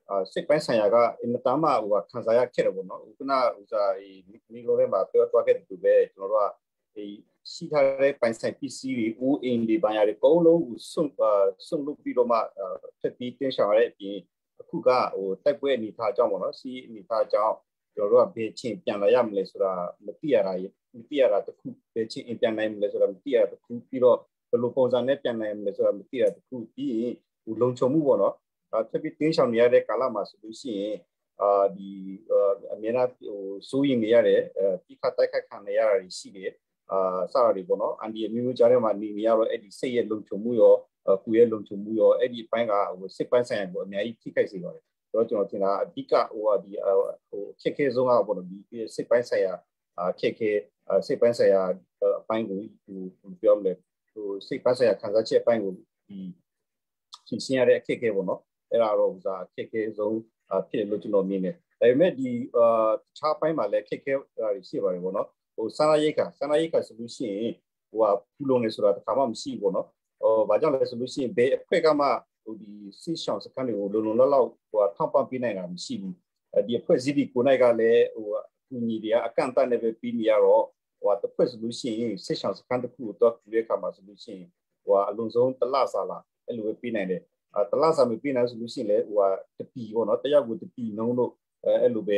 ာအာစိတ်ပိုင်းဆိုင်ရာကအင်မတန်မှဟိုခံစားရခဲ့တယ်ပေါ့နော်ခုနဟိုစားဒီလိုထဲမှာပြောသွားခဲ့တယ်တူပဲကျွန်တော်တို့ကဒီရှိထားတဲ့ပိုင်ဆိုင်ပစ္စည်းတွေဦးအိမ်တွေဘာညာတွေအကုန်လုံးကိုစွန့်စွန့်လုပ်ပြီးတော့မှဖက်ပြီးတင်းရှောင်ရတဲ့အပြင်အခုကဟိုတိုက်ပွဲအနေထားအကြောင်းပေါ့နော်စီးအနေထားအကြောင်းကျွန်တော်တို့ကဘယ်ချင်းပြန်လာရမလဲဆိုတာမသိရတာမသိရတာတခုဘယ်ချင်းပြန်နိုင်မလဲဆိုတာမသိရတာတခုပြီးတော့ဘယ်လိုပုံစံနဲ့ပြန်နိုင်မလဲဆိုတာမသိရတာတခုပြီးရင်ဟိုလုံခြုံမှုပေါ့နော်ဖက်ပြီးတင်းရှောင်နေရတဲ့ကာလမှာဆိုလို့ရှိရင်အာဒီအများအားဟိုစိုးရင်နေရတယ်ပြခတ်တိုက်ခတ်ခံနေရတာရှိတယ်အာစတာတွေပေါ့နော်အန်ဒီအမျိုးမျိုးကြားထဲမှာနေနေရတော့အဲ့ဒီစိတ်ရဲ့လုံခြုံမှုရောကိုယ်ရဲ့လုံခြုံမှုရောအဲ့ဒီအပိုင်းကဟိုစိတ်ပိုင်းဆိုင်ရာကိုအများကြီးထိခိုက်စေပါတယ်ဆိုတော့ကျွန်တော်ထင်တာအဓိကဟိုဒီဟိုခက်ခဲဆုံးကပေါ့နော်ဒီစိတ်ပိုင်းဆိုင်ရာခက်ခဲစိတ်ပိုင်းဆိုင်ရာအပိုင်းကိုဟိုပြောမလဲဟိုစိတ်ပိုင်းဆိုင်ရာခံစားချက်အပိုင်းကိုဒီရှင်းရှင်းရတဲ့အခက်ခဲပေါ့နော်အဲ့ဒါတော့ဥစားအခက်ခဲဆုံးဖြစ်လို့ကျွန်တော်မြင်တယ်ဒါပေမဲ့ဒီအာတခြားပိုင်းမှာလည်းခက်ခဲတာရှိပါတယ်ပေါ့နော်ဟိုဆန္ဒရိတ်ခဆန္ဒရိတ်ခဆိုလို့ရှိရင်ဟိုဟာဖူလုံနေဆိုတာတခါမှမရှိဘူးပေါ့နော်ဟိုဘာကြောင့်လဲဆိုလို့ရှိရင်ဘယ်အဖွဲ့ကမှဟိုဒီစစ်ရှောင်းစခန်းတွေကိုလုံလုံလောက်လောက်ဟိုထောက်ပံ့ပေးနိုင်တာမရှိဘူးဒီအဖွဲ့အစည်းဒီကိုနိုင်ကလည်းဟိုအကူအညီတွေကအကန့်အသတ်နဲ့ပဲပြီးနေရတော့ဟိုတစ်ဖွဲ့ဆိုလို့ရှိရင်စစ်ရှောင်းစခန်းတစ်ခုကိုတော့ပြတဲ့အခါမှာဆိုလို့ရှိရင်ဟိုအလုံးစုံတစ်လစာလာအဲ့လိုပဲပြီးနိုင်တယ်အတလစာမပြီးနိုင်ဆိုလို့ရှိရင်လည်းဟိုတပီပေါ့နော်တယောက်ကိုတပီနှုံးလို့အဲ့လိုပဲ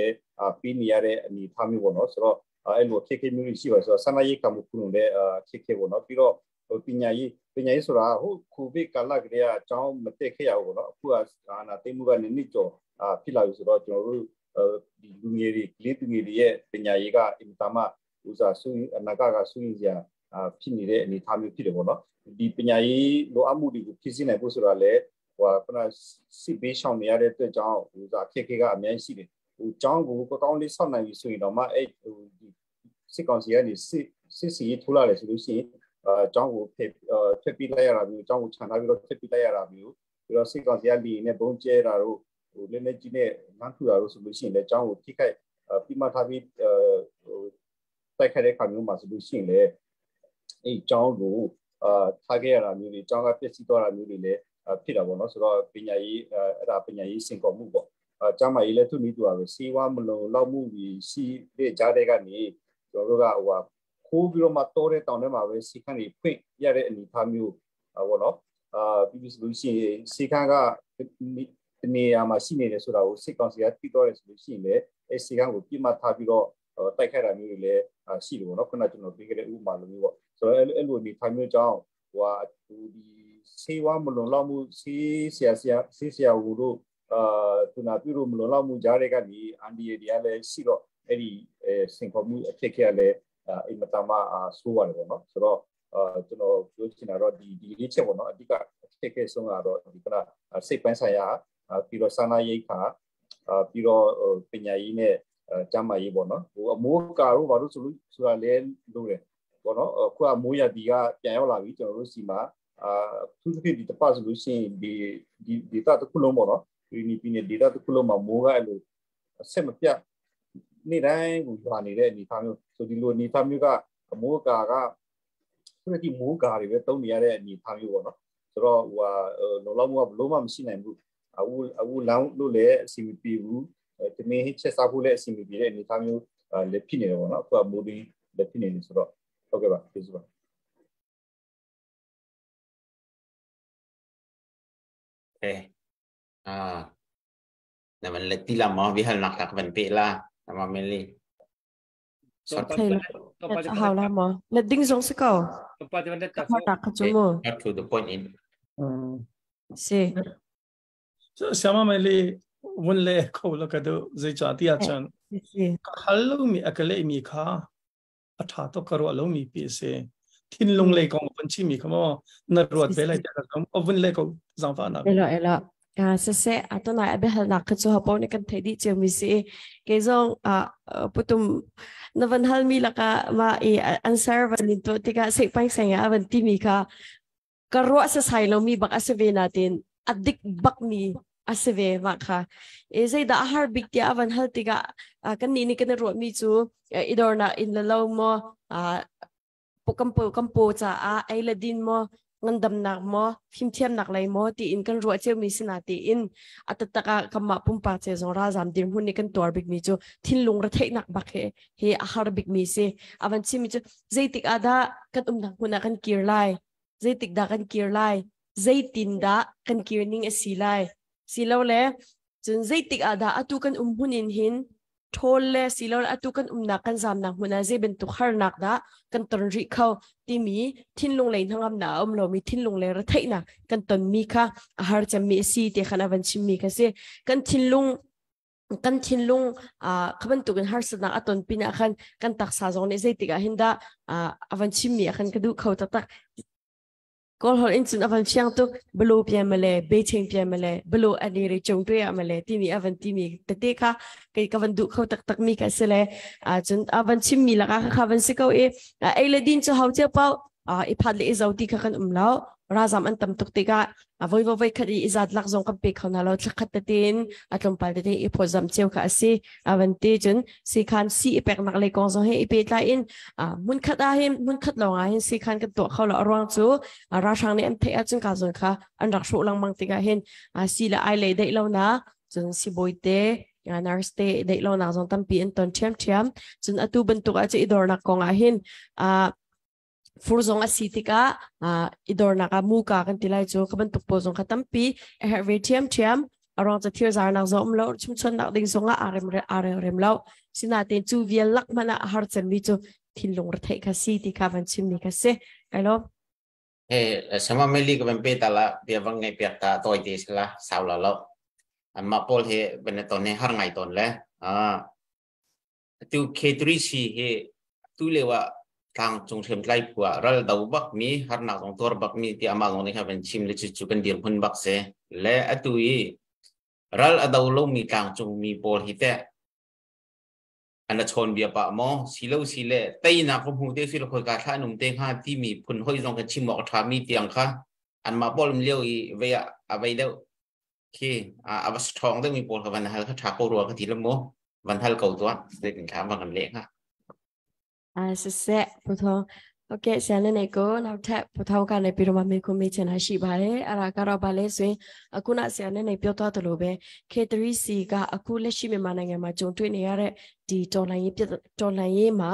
ပြီးနေရတဲ့အနေအထားမျိုးပေါ့နော်ဆိုတော့အဲ့လိုခက်ခဲမျိုးတွေရှိပါဆိုတော့ဆန္ဒရေးကမှုခုလုံးတဲ့ခက်ခဲပေါ့နော်ပြီးတော့ဟိုပညာရေးပညာရေးဆိုတာဟိုကိုဗစ်ကာလကတည်းကအကြောင်းမတက်ခဲ့ရဘူးပေါ့နော်အခုကအာနာသိမှုကနည်းနည်းကျော်ဖြစ်လာပြီဆိုတော့ကျွန်တော်တို့ဒီလူငယ်တွေကလေးသူငယ်တွေရဲ့ပညာရေးကအင်တာမဥစားဆူအနာကကဆူရင်စရာဖြစ်နေတဲ့အနေအထားမျိုးဖြစ်တယ်ပေါ့နော်ဒီပညာရေးလိုအပ်မှုတွေကိုဖြည့်ဆည်းနိုင်ဖို့ဆိုတာလည်းဟိုကခုနစစ်ဘေးရှောင်နေရတဲ့အတွက်ကြောင့်ဟိုစားခက်ခဲကအများကြီးရှိတယ်ဟိုကျောင်းကိုကောင်းလေးဆောက်နိုင်ပြီဆိုရင်တော့မှအဲ့ဟိုဒီစစ်ကောင်စီကနေစစ်စစ်စီထိုးလာတယ်ဆိုလို့ရှိရင်အဲကျောင်းကိုဖက်ဖက်ပြီးလိုက်ရတာမျိုးကျောင်းကိုခြံထားပြီးတော့ဖက်ပြီးလိုက်ရတာမျိုးပြီးတော့စစ်ကောင်စီကလီနဲ့ဘုံကျဲတာတို့ဟိုလက်နဲ့ကြီးနဲ့လမ်းထူတာတို့ဆိုလို့ရှိရင်လည်းကျောင်းကိုထိခိုက်ပြီးမှထားပြီးဟိုတိုက်ခိုက်တဲ့ခါမျိုးမှာဆိုလို့ရှိရင်လည်းအဲ့ကျောင်းကိုအာထားခဲ့ရတာမျိုးတွေကျောင်းကပျက်စီးသွားတာမျိုးတွေလည်းဖြစ်တာပေါ့နော်ဆိုတော့ပညာရေးအဲ့ဒါပညာရေးစင်ကော်မှုပေါ့အကျမ်းမာရေးလည်းသူ့နည်းတူပါပဲစီဝါမလုံလောက်မှုပြီးရှိတဲ့ကြားတဲ့ကနေကျွန်တော်တို့ကဟိုဟာခိုးပြီးတော့မှတောတဲ့တောင်ထဲမှာပဲစီခန့်တွေဖွင့်ရတဲ့အနေအထားမျိုးပေါ့နော်အာပြီးပြီဆိုလို့ရှိရင်စီခန့်ကတနေရာမှာရှိနေတယ်ဆိုတာကိုစစ်ကောင်စီကသိတော့တယ်ဆိုလို့ရှိရင်လည်းအဲစီခန့်ကိုပြစ်မှတ်ထားပြီးတော့တိုက်ခိုက်တာမျိုးတွေလည်းရှိတယ်ပေါ့နော်ခုနကျွန်တော်ပြခဲ့တဲ့ဥပမာလိုမျိုးပေါ့ဆိုတော့အဲ့လိုအနေထားမျိုးကြောင့်ဟိုဟာဒီဆေးဝါးမလုံလောက်မှုဆေးဆရာဆရာဆေးဆရာဟိုတို့အာသူနာပြုလို့မလုံလောက်မှုကြားတဲ့ကနေအန်ဒီတွေကလည်းရှိတော့အဲ့ဒီစင်ခေါ်မှုအဖြစ်ခဲလည်းအိမ်မတမဆိုးပါတယ်ပေါ့နော်ဆိုတော့အာကျွန်တော်ပြောချင်တာတော့ဒီဒီလေးချက်ပေါ့နော်အဓိကအဖြစ်ခဲဆုံးကတော့ဒီကစိတ်ပိုင်းဆိုင်ရာပြီးတော့စာနာရိတ်ခါပြီးတော့ပညာရေးနဲ့ကျမ်းမာရေးပေါ့နော်ဟိုအမိုးကာတို့ဘာလို့ဆိုလို့ဆိုတာလဲလို့တယ်ပေါ့နော်အခုကမိုးရတီကပြန်ရောက်လာပြီကျွန်တော်တို့စီမှာအာသူသဖြင့်ဒီတပတ်ဆိုလို့ရှိရင်ဒီဒီ data တစ်ခုလုံးပေါ့နော်ဒီနီပြည်နယ် data တစ်ခုလုံးမှာမိုးကအဲ့လိုအဆက်မပြတ်နေ့တိုင်းကိုရွာနေတဲ့အနေအထားမျိုးဆိုဒီလိုအနေအထားမျိုးကအမိုးကာကခုနကမိုးကာတွေပဲတုံးနေရတဲ့အနေအထားမျိုးပေါ့နော်ဆိုတော့ဟိုဟာလုံလောက်မှုကဘလို့မှမရှိနိုင်ဘူးအခုအခုလောင်းလို့လည်းအစီအမပြေဘူးတမင်ချက်စားဖို့လည်းအစီအမပြေတဲ့အနေအထားမျိုးလည်းဖြစ်နေတယ်ပေါ့နော်အခုကမိုးဒီလည်းဖြစ်နေတယ်ဆိုတော့ ဟုတ်ကဲ့ပါကျေးဇူးပါ Okay. Ah. Naman leti la mo bihal nak tak ban pe la nama meli. 好啦么？那丁总是够。好打个周末。 Not to the point in. 是。 ဆရာမမေလေးဝန်လေခေါလကဒဇေချာတီအချန်ဟလမီအကလေမီခါအထာတော့ကရောလုံးမီပြီစေထင်လုံလေကောင်ပန်ချီမီခမောနရဝတ်ပဲလိုက်တဲ့ကောင်အဝန်လေကောင်ဇန်ဖာနာ အဲ့လိုအဲ့လိုအာဆက်ဆက်အတနာအဘဟလကချဟပေါ်နေကန်ထေဒီချေမီစီကေဇောအာပုတုမ်နဝန်ဟလမီလကမာအအန်ဆာဝန်နီတိုတိကစိတ်ပိုင်းဆိုင်ရာအဝန်တီမီခါကရောဆဆိုင်လိုမီဘကဆဗေနာတင်အဒစ်ဘက်မီအစဗေမခါအေဇိဒါဟာဘစ်တီအဝန်ဟလတိကကန်နီနီကန်ရောမီချူအီဒေါ်နာအင်လလောမောအာပုကမ်ပူကမ်ပူချာအာအိလဒင်မော ngandam nak mo phim thiam nak lai mo ti in kan ro cheu mi sina ti in atataka kama pumpa che zong ra zam dir hun ni kan tor big mi chu thin lung ra thei nak bak he he a har big mi se awan chi mi chu zeitik ada kan um nak huna kan kir lai zeitik da kan kir lai zeitin da kan kir ning a si lai si lo le chun zeitik ada atu kan um hun in hin ทอลเลสิลอตุกันอุมนักกันจามนักมุนาเจเป็นตุขารนักดากันตนริเขาที่มีทิ้นลงเลยทั้งอำนาอมเรามีทิ้นลงเลยระไทยนะกันตนมีค่ะอาหารจะมีสีเตขนาวันชิมีค่ะเสกันทิ้นลงกันทิ้นลงอ่าขบันตุกันหาสนักอตนปินาคันกันตักสาจงในใจติกาหินดาอ่าอวันชิมีคันกระดูเขาตักตักကောဟောအင်စွန်အဝန်ချန်တုဘလိုပြန်မလဲဘေးချင်းပြန်မလဲဘလိုအနေရကြုံတွေ့ရမလဲတိမီအဝန်တိမီတတေခါကေကဝန်ဒုခေါတက်တက်မီကဆလဲအာချွန်အဝန်ချင်းမီလကခဝန်စကောအေအိလဒင်းချဟောက်ချပေါအာအဖတ်လေဇောတိခကန်အုံလောราซามอันตำตุกติกะอวยวยคดีอิจัดลักซงกับเปกเขานาเราชักตตินอัตลมปาลติอิพอจำเจียวค่ะสิอวันตีจนสีคันสีเปกนักเลยกองซงให้อิเปตไลอินอ่ามุนขัดอาหิมมุนขัดลองอาหินสีคันกันตัวเขาละรวงจูราชังนี่อันเทอจนกาจนค่ะอันรักสุลังมังติกะเห็นอ่าสีละไอเลยได้แล้วนะจนสีบอยเตนาร์สเตได้แล้วนะจนตั้มปีอันตอนเทียมเทียมจนอตูบันตุกอาจจะอิดอร์นักกองอาหินอ่า furzong asitika a idor naka muka kan tilai chu kaban tuk po zong khatampi herve thiam thiam arong cha thir zar nak zom lo chum chon nak ding zonga arem re are rem lo sina ten chu vial lak mana har chen mi chu thin lung re thai kha si ti kha van chim ni kha se kai lo เอสมาเมลีก็เป็นเปตาละเบียวังไงเปียกตาตัวตีสละสาวละlo อันมาปอลเฮเป็นตอนนี้หาไงตอนแล้วอ่าตู K3C เฮตูเลว่า ทางจงเทมไล่ผัวเราเดาบักมีหาหนักของตัวบักมีที่อามาของนี่ครับเป็นชิมและจุกันเดียร์พุ่นบักเสและอตุยเราเดาลงมีทางจงมีปอลฮิเตอันชนเบียปะมอสิเลวสิเลเตยนาคมหูเตสิลคอยกาท่านุ่มเตงห้าที่มีพุ่นห้อยจงกันชิมออกทามีเตียงค่ะอันมาปอลมเลี้ยวอีเวียเอาไปเดียวโอเคอ่าอาวัสทองได้มีปอลกับวันฮัลเขาถาโกรัวกันทีละโมวันฮัลเก่าตัวเด็กถามว่ากันเละค่ะ အာဆက်ဆက်ပထောဟုတ်ကဲ့ဆရာနဲ့နေကိုနောက်ထပ်ပထောကနေပြီးတော့မှမေခွန်းမေးချင်တာရှိပါတယ်အဲ့ဒါကတော့ဗာလဲဆိုရင်အခုနဆရာနဲ့နေပြောသွားသလိုပဲ K3C ကအခုလက်ရှိမြန်မာနိုင်ငံမှာကြုံတွေ့နေရတဲ့ဒီတော်လှန်ရေးပြတော်လှန်ရေးမှာ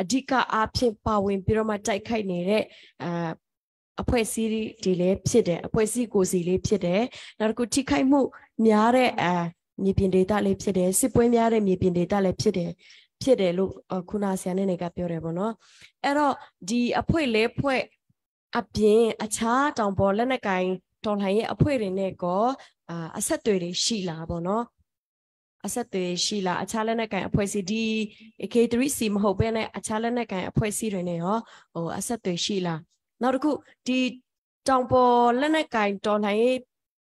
အဓိကအားဖြင့်ပါဝင်ပြီးတော့မှတိုက်ခိုက်နေတဲ့အာအဖွဲ့အစည်းတွေလည်းဖြစ်တယ်အဖွဲ့အစည်းကိုယ်စီလေးဖြစ်တယ်နောက်တစ်ခုထိခိုက်မှုများတဲ့အာမြေပြင်ဒေသလေးဖြစ်တယ်စစ်ပွဲများတဲ့မြေပြင်ဒေသလည်းဖြစ်တယ် ဖြစ်တယ်လို့ခုနဆရာနဲ့နေကပြောတယ်ပေါ့နော်အဲ့တော့ဒီအဖွဲ့လေးဖွဲ့အပြင်အခြားတောင်ပေါ်လက်နက်ကင်တော်လှန်ရေးအဖွဲ့တွေနဲ့ကောအာအဆက်တွေတွေရှိလာပေါ့နော်အဆက်တွေရှိလာအခြားလက်နက်ကင်အဖွဲ့အစည်းဒီ K3C မဟုတ်ဘဲနဲ့အခြားလက်နက်ကင်အဖွဲ့အစည်းတွေနဲ့ရောဟိုအဆက်တွေရှိလာနောက်တစ်ခုဒီတောင်ပေါ်လက်နက်ကင်တော်လှန်ရေး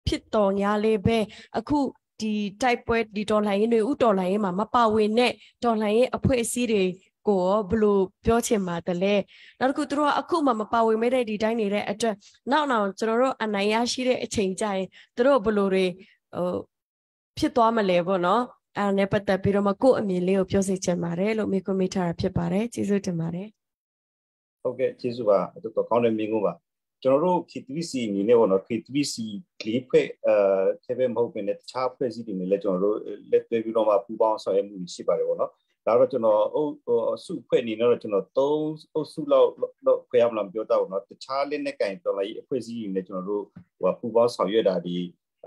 ဖြစ်တော်ညာလေးပဲအခု ဒီတိုက်ပွဲဒီတော်လှန်ရေးတွေဥတော်လှန်ရေးမှာမပါဝင်တဲ့တော်လှန်ရေးအဖွဲ့အစည်းတွေကိုရောဘလို့ပြောချင်ပါတလဲနောက်တစ်ခုသူတို့ကအခုမှမပါဝင်မဲ့တဲ့ဒီတိုင်းနေတဲ့အတွက်နောက်နောက်ကျွန်တော်တို့အနိုင်ရရှိတဲ့အချိန်ကြရင်သူတို့ဘလို့တွေဟိုဖြစ်သွားမလဲပေါ့နော်အဲ့ဒါနဲ့ပတ်သက်ပြီးတော့မှကိုယ့်အမြင်လေးကိုပြောစီချင်ပါတယ်လို့မိကွမိထားတာဖြစ်ပါတယ်ကျေးဇူးတင်ပါတယ် ဟုတ်ကဲ့ကျေးဇူးပါတော်တော်ကောင်းတဲ့မိကုန်းပါ ကျွန်တော်တို့ K3C အနေနဲ့ပေါ့နော် K3C လေးဖွဲ့အဲထဲပဲမဟုတ်ဘဲနဲ့တခြားဖွဲ့စည်းတွေနဲ့လည်းကျွန်တော်တို့လက်တွဲပြီးတော့မှပူးပေါင်းဆောင်ရွက်မှုရှိပါတယ်ပေါ့နော် ဒါတော့ ကျွန်တော် အုပ်စုဖွဲ့နေတော့ ကျွန်တော် 3 အုပ်စုလောက်တော့ ခွဲရမလား ပြောတော့နော်။ တခြားလက်နဲ့ကင်တော်လာရေး အဖွဲ့အစည်းတွေနဲ့ ကျွန်တော်တို့ ဟို ပူပေါင်းဆောင်ရွက်တာ ဒီ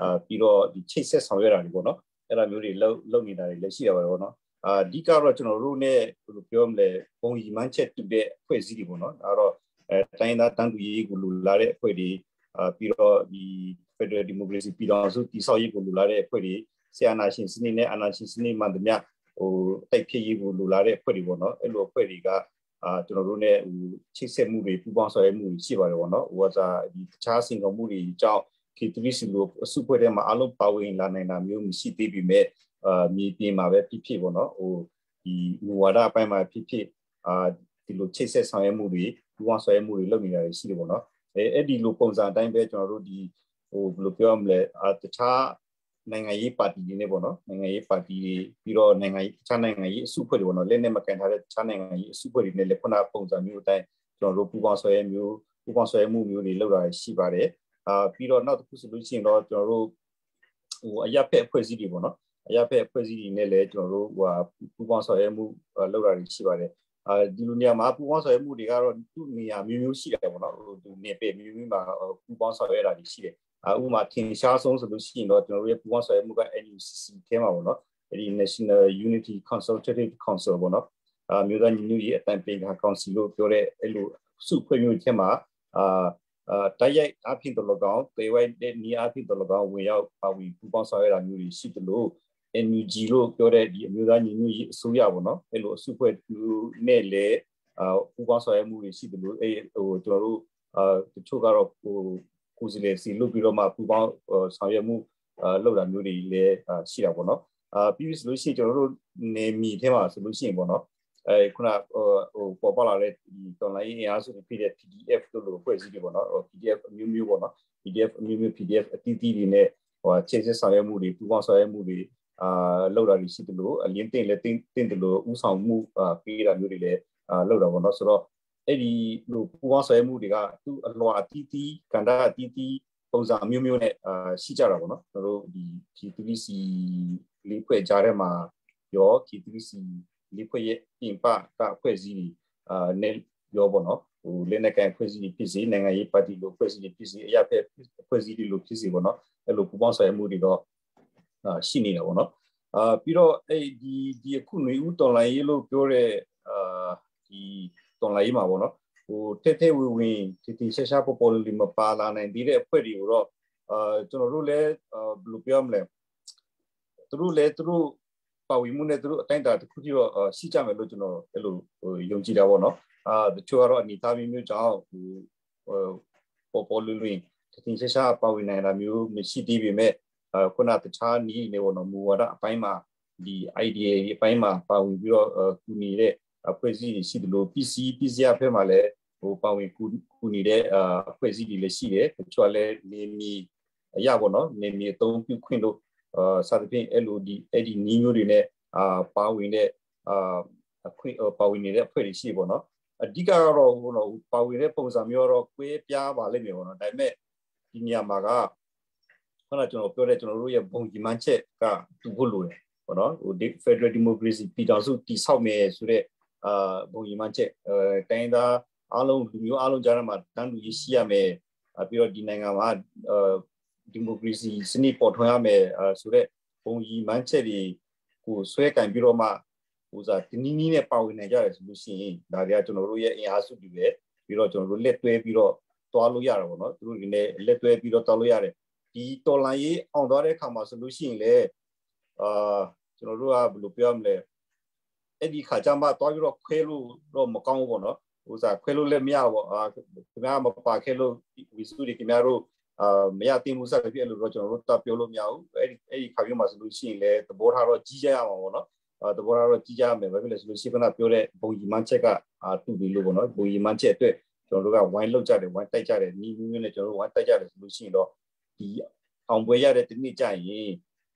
အာပြီးတော့ ဒီ ချိတ်ဆက်ဆောင်ရွက်တာတွေပေါ့နော်၊ အဲ့လိုမျိုးတွေ လုပ်လုပ်နေတာတွေလည်း ရှိရပါတယ်ပေါ့နော်။ အာအဓိကတော့ ကျွန်တော်တို့ ਨੇ ဘယ်လိုပြောမလဲ ပုံရီမှန်းချက်တူတဲ့ အဖွဲ့အစည်းတွေပေါ့နော်။ ဒါတော့ အဲတိုင်းသားတန်းတူရေးကို လူလာတဲ့အဖွဲ့တွေ အာပြီးတော့ ဒီ Federal Democracy ပြည်တော်စုတည်ဆောက်ရေးကို လူလာတဲ့အဖွဲ့တွေ၊ ဆီအာနာရှင်စနစ်နဲ့ အာနာရှင်စနစ်မှန်သမျှ ဟို တိုက်ဖြစ်ရေးကို လူလာတဲ့အဖွဲ့တွေပေါ့နော်။ အဲ့လိုအဖွဲ့တွေက အာကျွန်တော်တို့ ਨੇ ဟို ချိတ်ဆက်မှုတွေ ပူးပေါင်းဆောင်ရွက်မှုတွေ ရှိပါတယ်ပေါ့နော်။ ဟိုက ဒီ တခြားစင်ကောင်မှုတွေကြောင့် K3C လို့ အစုဖွဲ့ထဲမှာ အလုံးပါဝင်လာနိုင်တာမျိုး မရှိသေးပြီမဲ့ အာမြေပြင်မှာပဲဖြစ်ဖြစ်ပေါ့နော်၊ ဟို ဒီမူဝါဒအပိုင်းမှာဖြစ်ဖြစ် အာဒီလို ချိတ်ဆက်ဆောင်ရွက်မှုတွေ ပူးပေါင်းဆောင်ရွက်မှုတွေ လုပ်နေတာတွေ ရှိတယ်ပေါ့နော်။ အဲအဲ့ဒီလိုပုံစံအတိုင်းပဲ ကျွန်တော်တို့ ဒီ ဟို ဘယ်လိုပြောရမလဲ အာတခြားနိုင်ငံရေးပါတီတွေနဲ့ပေါ့နော်၊ နိုင်ငံရေးပါတီတွေ ပြီးတော့ နိုင်ငံရေး တခြားနိုင်ငံရေးအစုဖွဲ့တွေပေါ့နော်၊ လက်နဲ့မကန်ထားတဲ့ တခြားနိုင်ငံရေးအစုဖွဲ့တွေနဲ့လည်း ခုနပုံစံမျိုးအတိုင်း ကျွန်တော်တို့ ပူးပေါင်းဆွဲမျိုး ပူးပေါင်းဆွဲမှုမျိုးတွေ လုပ်တာရှိပါတယ်။ အာပြီးတော့ နောက်တစ်ခုဆိုလို့ရှိရင်တော့ ကျွန်တော်တို့ ဟို အရပ်ဖက်အဖွဲ့အစည်းတွေပေါ့နော်၊ အရပ်ဖက်အဖွဲ့အစည်းတွေနဲ့လည်း ကျွန်တော်တို့ ဟို ပူးပေါင်းဆောင်ရွက်မှု လုပ်တာတွေ ရှိပါတယ်။ အာဒီလိုနေရာမှာ ပူးပေါင်းဆောင်ရွက်မှုတွေကတော့ သူ့နေရာမျိုးမျိုးရှိတယ်ပေါ့နော်၊ ဟို သူနေပေမျိုးမျိုးမှာ ပူးပေါင်းဆောင်ရွက်တာတွေ ရှိတယ်။ ဥပမာ ထင်ရှားဆုံးဆိုလို့ရှိရင်တော့ ကျွန်တော်တို့ရဲ့ ပူးပေါင်းဆောင်ရွက်မှုက NUCC ထဲမှာပေါ့နော်၊ အဲဒီ National Unity Consultative Council ပေါ့နော်၊ အာမျိုးသားညီညွတ်ရေးအတန်ပင်ခံကောင်စီလို့ပြောတဲ့ အဲ့လိုစုဖွဲ့မျိုးထဲမှာ အာအာတိုက်ရိုက်အဖြစ်တော်၎င်း၊ တေဝိုက်တဲ့နီးအဖြစ်တော်၎င်း ဝင်ရောက်ပါဝင် ပူးပေါင်းဆောင်ရွက်တာမျိုးတွေ ရှိတယ်လို့ NUG လို့ပြောတဲ့ ဒီအမျိုးသားညီညွတ်ရေးအစိုးရပေါ့နော်၊ အဲ့လိုအစုဖွဲ့နဲ့လည်း အာပူးပေါင်းဆောင်ရွက်မှုတွေ ရှိတယ်လို့ အဲ့ဟို ကျွန်တော်တို့ အာတချို့ကတော့ ဟို ကိုယ်စားလှယ်စီလုပ်ပြီးတော့မှ ပူးပေါင်းဆောင်ရွက်မှု လုပ်တာမျိုးတွေလည်း ရှိတာပေါ့နော်။ အာပြီးပြီဆိုလို့ရှိရင် ကျွန်တော်တို့ နေမီထဲမှာဆိုလို့ရှိရင်ပေါ့နော်၊ အဲခုန ဟို ပေါ်ပေါက်လာတဲ့ ဒီတော်လိုင်းအင်အားစုတွေဖြစ်တဲ့ PDF တို့လို အဖွဲ့အစည်းတွေပေါ့နော်၊ PDF အမျိုးမျိုးပေါ့နော်၊ PDF အမျိုးမျိုး PDF အတီးတီးတွေနဲ့ ဟို ခြေစစ်ဆောင်ရွက်မှုတွေ ပူးပေါင်းဆောင်ရွက်မှုတွေ အာလောက်တာတွေ ရှိတယ်လို့ အလင်းတင်လည်း တင်တင်တယ်လို့ ဥဆောင်မှု ပေးတာမျိုးတွေလည်း အာလောက်တာပေါ့နော်။ ဆိုတော့ အဲ့ဒီလို ပူပေါင်းဆွဲမှုတွေက သူ့အလွှာအတီးတီး ကန္တာအတီးတီး ပုံစံအမျိုးမျိုးနဲ့ အာရှိကြတာပေါ့နော်။ ကျွန်တော်တို့ ဒီ K3C လေးဖွဲ့ကြားထဲမှာရော K3C လေးဖွဲ့ရဲ့ ပြင်ပက အဖွဲ့အစည်းတွေ အာနဲ့ရောပေါ့နော်၊ ဟို လက်နက်ကန်ဖွဲ့စည်းဖြစ်စေ၊ နိုင်ငံရေးပါတီလိုဖွဲ့စည်းဖြစ်စေ၊ အရာဖက်ဖွဲ့စည်းတွေလိုဖြစ်စေပေါ့နော်၊ အဲ့လို ပူပေါင်းဆွဲမှုတွေတော့ ရှိနေတာပေါ့နော်။ အာပြီးတော့ အဲ့ဒီ ဒီအခု ຫນွေဦးတော်လိုင်းရေးလို့ပြောတဲ့ အာဒီတော်လိုင်းရေးမှာပေါ့နော်၊ ဟို ထဲထဲဝင်ဝင် တည်တည်ရှာရှာ ပေါ်ပေါ်လီ မပါလာနိုင်သေးတဲ့ အဖွဲ့တွေကိုတော့ အာကျွန်တော်တို့လည်း ဘယ်လိုပြောမလဲ သူတို့လည်း သူတို့ပါဝင်မှုနဲ့ သူတို့အတိုင်းအတာတစ်ခုကြည့်တော့ ရှိကြမယ်လို့ ကျွန်တော် အဲ့လို ယုံကြည်တာပေါ့နော်။ အာတချို့ကတော့ အနေသားမျိုးမျိုးကြောင့် ဟို ပေါ်ပေါ်လွင်လွင် တည်တည်ရှာရှာ ပါဝင်နိုင်တာမျိုး မရှိသေးပေမဲ့ ခုန တခြားနီးနေပေါ့နော် မူဝါဒအပိုင်းမှာ ဒီ idea အပိုင်းမှာ ပါဝင်ပြီးတော့ ကူနေတဲ့ အဖွဲ့အစည်းတွေ ရှိတယ်လို့ PC PCR ဖက်မှာလည်း ဟို ပါဝင်ကူကူနေတဲ့ အဖွဲ့အစည်းတွေလည်း ရှိတယ်။ တချို့လည်း နေမီအရာပေါ့နော် နေမီအသုံးပြုခွင့်လို့ အာစသဖြင့် အဲ့လို ဒီ အဲ့ဒီနီးမျိုးတွေနဲ့ အာပါဝင်တဲ့ အာအခွင့် ပါဝင်နေတဲ့ အဖွဲ့တွေ ရှိပေါ့နော်။ အဓိကကတော့ ဟိုတော့ ပါဝင်တဲ့ပုံစံမျိုးတော့ ကွဲပြားပါလိမ့်မယ်ပေါ့နော်။ ဒါပေမဲ့ ဒီနေရာမှာက ခုန ကျွန်တော်ပြောတဲ့ ကျွန်တော်တို့ရဲ့ ဘုံဒီမန်ချက်က တူဖို့လိုတယ်ပေါ့နော်။ ဟို Federal Democracy ပြည်ထောင်စုတည်ဆောက်မယ်ဆိုတဲ့ အာဘုံဒီမန်ချက်၊ အဲတိုင်းသားအားလုံး လူမျိုးအားလုံးကြားမှာ တန်းတူရေးရှိရမယ်၊ ပြီးတော့ ဒီနိုင်ငံမှာ အာဒီမိုကရေစီစနစ် ပေါ်ထွန်းရမယ်ဆိုတဲ့ ဘုံကြီးမန်းချက်တွေကို ဆွဲကင်ပြီးတော့မှ ဟိုစား တနည်းနည်းနဲ့ ပါဝင်နိုင်ကြတယ်ဆိုလို့ရှိရင် ဒါတွေက ကျွန်တော်တို့ရဲ့ အင်အားစုတွေပဲ။ ပြီးတော့ ကျွန်တော်တို့ လက်တွဲပြီးတော့ တွားလို့ရတာပေါ့နော်။ သူတို့တွေနဲ့ လက်တွဲပြီးတော့ တွားလို့ရတယ်။ ဒီတော်လန်ရေး အောင်သွားတဲ့အခါမှာဆိုလို့ရှိရင်လေ အာကျွန်တော်တို့က ဘယ်လိုပြောမလဲ အဲ့ဒီခါကျမှ တွားပြီးတော့ ခွဲလို့တော့ မကောင်းဘူးပေါ့နော်။ ဟိုစား ခွဲလို့လည်း မရဘူး။ အာခင်ဗျား မပါခဲ့လို့ ဝီစုတွေ ခင်ဗျားတို့ အာမရတင်မှု စသဖြင့် အဲ့လိုတော့ ကျွန်တော်တို့ တပြောလို့မရဘူး။ အဲ့ဒီ အဲ့ဒီခါမျိုးမှာဆိုလို့ရှိရင်လည်း သဘောထားတော့ ကြီးကြရမှာပေါ့နော်။ အာသဘောထားတော့ ကြီးကြရမယ်။ ဘာဖြစ်လဲဆိုလို့ရှိရင် ခုနပြောတဲ့ ဘုံကြီးမန်းချက်က အာတူပြီလို့ပေါ့နော်။ ဘုံကြီးမန်းချက်အတွက် ကျွန်တော်တို့က ဝိုင်းလောက်ကြတယ် ဝိုင်းတိုက်ကြတယ် နီးမျိုးနဲ့ ကျွန်တော်တို့ ဝိုင်းတိုက်ကြတယ်ဆိုလို့ရှိရင်တော့ ဒီအောင်ပွဲရတဲ့တနေ့ကျရင်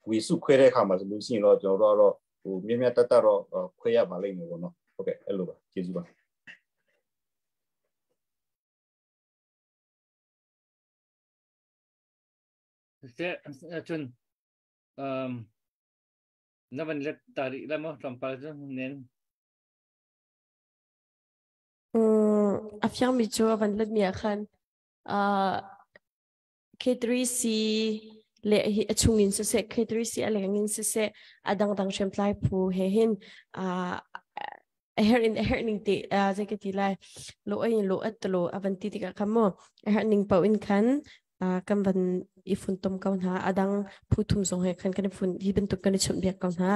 ဝေစုခွဲတဲ့အခါမှာဆိုလို့ရှိရင်တော့ ကျွန်တော်တို့ကတော့ ဟို မြင်မြတ်တတ်တော့ ခွဲရပါလိမ့်မယ်ပေါ့နော်။ ဟုတ်ကဲ့ အဲ့လိုပါ ကျေးဇူးပါ။ တဲ့ ချွန် အမ် Na van let ta rih la maw tlawmpal cu nen? A fiangmi cu a van let mi ah khan K3C le hi a chungin siseh, K3C a lengin siseh, a dangdang hriamtlai phu he hin a herh in a herh ning te zei ka ti lai, lo in lo at lo a van ti tikah khan mu a herh ning paoh in khan kan van i funtom ko hna. A dang phu thum zong he khan kan i fun hi bantuk kan i chawnhbiak ko hna.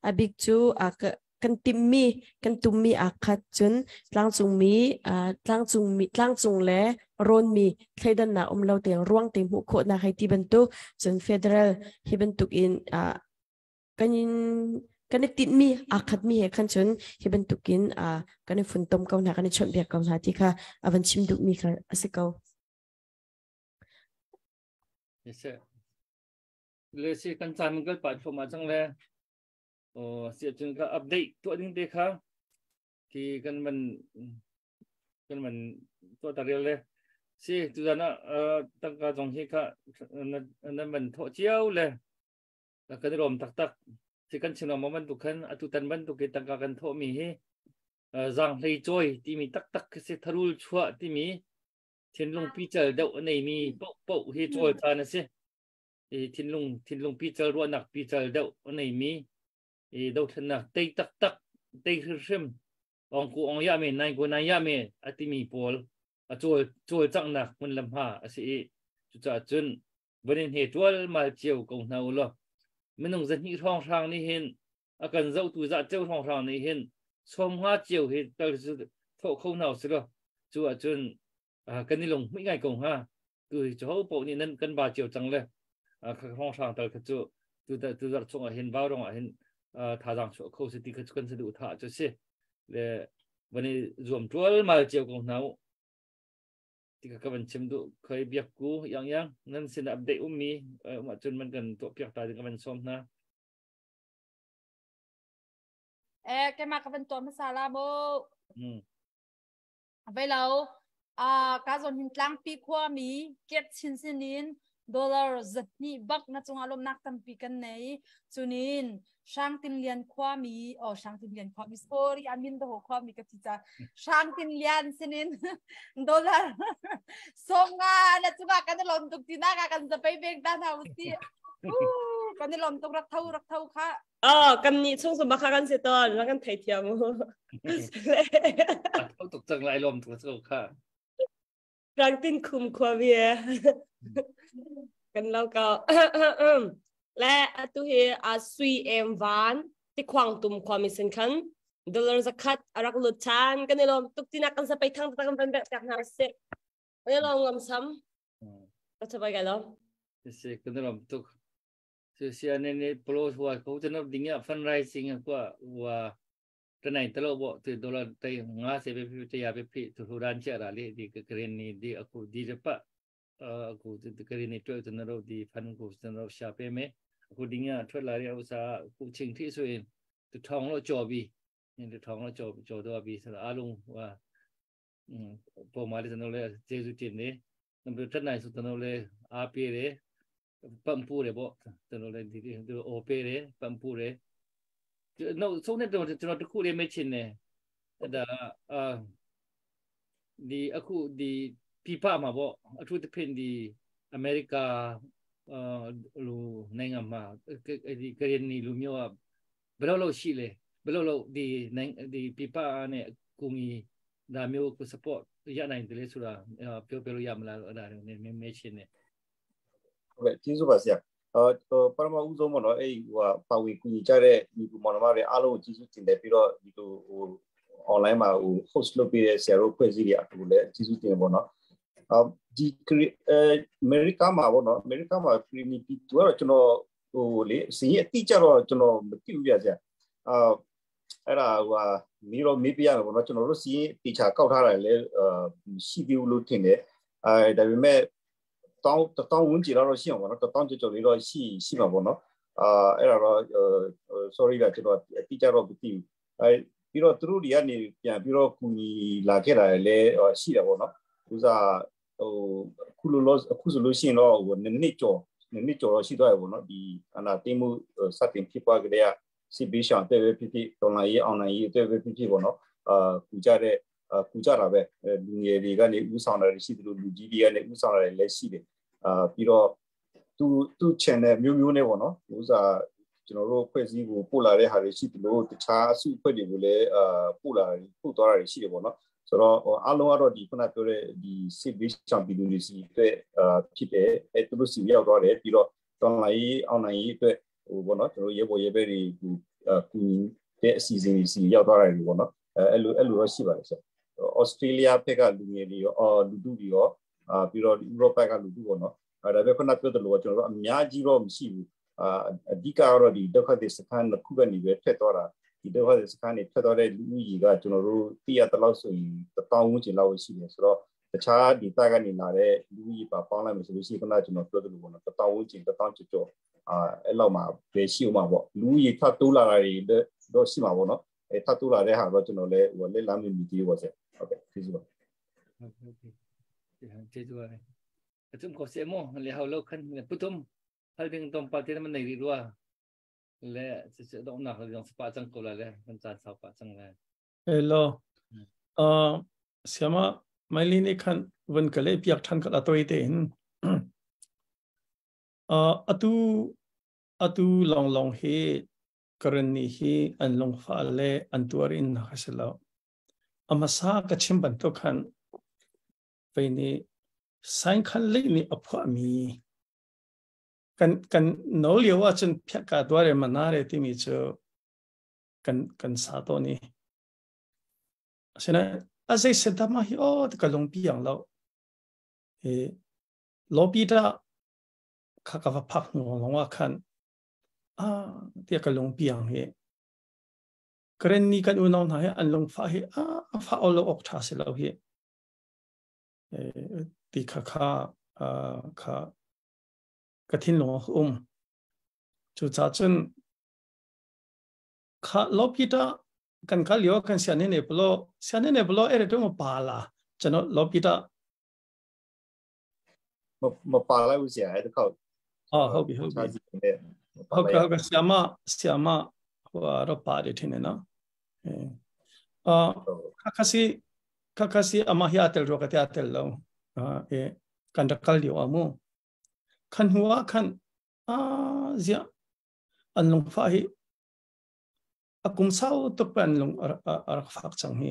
A bik cu kan timmi kan tummi aa khat cun tlangcungmi tlangcungmi tlangcung le rawnmi thleidannak um lo tiang ruang te hmuh khawhnak hei ti bantuk cun federal hi bantuk in kan in kan i tinhmi aa khatmi he khan cun hi bantukin kan i funtom ko hna, kan i chawnhbiak ko hna ti kha a van chim duhmi kha a si ko. Le si kan caan kal pa thluahmah cang le o si cun ka update tuah ding te kha khi kan van tuah ta rial le si tuzan ah tangka zong hi kha nan van thawh cio le kan i lawm taktak. Si kan chim lengmang bantuk khan atu tan bantuk i tangka kan thawh mi hi zaang hlei cawi timi taktak khi si. Tharul chuah timi thinlung pical deuh a neimi paoh paoh hi cawl caan a si i thinlung pical, ruahnak pical deuh a neimi i dothlennak tei taktak, tei hrimhrim ong ku ong ya me nai ku nai ya me a timi pawl a cawl cawlcanghnak hmun le hma a si i cucaah cun van in he tual mal cio ko hna u law minung 200 hrawng hrang nih hin a kan zohtu za ceu hrawng hrang nih hin 50 cio hi tal thawh kho hna usih law cu ahcun kan i lung hmuih ngai ko hnga. Tu hi cu ho paoh nih nan kan ba cio cang le hrawng hrang tal kha cu tu tu zarh chung ah hin vau ah hin thazaang chuah kho si ti kha kan saduh tha cu si le van i zuam tual mal cio ko hna u ti ka van chim duh. Khoi biak ku yang yang nan sin update ummi um ahcun man kan tuah piak ta ding ka van sawm hna. Eh, keimah ka van tuah hmasa la mu. Vai lo a ka zon hin tlangpi khuami kep chin sinin dollar 200 bak na cungah lawmnak tampi kan nei. Cunin Hrangtin Lian khuami, oh, Hrangtin Lian khuami, sorry, amin do khuami ka ti cha, Hrangtin Lian sinin dollar 50 na cungah kan i lawm tuk tina ka kan zapei bek ta hna usi. Kan i lawm tuk, rak tho, rak tho kha. Oh, kan nih chung sum baka kan si ton, kan thei thiam. Tho tuk cang lai, lawm tuk ko kha. Rangtin khum khua mi e. Kan lo ko. Le atu hi a sui em van ti khwang tum khua mi sin khan dollar 100 arak lut chan kan i lawm tuk tina kan sa pei thang tak kan van bek tak hna se. Kan i lawm ngam sam. Ka chabai ka lo. Si kan i lawm tuk. Si si ane ne plo huwa ko chen ding ya fundraising kwa wa tanai talo bo tu dollar tai nga se be phi te ya be phi tu huran cha ra le di kren ni di aku di japa aku tu kren ni to tu na ro di phan ko tu na ro sha pe me aku ding ya thot la ri au sa ku ching thi so in tu thong lo cho bi in tu thong lo cho cho do bi sa alung wa po ma le no le jesu tin ne nam tu nai su tu no le a pe re ပမ်ပူတယ်ပေါ့ကျွန်တော်လည်းဒီဒီအိုပေးတယ်ပမ်ပူတယ်နောက်ဆုံးတဲ့တော့ကျွန်တော်တခုလေးမေ့ချင်တယ်အဲ့ဒါအာဒီအခုဒီပြပမှာပေါ့အထူးသဖြင့်ဒီအမေရိကအာလူနိုင်ငံမှာဒီကရင်နီလူမျိုးကဘယ်လိုလုပ်ရှိလဲဘယ်လိုလုပ်ဒီနိုင်ဒီပြပနဲ့ကူညီဒါမျိုးကို support ရနိုင်တယ်လေဆိုတာပြောပြလို့ရမလားအဲ့ဒါနည်းနည်းမေ့ချင်တယ်။ ဟုတ်ကဲ့ကျေးဇူးပါဆရာ။အော်ပထမဦးဆုံးပေါ့နော်အဲ့ဟိုပါဝင်ကူညီကြတဲ့ညီကူမောင်နှမတွေအားလုံးကိုကျေးဇူးတင်တယ်ပြီးတော့ဒီလိုဟို online မှာဟို host လုပ်ပေးတဲ့ဆရာတို့ဖွဲ့စည်းတွေအတူလည်းကျေးဇူးတင်တယ်ပေါ့နော်။အော်ဒီအဲအမေရိကမှာပေါ့နော်အမေရိကမှာ premium သူကတော့ကျွန်တော်ဟိုလေစီးအတိကျတော့ကျွန်တော်မသိဘူးပြဆရာ။အာအဲ့ဒါဟိုဟာမီတော့မေးပြရမှာပေါ့နော်ကျွန်တော်တို့စီးတေချာကောက်ထားတာလည်းရှိသေးဘူးလို့ထင်တယ်။အဲဒါပေမဲ့တောင်းတောင်းဝန်းကျင်တော့ရှိအောင်ပေါ့နော်တောင်းကြော်ကြော်လေးတော့ရှိမှာပေါ့နော်အာအဲ့ဒါတော့ sorry ကကျွန်တော်အတိအကျတော့မသိဘူးအဲပြီးတော့သူတို့တွေကနေပြန်ပြီးတော့ကူညီလာခဲ့တာလည်းရှိတယ်ပေါ့နော်ဥစားဟိုအခုလိုလို့အခုဆိုလို့ရှိရင်တော့ဟိုနှစ်နှစ်ကျော်နှစ်နှစ်ကျော်တော့ရှိသွားပြီပေါ့နော်ဒီအနာတင်းမှုစတင်ဖြစ်ပွားကြတဲ့ စစ်ဘေးရှောင်အတွက်ပဲဖြစ်ဖြစ် တော်လှန်ရေးအောင်နိုင်ရေးအတွက်ပဲဖြစ်ဖြစ်ပေါ့နော် အာကူကြတဲ့ ကူကြတာပဲ။ လူငယ်တွေကနေဥဆောင်တာရှိတယ်လို့ လူကြီးတွေကနေဥဆောင်တာလည်းရှိတယ်။ အာပြီးတော့ သူသူ channel မျိုးမျိုးနဲ့ပေါ့နော် ဥစားကျွန်တော်တို့ဖွဲ့စည်းကိုပို့လာတဲ့ဟာတွေရှိတယ်လို့ တခြားအစုအဖွဲ့တွေကိုလည်း အာပို့လာပို့သွားတာတွေရှိတယ်ပေါ့နော်။ ဆိုတော့ အားလုံးကတော့ ဒီခုနပြောတဲ့ ဒီစစ်ဘေးရှောင်ပြည်သူတွေစီအတွက် အာဖြစ်တယ်၊ အဲသူတို့စီရောက်သွားတယ်။ ပြီးတော့ တော်လိုင်းအောင်နိုင်ရေးအတွက် ဟိုပေါ့နော် ကျွန်တော်ရဲဘော်ရဲဘဲတွေ ကူကူတဲ့အစီအစဉ်တွေစီရောက်သွားတယ်ပေါ့နော်။ အဲအဲ့လိုအဲ့လိုတော့ရှိပါတယ်ဆက်။ ဩစတြေးလျဘက်ကလူငယ်တွေရော အော်လူထုတွေရော အာပြီးတော့ ဥရောပကလူထုပေါ့နော်။ အဲဒါပဲ ခုနပြောတဲ့လို ကျွန်တော်တို့အများကြီးတော့မရှိဘူး။ အာအဓိကကတော့ ဒီဒုက္ခသည်စခန်းတစ်ခုကနေပဲထွက်သွားတာ။ ဒီဒုက္ခသည်စခန်းတွေထွက်သွားတဲ့လူဦးရေက ကျွန်တော်တို့သိရတဲ့လောက်ဆိုရင် 1000ဝန်းကျင်လောက်ရှိတယ်။ ဆိုတော့ တခြားဒေသကနေလာတဲ့လူဦးရေပါပေါင်းလိုက်မယ်ဆိုလို့ရှိရင် ခုနကျွန်တော်ပြောသလိုပေါ့နော် 1000ဝန်းကျင် 1000ကျော်ကျော် အာအဲ့လောက်မှာပဲရှိဦးမှာပေါ့။ လူဦးရေထပ်တိုးလာတာတွေတော့ရှိမှာပေါ့နော်။ အဲထပ်တိုးလာတဲ့ဟာတော့ ကျွန်တော်လည်း ဟိုလက်လမ်းမမီသေးပါစေ။ ဟုတ်ကဲ့ ကျေးဇူးပါ။ ဟုတ်ကဲ့ ကျေးဇူးပါ။ အတုံကိုစေမောလေဟောလောက်ခန်ပုတုံဟလ်ဒင်းတုံပါတေမနေရီရလေစတော့နာခေါင်းစပါချန်ကိုလာလေ ကန်ချာဆောပါချန်လေ။ ဟယ်လို အာဆီယမမိုင်လီနေခန်ဝန်ကလေးပြက်ထန်ကလတွိတဲ့ အာအတူအတူလောင်လောင်ဟေကရနီဟီအန်လုံဖာလေအန်တူရင်နာခဆလော အမစာကချင်ဘန်တော့ခန်ဝိနေဆိုင်ခလေးနေအဖွာမီကန်ကန်နိုလျောအချင်ဖြတ်ကတော့ရမနာရတိမီချကန်ကန်စာတော့နေအစနေအစိစတမဟီအောတကလုံးပြအောင်လို့ ေလောပိတာခကဖဖငောလောခန်အာတကလုံးပြအောင်ဟေကရနီကန်ဦးနောင်ဟဲအန်လုံဖာဟေအာဖာအောလောအက်ထာစလောဟေ တိခခါအာခကထင်လောအုံကျူချာချွန်းခါလောပိတာကန်ကလျောကန်ဆီယနေနေဘလောဆီယနေနေဘလော အဲ့တော့မပါလာ ကျွန်တော်လောပိတာ မပါလိုက်ဘူးဆရာ အဲ့တခေါက်။ အော်ဟုတ်ပြီ ဟုတ်ပြီ ဟုတ်ကဲ့ ဟုတ်ကဲ့ ဆီယမဆီယမဟိုတော့ပါတယ်ထင်တယ်နော်။ အဲအာခခစီခခစီအမဟီအတယ်ရောကတဲ့အတယ်လော အဲကန်တကလျောအမခန်ဟွာခန်အာဇာအန်လုံဖာဟီအကုမ်ဆောတပန်လုံအရဖက်ချန်ဟီ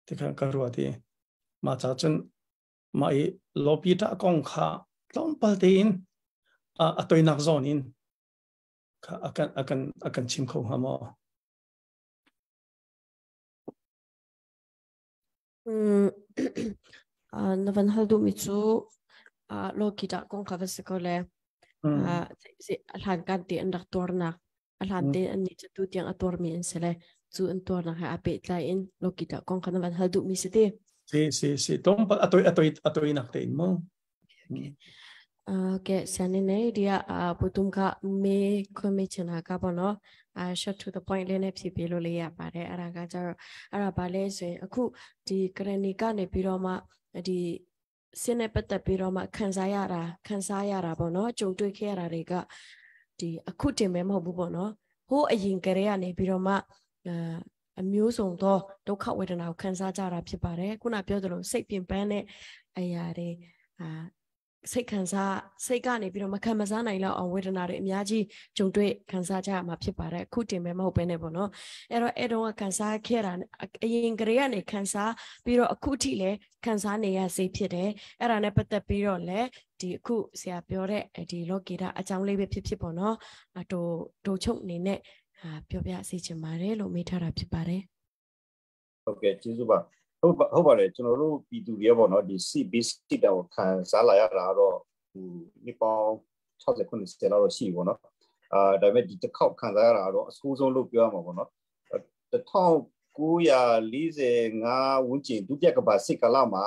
တိခကရောတီမာချာချွန်မာအီလောပီတာကောင်ခါလောင်ပလတင်အတွိနက်ဇွန်င်ခအကန်အကန်အကန်ချင်းခုဟာမော။ อืมအာနဝန်ဟလဒူမီချူအာလောကီတာကောင်ခါဝစကောလေ အာစီအဟန်ကန်တီအန်ဒတ်တော်နာအဟန်တေအန်နိချတူတီယန်အတော်မီအန်စလေဇူအန်တော်နာဟာအပေတိုင်င်လောကီတာကောင်ခနဝန်ဟလဒူမီစတီ စီစီစီတုံးအတွအတွအတွနက်တေမော။ အာကဲဆန်နေနေဒီအပူတုံကမေခွမေချနာကပေါ့နော် အာ short to the point လေးနဲ့ဖြည့်ပေးလို့လေးရပါတယ်။ အဲ့ဒါကကျတော့ အဲ့ဒါဘာလဲဆိုရင် အခုဒီကရနီကနေပြီးတော့မှ ဒီစင်းနဲ့ပတ်သက်ပြီးတော့မှ ခံစားရတာခံစားရတာပေါ့နော် ကြုံတွေ့ခဲ့ရတာတွေက ဒီအခုတင်ပဲမဟုတ်ဘူးပေါ့နော် ဟိုးအရင်ကတည်းကနေပြီးတော့မှ အာအမျိုးစုံသောဒုက္ခဝေဒနာကိုခံစားကြတာဖြစ်ပါတယ်။ ခုနပြောသလို စိတ်ပြင်ပန်းတဲ့အရာတွေ အာစိတ်ခံစားစိတ်ကနေပြီးတော့ မခံမစားနိုင်တော့အောင် ဝေဒနာတွေအများကြီးကြုံတွေ့ခံစားကြရမှာဖြစ်ပါတယ်။ အခုတင်ပဲမဟုတ်ဘဲနဲ့ပေါ့နော်။ အဲ့တော့ အဲ့တုန်းကခံစားခဲ့တာ အရင်ကတည်းကနေခံစားပြီးတော့ အခုထိလည်းခံစားနေရစေဖြစ်တယ်။ အဲ့ဒါနဲ့ပတ်သက်ပြီးတော့လည်း ဒီအခုဆရာပြောတဲ့ ဒီလောကီတာအကြောင်းလေးပဲဖြစ်ဖြစ်ပေါ့နော် အတူတူချုပ်အနေနဲ့ ပြောပြစေချင်ပါတယ်လို့မေးထားတာဖြစ်ပါတယ်။ ဟုတ်ကဲ့ ကျေးဇူးပါ။ ဟုတ်ဟုတ်ပါတယ် ကျွန်တော်တို့ပြည်သူတွေပေါ့နော် ဒီ CBC တောင်ခံစားလာရတာတော့ ဟိုနှစ်ပေါင်း 60 90လောက်တော့ရှိပြီပေါ့နော်။ အာဒါပေမဲ့ ဒီတစ်ခေါက်ခံစားရတာတော့ အဆိုးဆုံးလို့ပြောရမှာပေါ့နော်။ 1945ဝန်းကျင် ဒုတိယကမ္ဘာစစ်ကာလမှာ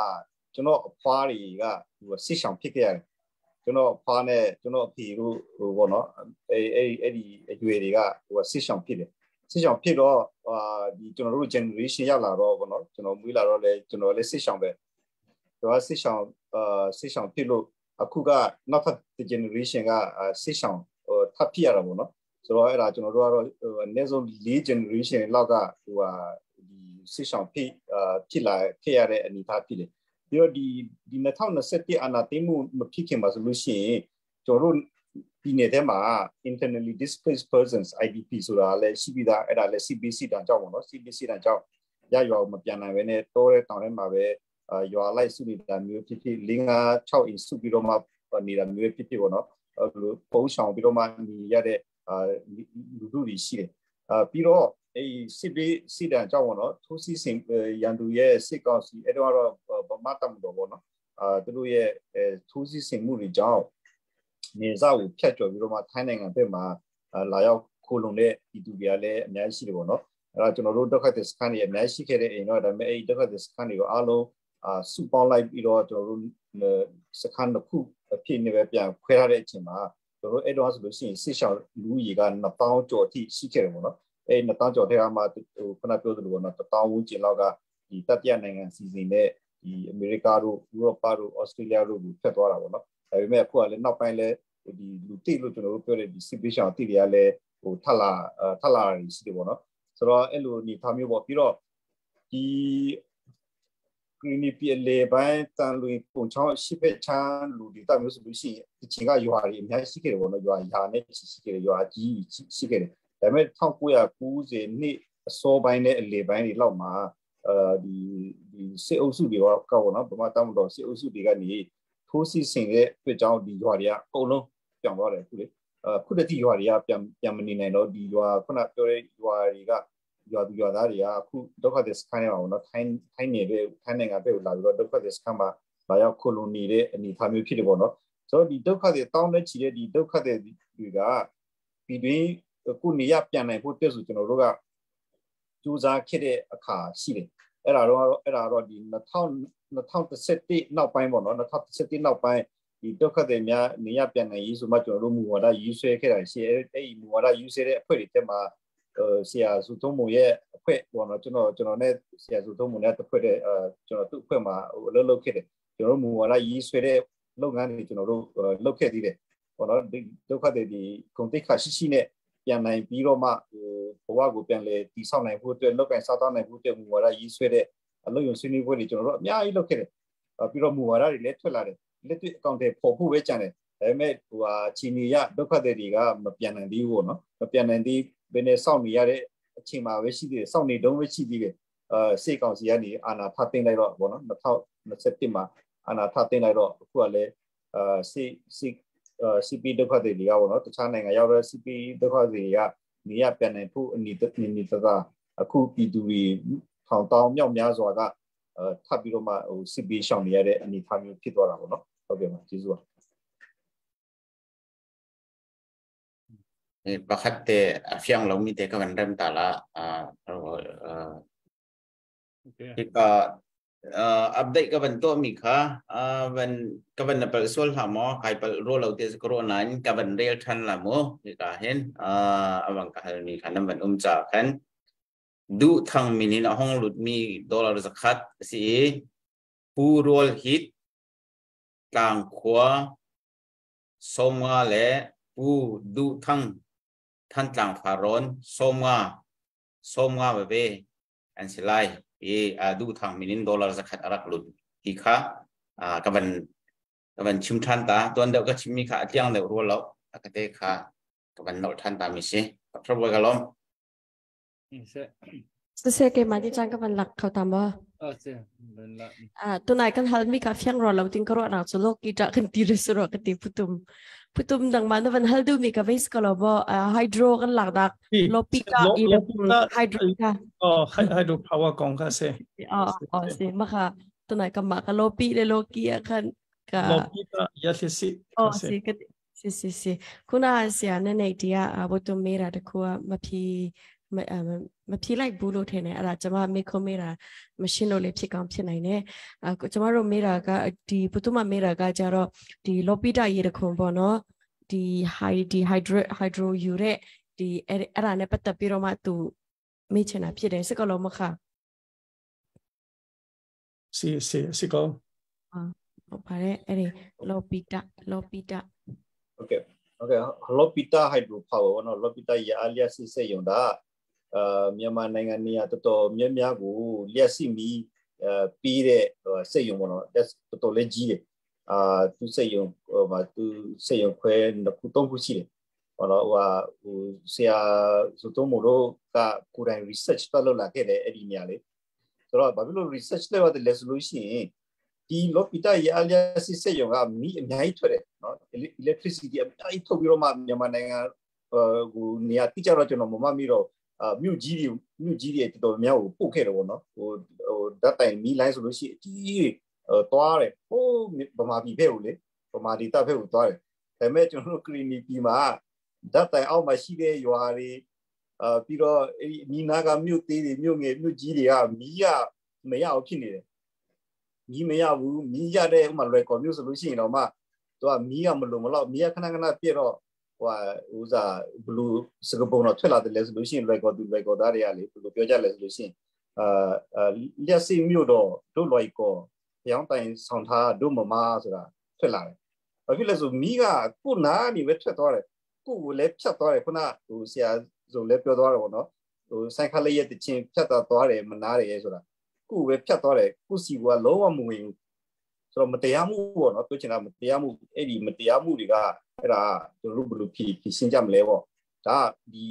ကျွန်တော်အဖွားတွေက ဟိုစစ်ဆောင်ဖြစ်ခဲ့ရတယ်။ ကျွန်တော်အဖွားနဲ့ ကျွန်တော်အဖေတို့ ဟိုပေါ့နော် အဲအဲ့အဲ့ဒီအရွယ်တွေက ဟိုစစ်ဆောင်ဖြစ်တယ်။ စစ်ဆောင်ဖြစ်တော့ အာဒီကျွန်တော်တို့ generation ရောက်လာတော့ပေါ့နော် ကျွန်တော်မွေးလာတော့လဲ ကျွန်တော်လည်းစစ်ဆောင်ပဲတော့ စစ်ဆောင် အာစစ်ဆောင်ဖြစ်လို့ အခုကနောက်ထပ် generation က စစ်ဆောင်ဟိုထပ်ဖြစ်ရတာပေါ့နော်။ ဆိုတော့အဲ့ဒါကျွန်တော်တို့ကတော့ဟိုအနည်းဆုံး၄ generation လောက်ကဟိုဟာဒီစစ်ဆောင်ဖြစ်အာဖြစ်လာခဲ့ရတဲ့အနေအထားဖြစ်တယ်ပြီးတော့ဒီဒီ2021အာဏာသိမ်းမှုမဖြစ်ခင်မှာဆိုလို့ရှိရင်ကျွန်တော်တို့ပြည်နယ်ထဲမှာ internally displaced persons IDP ဆိုတာလည်းရှိပြီးသားအဲ့ဒါလည်း CBC တန်ကြောက်ပေါ့နော် CBC တန်ကြောက်ရရွာမပြန်နိုင်ပဲနဲ့တောတဲ့တောင်ထဲမှာပဲရွာလိုက်စုနေတာမျိုးဖြစ်ဖြစ်၄၅6အိမ်စုပြီးတော့မှနေတာမျိုးဖြစ်ဖြစ်ပေါ့နော်အဲ့လိုပုံဆောင်ပြီးတော့မှနေရတဲ့အာလူတို့တွေရှိတယ်အာပြီးတော့အဲ့စစ်ဘေးစစ်တမ်းကြောင့်ပေါ့နော်ထိုးစီစင်ရန်သူရဲ့စစ်ကောင်စီအဲ့တော့ဗမာတမ်တော်ပေါ့နော်အာသူတို့ရဲ့ထိုးစီစင်မှုတွေကြောင့်နေစားကိုဖျက်ကျော်ပြီးတော့မှထိုင်းနိုင်ငံဘက်မှာလာရောက်ခိုလုံတဲ့ပြည်သူတွေကလည်းအများကြီးရှိတယ်ပေါ့နော်အဲ့တော့ကျွန်တော်တို့ဒုက္ခတဲ့စခန်းတွေအများကြီးရှိခဲ့တဲ့အိမ်တော့ဒါပေမဲ့အဲ့ဒီဒုက္ခတဲ့စခန်းတွေကိုအားလုံးအာစုပေါင်းလိုက်ပြီးတော့ကျွန်တော်တို့စခန်းတစ်ခုအဖြစ်နေပဲပြန်ခွဲထားတဲ့အချိန်မှာကျွန်တော်တို့အဲ့တော့ဆိုလို့ရှိရင်စစ်ရှောင်းလူကြီးက2000ကျော်အထိရှိခဲ့တယ်ပေါ့နော်အဲ့2000ကျော်ထဲမှာဟိုခုနပြောသလိုပေါ့နော်1000ဝန်းကျင်လောက်ကဒီတတိယနိုင်ငံစီစဉ်တဲ့ဒီအမေရိကတို့ဥရောပတို့ဩစတြေးလျတို့ကိုဖျက်သွားတာပေါ့နော်ဒါပေမဲ့အခုကလည်းနောက်ပိုင်းလည်းဒီလူတိလို့ကျွန်တော်တို့ပြောတဲ့ဒီစစ်ပေးရှောင်းတိတွေကလည်းဟိုထပ်လာထပ်လာရှိတယ်ပေါ့နော်ဆိုတော့အဲ့လိုနေထားမျိုးပေါ့ပြီးတော့ဒီ green ပြည်လေပိုင်းတန်လွင်ပုံချောင်းရှိဖက်ချမ်းလူဒီတမျိုးဆိုလို့ရှိရင်ဒီချင်းကရွာတွေအများကြီးရှိခဲ့တယ်ပေါ့နော်ရွာရာနဲ့ရှိခဲ့တယ်ရွာကြီးရှိခဲ့တယ်ဒါပေမဲ့1990နှစ်အစောပိုင်းနဲ့အလေပိုင်းတွေလောက်မှာအဲဒီဒီစစ်အုပ်စုတွေကကောက်ပေါ့နော်ဗမာတောင်တော်စစ်အုပ်စုတွေကနေထိုးစစ်ဆင်တဲ့အတွက်ကြောင့်ဒီရွာတွေကအကုန်လုံးပြောင်းသွားတယ်ခုလေအခုတည်းရွာတွေကပြန်ပြန်မနေနိုင်တော့ဒီရွာခုနပြောတဲ့ရွာတွေကရွာသူရွာသားတွေကအခုဒုက္ခသည်စခန်းထဲမှာပေါ့နော်ထိုင်းထိုင်းနေပဲထိုင်းနိုင်ငံဘက်ကိုလာပြီးတော့ဒုက္ခသည်စခန်းမှာလာရောက်ခိုလုံနေတဲ့အနေအထားမျိုးဖြစ်တယ်ပေါ့နော်ဆိုတော့ဒီဒုက္ခသည်တောင်းတဲ့ချီတဲ့ဒီဒုက္ခသည်တွေကပြည်တွင်းခုနေရပြန်နိုင်ဖို့တက်ဆိုကျွန်တော်တို့ကစူးစမ်းခဲ့တဲ့အခါရှိတယ်အဲ့ဒါတော့အဲ့ဒါတော့ဒီ2021နောက်ပိုင်းပေါ့နော်2021နောက်ပိုင်းဒီဒုက္ခသည်များနေရပြန်နိုင်ရေးဆိုမှကျွန်တော်တို့မူဝါဒရေးဆွဲခဲ့တာရှိအဲ့ဒီမူဝါဒရေးဆွဲတဲ့အဖွဲ့တွေတက်မှာဆရာစုသုံးမုံရဲ့အဖွဲ့ပေါ့နော်ကျွန်တော်ကျွန်တော်နဲ့ဆရာစုသုံးမုံနဲ့တစ်ဖွဲ့တဲ့အဲကျွန်တော်သူ့အဖွဲ့မှာဟိုအလုပ်လုပ်ခဲ့တယ်ကျွန်တော်တို့မူဝါဒရေးဆွဲတဲ့လုပ်ငန်းတွေကျွန်တော်တို့လုပ်ခဲ့သေးတယ်ပေါ့နော်ဒုက္ခတွေဒီဂုံတိတ်ခါရှိရှိနဲ့ပြန်နိုင်ပြီးတော့မှဟိုဘဝကိုပြန်လဲတည်ဆောက်နိုင်ဖို့အတွက်လုပ်ကင်စားတောင်းနိုင်ဖို့အတွက်မူဝါဒရေးဆွဲတဲ့အလုပ်ရုံဆွေးနွေးပွဲတွေကျွန်တော်တို့အများကြီးလုပ်ခဲ့တယ်ပြီးတော့မူဝါဒတွေလည်းထွက်လာတယ်လက်တွေ့အကောင့်တွေပေါ်ဖို့ပဲကြံတယ်ဒါပေမဲ့ဟိုဟာချီနီရဒုက္ခတွေတွေကမပြန်နိုင်သေးဘူးပေါ့နော်မပြန်နိုင်သေးဘယ်နဲ့စောင့်နေရတဲ့အချိန်မှာပဲရှိသေးတယ်စောင့်နေတုန်းပဲရှိသေးတယ်အဲစေကောင်စီကနေအာနာထသိမ့်လိုက်တော့ပေါ့နော်2021မှာအာနာထသိမ့်လိုက်တော့အခုကလည်းအာစီစီ CP ဒုက္ခတွေတွေကပေါ့နော်တခြားနိုင်ငံရောက်တဲ့ CP ဒုက္ခတွေကနေရပြန်နိုင်ဖို့အနေနဲ့နေသအခုပြည်သူတွေထောင်တောင်းမြောက်များစွာကအဲထပ်ပြီးတော့မှဟို CP ရှောင်နေရတဲ့အနေအထားမျိုးဖြစ်သွားတာပေါ့နော်ဟုတ်ကဲ့ပါကျေးဇူးပါ Pakhat te afyang lo mi te ka van rem ta la a ka update ka van to mi kha van ka van na pal sol ha mo kai pal ro lo te ko nan ka van rel than la mo ka hen awang ka hal mi kha nam van cha khan du thang minin hong lut mi dollar zakhat si pu rol hit tlang khwa somnga le pu du thang ท่านตางฟารอนส้มงาส้มงาเบอันสิไลเออาดูทางมินินดอลลาร์สักขัดอารักลุดที่ค่ะอ่ากบันกบันชิมทันตาตัวเดียวก็ชิมมีค่ะเที่ยงเดียวรู้แล้วอากเตค่ะกบันนอทันตามิสิพระบกลม เสเกมาที่จังก็มันหลักเขาตามว่าตัวไหนกันฮัลมีกาเฟียงรอเราติงก็รอเราจะโลกกีจะกันตีเรสรอกันตีพุตุมพุตุมดังมันวันฮัลดูมีกับเวสก็เราบ่ไฮโดรกันหลักดักโลปิกาอีไฮโดรค่ะอ๋อไฮโดรพาวเวอร์กองค่ะเซอ๋ออ๋อเซมาค่ะตัวไหนก็มากับโลปิเลโลกีอะค่ะกโลปิกายาเซซิอ๋อสิก็สิสิสิคุณอาเสียในในเดียอาบุตุมเมราตะคัวมาพีမမဖြေလိုက်ဘူးလို့ထင်တယ်အဲ့ဒါကျမမေခွန်းမေးတာမရှင်းလို့လေဖြစ်ကောင်းဖြစ်နိုင်တယ်အခုကျမတို့မေးတာကဒီပုတုမမေးတာကကြတော့ဒီလောပိတရေတခွန်ပေါ့နော်ဒီဟိုင်ဒီဟိုက်ဒရိုဟိုက်ဒရိုယူတဲ့ဒီအဲ့အဲ့ဒါနဲ့ပတ်သက်ပြီးတော့မှသူမေးချင်တာဖြစ်တယ်စကလုံးမခစီစီစီကောဟုတ်ပါတယ်အဲ့ဒီလောပိတလောပိတ ဟုတ်ကဲ့ ဟုတ်ကဲ့လောပီတာဟိုက်ဒရိုပါဝါပေါ့နော်လောပီတာရအားလျက်စစ်စက်ရုံဒါအာမြန်မာနိုင်ငံနေရာတော်တော်များများကိုလျက်စစ်မီအဲပြီးတဲ့စက်ရုံပေါ့နော်တော်တော်လေးကြီးတယ်အာသူစက်ရုံဟိုမှာသူစက်ရုံခွဲနှစ်ခုသုံးခုရှိတယ်ဟောတော့ဟိုဟာဟိုဆရာဆိုတော့မို့လို့ကကိုယ်တိုင် research တက်လုပ်လာခဲ့တယ်အဲ့ဒီနေရာလေးဆိုတော့ဘာဖြစ်လို့ research လုပ်ရတယ်လဲဆိုလို့ရှိရင်ဒီလောပီတာရအားလျက်စစ်စက်ရုံကမီးအများကြီးထွက်တယ်နော် electricity အများကြီးထုတ်ပြီးတော့မှမြန်မာနိုင်ငံဟိုနေရာတိကျတော့ကျွန်တော်မမမိတော့အာမြို့ကြီးတွေမြို့ကြီးတွေတော်တော်များကိုပို့ခဲ့တယ်ပေါ့နော်ဟိုဟိုဓာတ်တိုင်မီးလိုင်းဆိုလို့ရှိရင်အကြီးကြီးသွားတယ်ဟိုးဗမာပြည်ဖက်ကိုလေဗမာဒေသဖက်ကိုသွားတယ်ဒါပေမဲ့ကျွန်တော်တို့ကလီနီပြည်မှာဓာတ်တိုင်အောက်မှာရှိတဲ့ရွာတွေအာပြီးတော့အဲ့ဒီနီနာကမြို့သေးတွေမြို့ငယ်မြို့ကြီးတွေကမီးရမရအောင်ဖြစ်နေတယ်မီးမရဘူးမီးရတဲ့ဥမာလွယ်ကော်မြို့ဆိုလို့ရှိရင်တော့မှသူကမီးကမလုံမလောက်မီးကခဏခဏပြက်တော့ဟိုဟာဥစားဘလူစကပုံတော့ထွက်လာတယ်လဲဆိုလို့ရှိရင်လွယ်ကော်သူလွယ်ကော်သားတွေကလေဘလူပြောကြလဲဆိုလို့ရှိရင်အာလျက်စီမြို့တော့တို့လွယ်ကော်ပြောင်းတိုင်ဆောင်ထားတို့မမဆိုတာထွက်လာတယ်။ဘာဖြစ်လဲဆိုမီးကကို့နာနေပဲထွက်သွားတယ်။ကို့ကိုလည်းဖြတ်သွားတယ်ခုနဟိုဆရာဆိုလည်းပြောသွားတယ်ပေါ့နော်။ဟိုဆိုင်ခလေးရဲ့တချင်းဖြတ်သွားတယ်မနာတယ်ဆိုတာကို့ပဲဖြတ်သွားတယ်ကို့စီကလုံးဝမဝင်ဘူး။ဆိုတော့မတရားမှုပေါ့နော်ပြောချင်တာမတရားမှုအဲ့ဒီမတရားမှုတွေကအဲ့ဒါကျွန်တော်တို့ဘယ်လိုဖြည့်ဖြည့်ရှင်းကြမလဲပေါ့။ဒါဒီ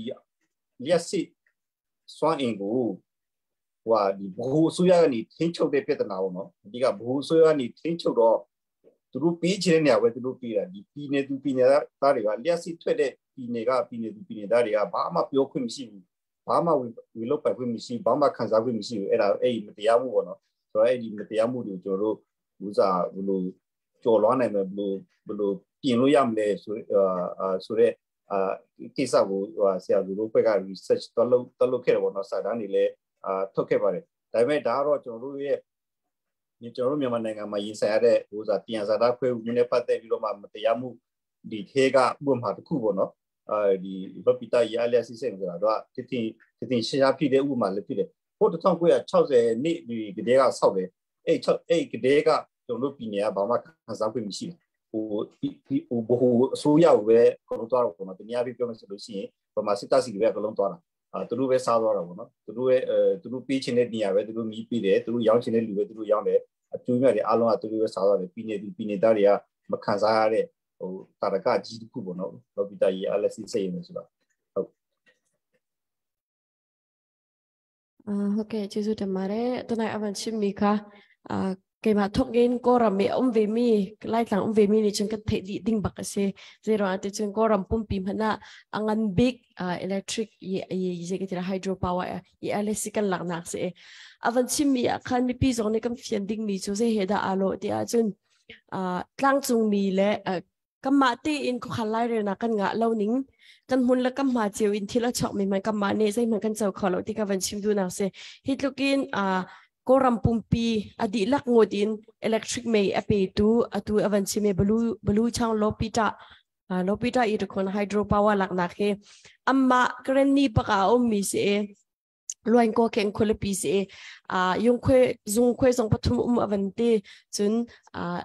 လျက်စစ်စွမ်းအင်ကိုဟိုဟာဒီဘ ਹੁ အစိုးရကနေထိန်းချုပ်တဲ့ပြဿနာပေါ့နော်အဓိကဘ ਹੁ အစိုးရကနေထိန်းချုပ်တော့သူတို့ပေးချင်တဲ့နေရာပဲသူတို့ပေးတာဒီပြည်နယ်သူပြည်နယ်သားတွေကလျက်စစ်ထွက်တဲ့ပြည်နယ်ကပြည်နယ်သူပြည်နယ်သားတွေကဘာမှပြောခွင့်မရှိဘူးဘာမှဝေလို့ပိုက်ခွင့်မရှိဘာမှခံစားခွင့်မရှိဘူးအဲ့ဒါအဲ့ဒီမတရားမှုပေါ့နော်ဆိုတော့အဲ့ဒီမတရားမှုတွေကိုကျွန်တော်တို့ဥစားဘလို့ကြော်လွှားနိုင်မယ်ဘလို့ဘလို့ပြင်လို့ရမလဲဆိုအာဆိုတော့အာကိစ္စကိုဟိုဆရာတို့ဘက်က research တော်လို့တော်လို့ခဲ့တယ်ပေါ့နော်စာတမ်းတွေလည်းအာထုတ်ခဲ့ပါတယ်ဒါပေမဲ့ဒါကတော့ကျွန်တော်တို့ရဲ့ကျွန်တော်တို့မြန်မာနိုင်ငံမှာရင်ဆိုင်ရတဲ့ဟိုစားတင်စာသားခွဲမှုနဲ့ပတ်သက်ပြီးတော့မှမတရားမှုဒီထဲကဥပမာတစ်ခုပေါ့နော်အဲဒီဘပီတာရအလျက်စီစင်ဆိုတာတော့တတင်တတင်ရှားဖြစ်တဲ့ဥပမာလည်းဖြစ်တယ်ဟို1960နှစ်ဒီကတည်းကဆောက်တယ်အဲ့အဲ့ကတည်းကကျွန်တော်တို့ပြည်နယ်ကဘာမှခံစားခွင့်မရှိဘူးဟိုဟိုဘဟိုအစိုးရကိုပဲအကုန်လုံးသွားတော့ပေါ့နော်တနည်းအားဖြင့်ပြောမယ်ဆိုလို့ရှိရင်ဗမာစစ်တပ်စီပဲအကုန်လုံးသွားတာအာသူတို့ပဲစားသွားတာပေါ့နော်သူတို့ရဲ့အဲသူတို့ပေးချင်တဲ့နေရာပဲသူတို့မီးပေးတယ်သူတို့ရောင်းချင်တဲ့လူပဲသူတို့ရောင်းတယ်အကျိုးမြတ်တွေအားလုံးကသူတို့ပဲစားသွားတယ်ပြည်နေသူပြည်နေသားတွေကမခံစားရတဲ့ဟိုတာရကကြီးတစ်ခုပေါ့နော်လော်ဘီတာကြီးအားလက်စီစိတ်ရမယ်ဆိုတာဟုတ် အာဟုတ်ကဲ့ကျေးဇူးတင်ပါတယ်တနိုင်အဝန်ချစ်မီခါအာကေမthok in koram me om ve mi lai tlang om ve mi ni chung ka the di ding bak ase zero ate chung koram pum pi mana angan big electric ye ye ye ke tira hydro power ye ale sikan lak nak se avan chim mi khan mi pi zong ne kam fian ding mi chu se he da alo ti a chun tlang chung mi le กัมมาตีอินก็ขันไล่เลยนะกันงะเล่านิ่งกันมุนและกัมมาเจียวอินที่ละชอกมีมันกัมมาเนใช่มันกันเจ้าขอเราที่กันชิมดูนะเสฮิตลูกินอ่าก็รำปุ่มปีอดีลักงดอินอิเล็กทริกเมย์อเปตูอตูอวันชิเมบลูบลูช่างโลปิตาอ่าโลปิตาอีทุกคนไฮโดรพาวเวอร์หลักนักเฮอัมมากรณีปะกาอมมีเสลวนก็แข่งคนละปีเสอ่ายงคุยจงคุยสงปทุมอุมอวันเตจนอ่า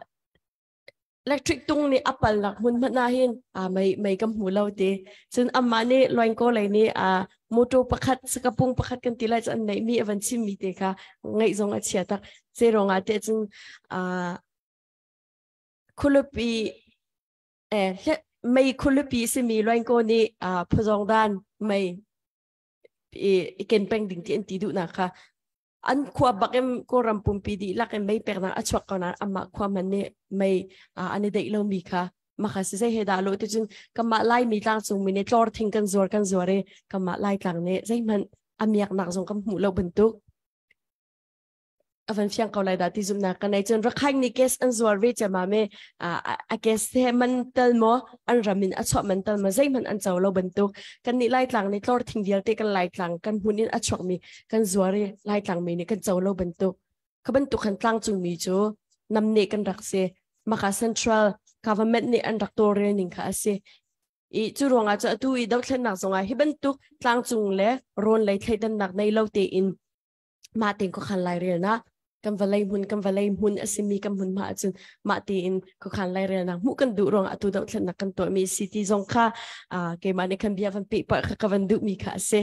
electric tung ni apal nak mun mana hin a mai mai kam hu lo te chun amma ni loin ko lai ni a moto pakhat sakapung pakhat kan tilai chan nei mi avan chim mi te kha ngai zong a chia tak che ronga te chun a khulupi e mai khulupi si mi loin ko ni a phajong dan mai e ken peng ding ti an ti du na kha อันขวบบักเอ็มก็รำปุ่มปีดีลักเอ็มไม่เปกนะอชวักกันนะอามาความมันเนี่ยไม่อันนี้เด็กเรามีค่ะมาค่ะสิเฮดาโลที่จริงกำมาไล่มีต่างสูงมีเนี่ยจอร์ทิ้งกันจอร์กันจอร์เรกำมาไล่ต่างเนี่ยใจมันอามียกหนักส่งกำหูเราบรรทุกอวันเฟียงเขาไล่ดาที่จุมนักกันในจนรักใครนี่เกสอันจอร์เวจะมาเมอ่าอาเกสเฮมันเตลมออันรามินอชวักมันเตลมาใจมันอันเจ้าเราบรรทุกกันนี่ไล่ต่างในจอร์ทิ้งเดียวเตกันไล่ต่างกันหุ่นนี่อชวักมีกันจอร์เรไล่ต่างมีนี่กันเจ้าเราบรรทุกเขาบรรทุกขันต่างจุงมีจูนำเนกันรักเซมาค่ะ central government นี่อันรักตัวเรนิงค่ะเซอีจูรวงอาจจะดูอีดาวเทนนักสงอาฮิบันตุกต่างจุงและรอนไหลไทยดันนักในเล่าเตอินมาเต็งก็ขันไลเรียนะ Kan vawlei hmun, kan vawlei hmun a simi kan hmunhma ahcun mah tiin khuakhan lairelnak hmuh kan duh ruangah atu dohthlennak kan tuahmi si ti zong kha keimah nih khan bia van peh pah kha ka van duhmi kha a si.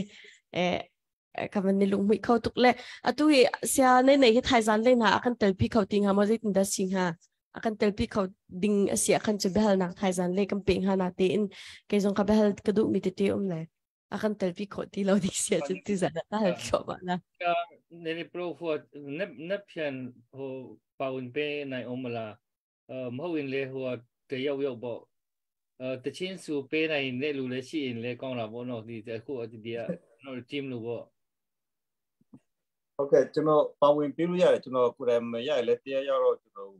Ka van ni lunghmuih kho tuk le atu hi sia nei nei hi thaizan le hna a kan telpi kho ti hnga maw, zeitin dah si hnga? A kan telpi kho ding a si ah khan cu biahalnak thaizan le kan pe hnga na tein kei zong ka biahal ka duhmi tete um le a kan telpi khawh ti lo ding sia cun ti zan ah hal thluahmah na. Ne pro huo ne ne phian ho paun pe nai omala mo in le huo te yo yo bo တချင်းစုပေးနိုင်တဲ့လူလည်းရှိရင်လည်းကောင်းတာပေါ့နော်ဒီအခုဒီကကျွန်တော် team လို့ပေါ့။ ဟုတ်ကဲ့ ကျွန်တော်ပါဝင်ပေးလို့ရတယ်။ ကျွန်တော်ကိုယ်တိုင်မရရလဲ တရားရောက်တော့ကျွန်တော်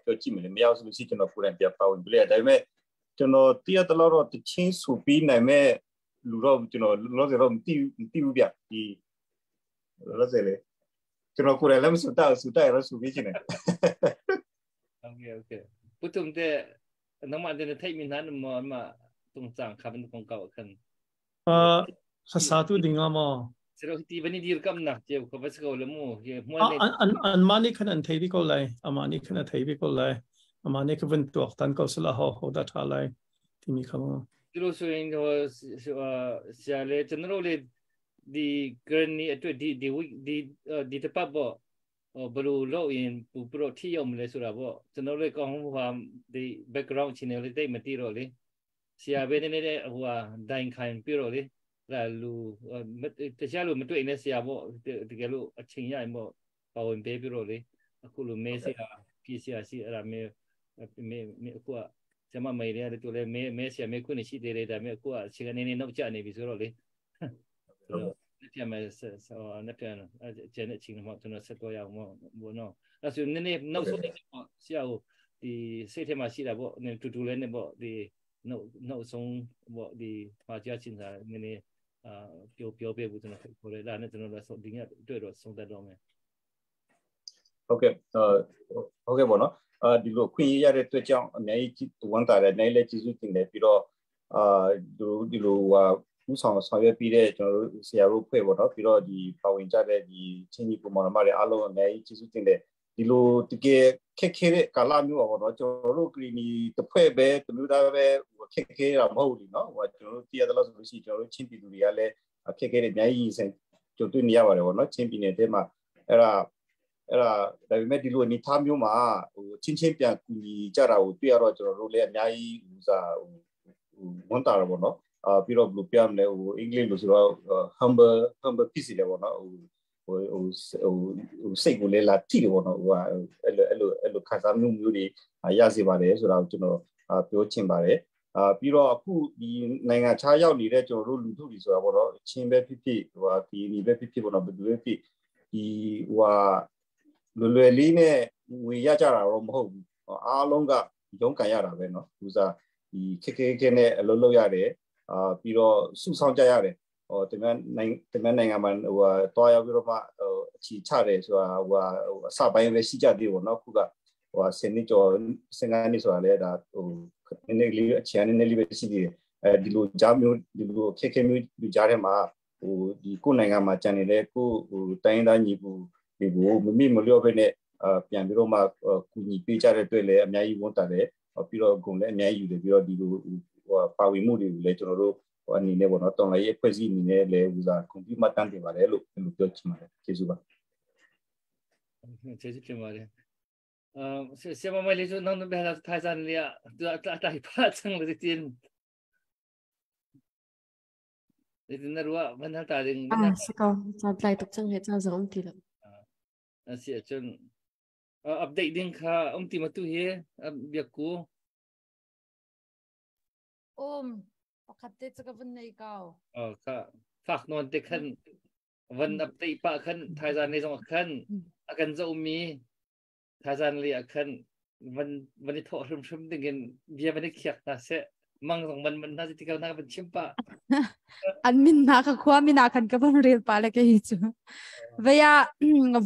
ပြောကြည့်မယ်လေ။ မရောက်ဆိုလို့ရှိကျွန်တော်ကိုယ်တိုင်ပြန်ပါဝင်ပေးလိုက်။ ဒါပေမဲ့ကျွန်တော်တရားတလို့တော့ တချင်းစုပြီးနိုင်မဲ့လူတော့ကျွန်တော်လောဆယ်တော့မသိမသိဘူးဗျ။ ဒီလောဆယ်လေကျွန်တော်ကိုယ်တိုင်လည်းမစုတတ် စုတတ်ရတော့စုပြီးချင်တယ်။ Okay okay ပုထုံတဲ့နမတဲ့ထိတ်မိနန်မမတုံချางခပ်န်ကောင်ကောခန် အာခဆာတူဒင်းအမ စရောတီဘနီဒီကမ်နာကျေကဘစကောလမူဟမွန်အန်အန်မာနိခနန်ထေဘီကိုလိုက် အမာနိခနထေဘီကိုလိုက် အမာနိခဝန်တောတန်ကောဆလာဟောဟိုဒထာလိုက်ဒီမိခမ ဒီလိုဆိုရင်ဟိုဆရာလေ ကျွန်တော်တို့လေဒီ granny အတွက်ဒီဒီဒီဒီတပတ်ပေါ့ ဘယ်လိုလုပ်ရင်ပူပရိုထိရောက်မလဲဆိုတာပေါ့။ ကျွန်တော်တို့ကောင်းဟိုဟာဒီ background channel လေးတိတ်မသိတော့လေ ဆရာပဲနေနေဟိုဟာဒိုင်ခိုင်ပြတော့လေ လာလူတရားလို့မတွေ့နေဆရာပေါ့။ တကယ်လို့အချိန်ရရင်ပေါ့ ပါဝင်ပေးပြတော့လေ အခုလိုမဲဆရာပြဆရာရှိ အဲ့ဒါမဲမဲမဲ အခုကကျမမေရတယ် သူလည်းမဲမဲဆရာမဲခွင့်ရှိသေးတယ်။ ဒါပေမဲ့အခုကအချိန်ကနေနေနောက်ကျနေပြီဆိုတော့လေ ဆိုတော့ပြန်မယ်ဆိုနှစ်ပြန်ကျန်တဲ့အချိန်မှာကျွန်တော်ဆက်တော့ရအောင်ပေါ့နော်။ အဲ့ဆိုနည်းနည်းနောက်ဆုံးပေါ့ ဆရာကိုဒီစိတ်ထဲမှာရှိတာပေါ့ တူတူလေးနဲ့ပေါ့ ဒီနောက်နောက်ဆုံးပေါ့ ဒီမှာကြားချင်တာနည်းနည်းအာပြောပြောပြဖို့ကျွန်တော်ခေါ်တယ်။ ဒါနဲ့ကျွန်တော်လည်းဒီညတွေ့တော့ဆုံးသက်တော့မယ်။ ဟုတ်ကဲ့ ဟုတ်ကဲ့ပေါ့နော်။ အာဒီလိုခွင့်ရရတဲ့အတွက်ကြောင့်အများကြီးဝန်တာတယ် အများကြီးလည်းကျေးဇူးတင်တယ်။ ပြီးတော့အာဒီလိုဟာဥဆောင်ဆောင်ရွက်ပြီးတဲ့ကျွန်တော်တို့ဆရာတို့ဖွဲ့ပေါ့နော်၊ ပြီးတော့ဒီပါဝင်ကြတဲ့ဒီချင်းကြီးပုံမောင်မတွေအားလုံးအများကြီးကျေးဇူးတင်တယ်။ ဒီလိုတကယ်ခက်ခဲတဲ့ကာလမျိုးပါပေါ့နော်။ ကျွန်တော်တို့ကလီနီတစ်ဖွဲ့ပဲ တမျိုးသားပဲခက်ခဲတာမဟုတ်ဘူးနော်။ ဟိုကျွန်တော်တို့တရတဲ့လို့ဆိုလို့ရှိရင် ကျွန်တော်တို့ချင်းပြည်သူတွေကလည်းခက်ခဲတဲ့ အများကြီးရင်ဆိုင်ကြုံတွေ့နေရပါတယ်ပေါ့နော် ချင်းပြည်နယ်ထဲမှာ။ အဲ့ဒါဒါပေမဲ့ဒီလိုအနေထားမျိုးမှာဟိုချင်းချင်းပြန်ကူညီကြတာကိုတွေ့ရတော့ ကျွန်တော်တို့လည်းအများကြီးဟိုစားဟိုဝန်တာတော့ပေါ့နော်။ အာပြီးတော့ဘယ်လိုပြမလဲ ဟိုအင်္ဂလိပ်လိုဆိုတော့ humble ဖြစ်စီတယ်ပေါ့နော်။ ဟိုဟိုဟိုဟိုစိတ်ကိုလည်းလာထိတယ်ပေါ့နော်။ ဟိုအဲ့လိုအဲ့လိုအဲ့လိုခန်းစားမှုမျိုးတွေရစေပါတယ်ဆိုတာကိုကျွန်တော်ပြောချင်ပါတယ်။ အာပြီးတော့အခုဒီနိုင်ငံခြားရောက်နေတဲ့ကျွန်တော်တို့လူထုတွေဆိုတာပေါ့နော် ချင်းပဲဖြစ်ဖြစ် ဟိုဟာဒီနေပဲဖြစ်ဖြစ်ပေါ့နော် ဘယ်သူပဲဖြစ် ဒီဟိုဟာလွယ်လွယ်လေးနဲ့ငွေရကြတာတော့မဟုတ်ဘူး။ အားလုံးကရုန်းကန်ရတာပဲနော်။ သူစားဒီခက်ခဲခဲနဲ့အလုပ်လုပ်ရတယ် အာပြီးတော့စုဆောင်ကြရတယ်။ ဟိုတမန်နိုင်တမန်နိုင်ငံမှာဟိုဟာတွားရောက်ပြီးတော့မှဟိုအချီချတယ်ဆိုတာဟိုဟာဟိုအစပိုင်းပဲရှိကြသေးပေါ့နော်။ ခုကဟိုဟာ10နှစ်ကျော်15နှစ်ဆိုတာလေ ဒါဟိုနည်းနည်းလေးအချမ်းနည်းနည်းလေးပဲရှိသေးတယ်။ အဲဒီလိုကြားမျိုး ဒီလိုခက်ခဲမျိုးဒီကြားထဲမှာဟိုဒီကိုနိုင်ငံမှာကြံနေတဲ့ကိုဟိုတိုင်းသားညီပူဒီကိုမမိမလျော့ဖဲနဲ့အာပြန်ပြီးတော့မှကူညီပေးကြတဲ့အတွက်လည်းအများကြီးဝန်တာတယ် ပြီးတော့ဂုံလည်းအများကြီးယူတယ်။ ပြီးတော့ဒီလိုဟိုပါဝင်မှုတွေကိုလည်းကျွန်တော်တို့ဟိုအနေနဲ့ပေါ့နော် တော်လိုင်းရဲ့ဖွဲ့စည်းအနေနဲ့လည်းဟိုစားကွန်ပျူတာတန်းတင်ပါတယ်လို့ပြောချင်ပါတယ်။ ကျေးဇူးပါ။ ကျေးဇူးတင်ပါတယ်။ အာဆရာမမလေးဆိုနောက်ဘယ်လာထိုင်စန်လျာတူအတိုင်ပါချင်လို့တင်ဒီနရဝမနတာရင် အာစကောဇာလိုက်တော့ချင်ဟဲ့ချာဇုံတီလို့ အစီအချွန် update ဒင်းခါအုံတီမတူဟေဘျကူ pakhat te chaka van nei kau အော်ခဖက်နွန်တခန်วัน update ปะขันทายซานในสองขันอากันจะมีทายซานเลยขันวันวันนี้โทษชุมๆดึงเบียวันนี้เขียกนะเสมังสองวันมันน่าจะที่เขาหน้าเป็นชิมปะ อันมินนาka khwa mina khan ka ban rel pa le ke hi chu veya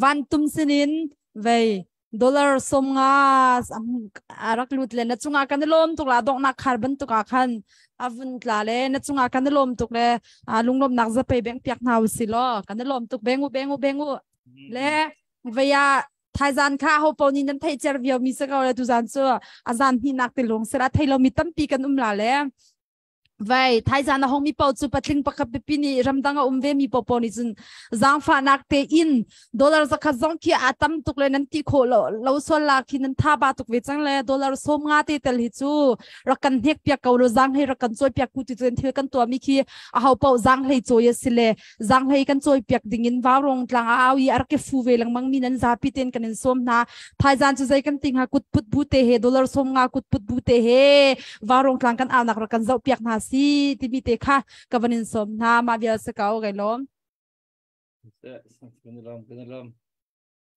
van tum sinin vei dollar som nga arak lut le na chunga kan lom tuk la dok na khar ban tuk a khan avun tla le na chunga kan lom tuk le lunglom nak za pe beng piak na si lo kan lom tuk bengu bengu bengu le veya. Thaizan kha ho po ni nan thei cer viau mi se ko le tu zan chu a zan hni nak te lung sera thei lo mi tampi kan um la le vai thaizan a hong mi pau chu patling pakhat pipi ni ramdang a um ve mi popo ni cun zangfa nak te in dollar zakhat zong khi a tam tuk le nan ti kho lo lo sol la khi nan tha ba tuk ve chang le dollar som nga te tel hi chu rak kan hnek piak ko lo zang hei rak kan choi piak ku ti cun thil kan tua mi khi a ho pau zang hlei choi a si le zang hlei kan choi piak ding in vaurong tlang a au i a rak fu ve lengmang mi nan zapi ten kan in som hna. Thaizan chu zai kan ting ha kut put bu te he dollar som nga kut put bu te he vaurong tlang kan au nak rak kan zoh piak hna si timi te kha ka van in som hna. Ma vial se kau gai lom. Kan lom kan lom.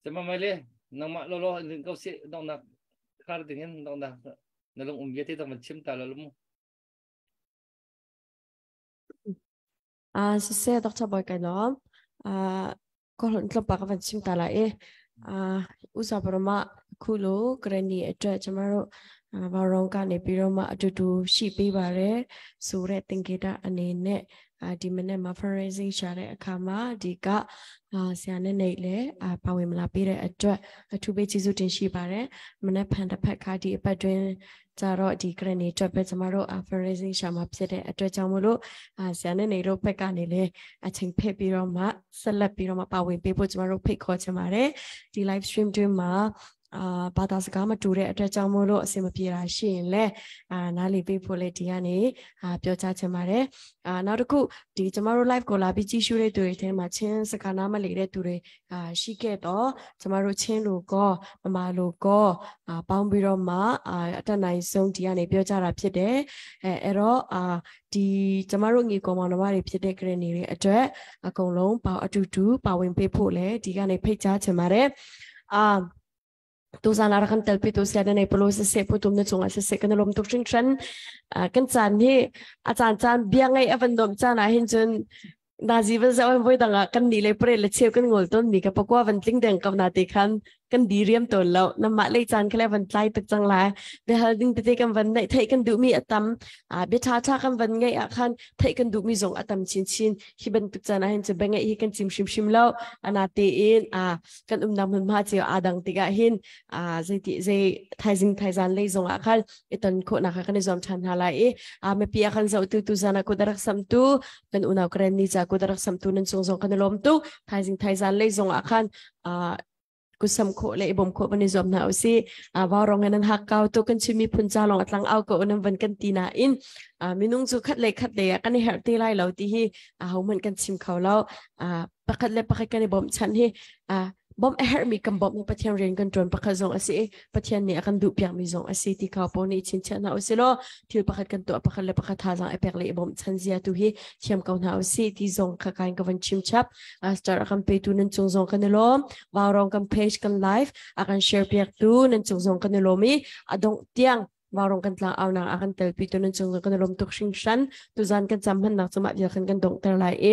Sema mai le nangmah lo lo in ko si dong nak khar ding in dong nak na lung um te dong man chim ta lo mu. Siseh Dr. Boy kai lawm. Ko hlon tlawmpa ka van chim ta lai i. Usa parama khulu grannyအတွက်ကျမတို့ဘာရောင်ကနေပြီးတော့မှအတူတူရှိပေးပါရယ်ဆိုတဲ့သင်္ကေတအနေနဲ့ဒီမနေ့မှာ fundraising ရှာတဲ့အခါမှာဒီကဆရာနဲ့နေလည်းပါဝင်မလာပေးတဲ့အတွက်အထူးပေးကျေးဇူးတင်ရှိပါတယ်။မနေ့ဖန်တစ်ဖက်ခါဒီအပတ်တွင်ကြတော့ဒီ granny အတွက်ပဲကျမတို့ fundraising ရှာမှာဖြစ်တဲ့အတွက်ကြောင့်မို့လို့ဆရာနဲ့နေတို့ဘက်ကနေလည်းအချိန်ဖက်ပြီးတော့မှဆက်လက်ပြီးတော့မှပါဝင်ပေးဖို့ကျမတို့ဖိတ်ခေါ်ချင်ပါတယ်။ဒီ live stream တွင်မှာအာဘာသာစကားမတူတဲ့အတွက်ကြောင့်မို့လို့အဆင်မပြေတာရှိရင်လည်းအာနားလည်ပေးဖို့လည်းဒီကနေအာပြောကြားချင်ပါတယ်။အာနောက်တစ်ခုဒီကျမတို့ live ကိုလာပြီးကြည့်ရှုတဲ့သူတွေထဲမှာချင်းစကားနားမလည်တဲ့သူတွေအာရှိခဲ့တော့ကျမတို့ချင်းလူကောမမလူကောအာပေါင်းပြီးတော့မှအာအတက်နိုင်ဆုံးဒီကနေပြောကြတာဖြစ်တယ်။အဲအဲ့တော့အာဒီကျမတို့ငေကောင်မောင်နှမတွေဖြစ်တဲ့ကရင်တွေအတွက်အကုန်လုံးပေါအတူတူပါဝင်ပေးဖို့လည်းဒီကနေဖိတ်ကြားချင်ပါတယ်။အာ tu zan ara kan telpi tu sia nei polo se se pu tum na chunga se se kan lom tuk hring tran kan chan hi a chan chan bia ngai avan dom chan a hin chun na ji van sa voi danga kan ni le pre le cheu kan ngol ton mi ka pakwa van tling deng ka na te khan kan di riam ton lo na ma le chan khle van tlai tak chang la be hal ding te kan van nei thei kan du mi atam a be tha tha kan van ngai a khan thei kan du mi zong atam chin chin hi ban tuk chan a hin chu bengai hi kan chim shim shim lo ana te in a kan um nam hun ma cheu adang tiga hin a zai ti zai thaizing thaizan le zong a khal iton kho na kha kan zom than hala e a me pi khan zau tu tu zana ko darak sam tu kan unaw kren ni cha ko darak sam tu nan chung zong kan lom tu thaizing thaizan le zong a khan a kusam kho le ibom kho bani zom na usi a wa rong nan hak kau to kan chimi phun cha long atlang au ko nan van kan ti na in a minung chu khat le khat le kan her ti lai lo ti hi a ho man kan chim khau lo a pakhat le pakhat kan ibom chan hi a bom a herh mi kan bom Pathian rian kan tuan pakhat zong asi Pathian nih a kan duh piak mi zong asi ti kha po nih chin chiah hna usih law thil pakhat kan tuah pakhat le pakhat thazaang i pek le i bawmh chan zia tu hi thiam ko hna usih ti zong kha kain ka van chim chap star a kan petu nan cung zong kan i lawm vaurong kan page kan live a kan share piak tu nan cung zong kan i lawm i a dongh tiang vaurong kan tlang au nak a kan telpi tu nan cung zong kan i lawm tuk hringhran tuzan kan cam hmannak cumah vial khan kan donghter lai i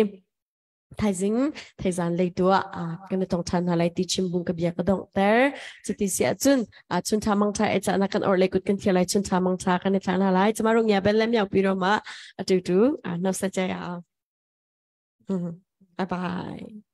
thaizing thaizan lei tu ah kan i tong ṭhan hna lai ti chim bung ka bia ka donghter. Cuti si ahcun chun ṭha mang ṭha e ca na kan or le kut kan thia lai chun ṭha mang ṭha kan i thla hna lai. Cuma rung ya bel le miau pi ro ma atu tu nau sa che ya. Bye bye.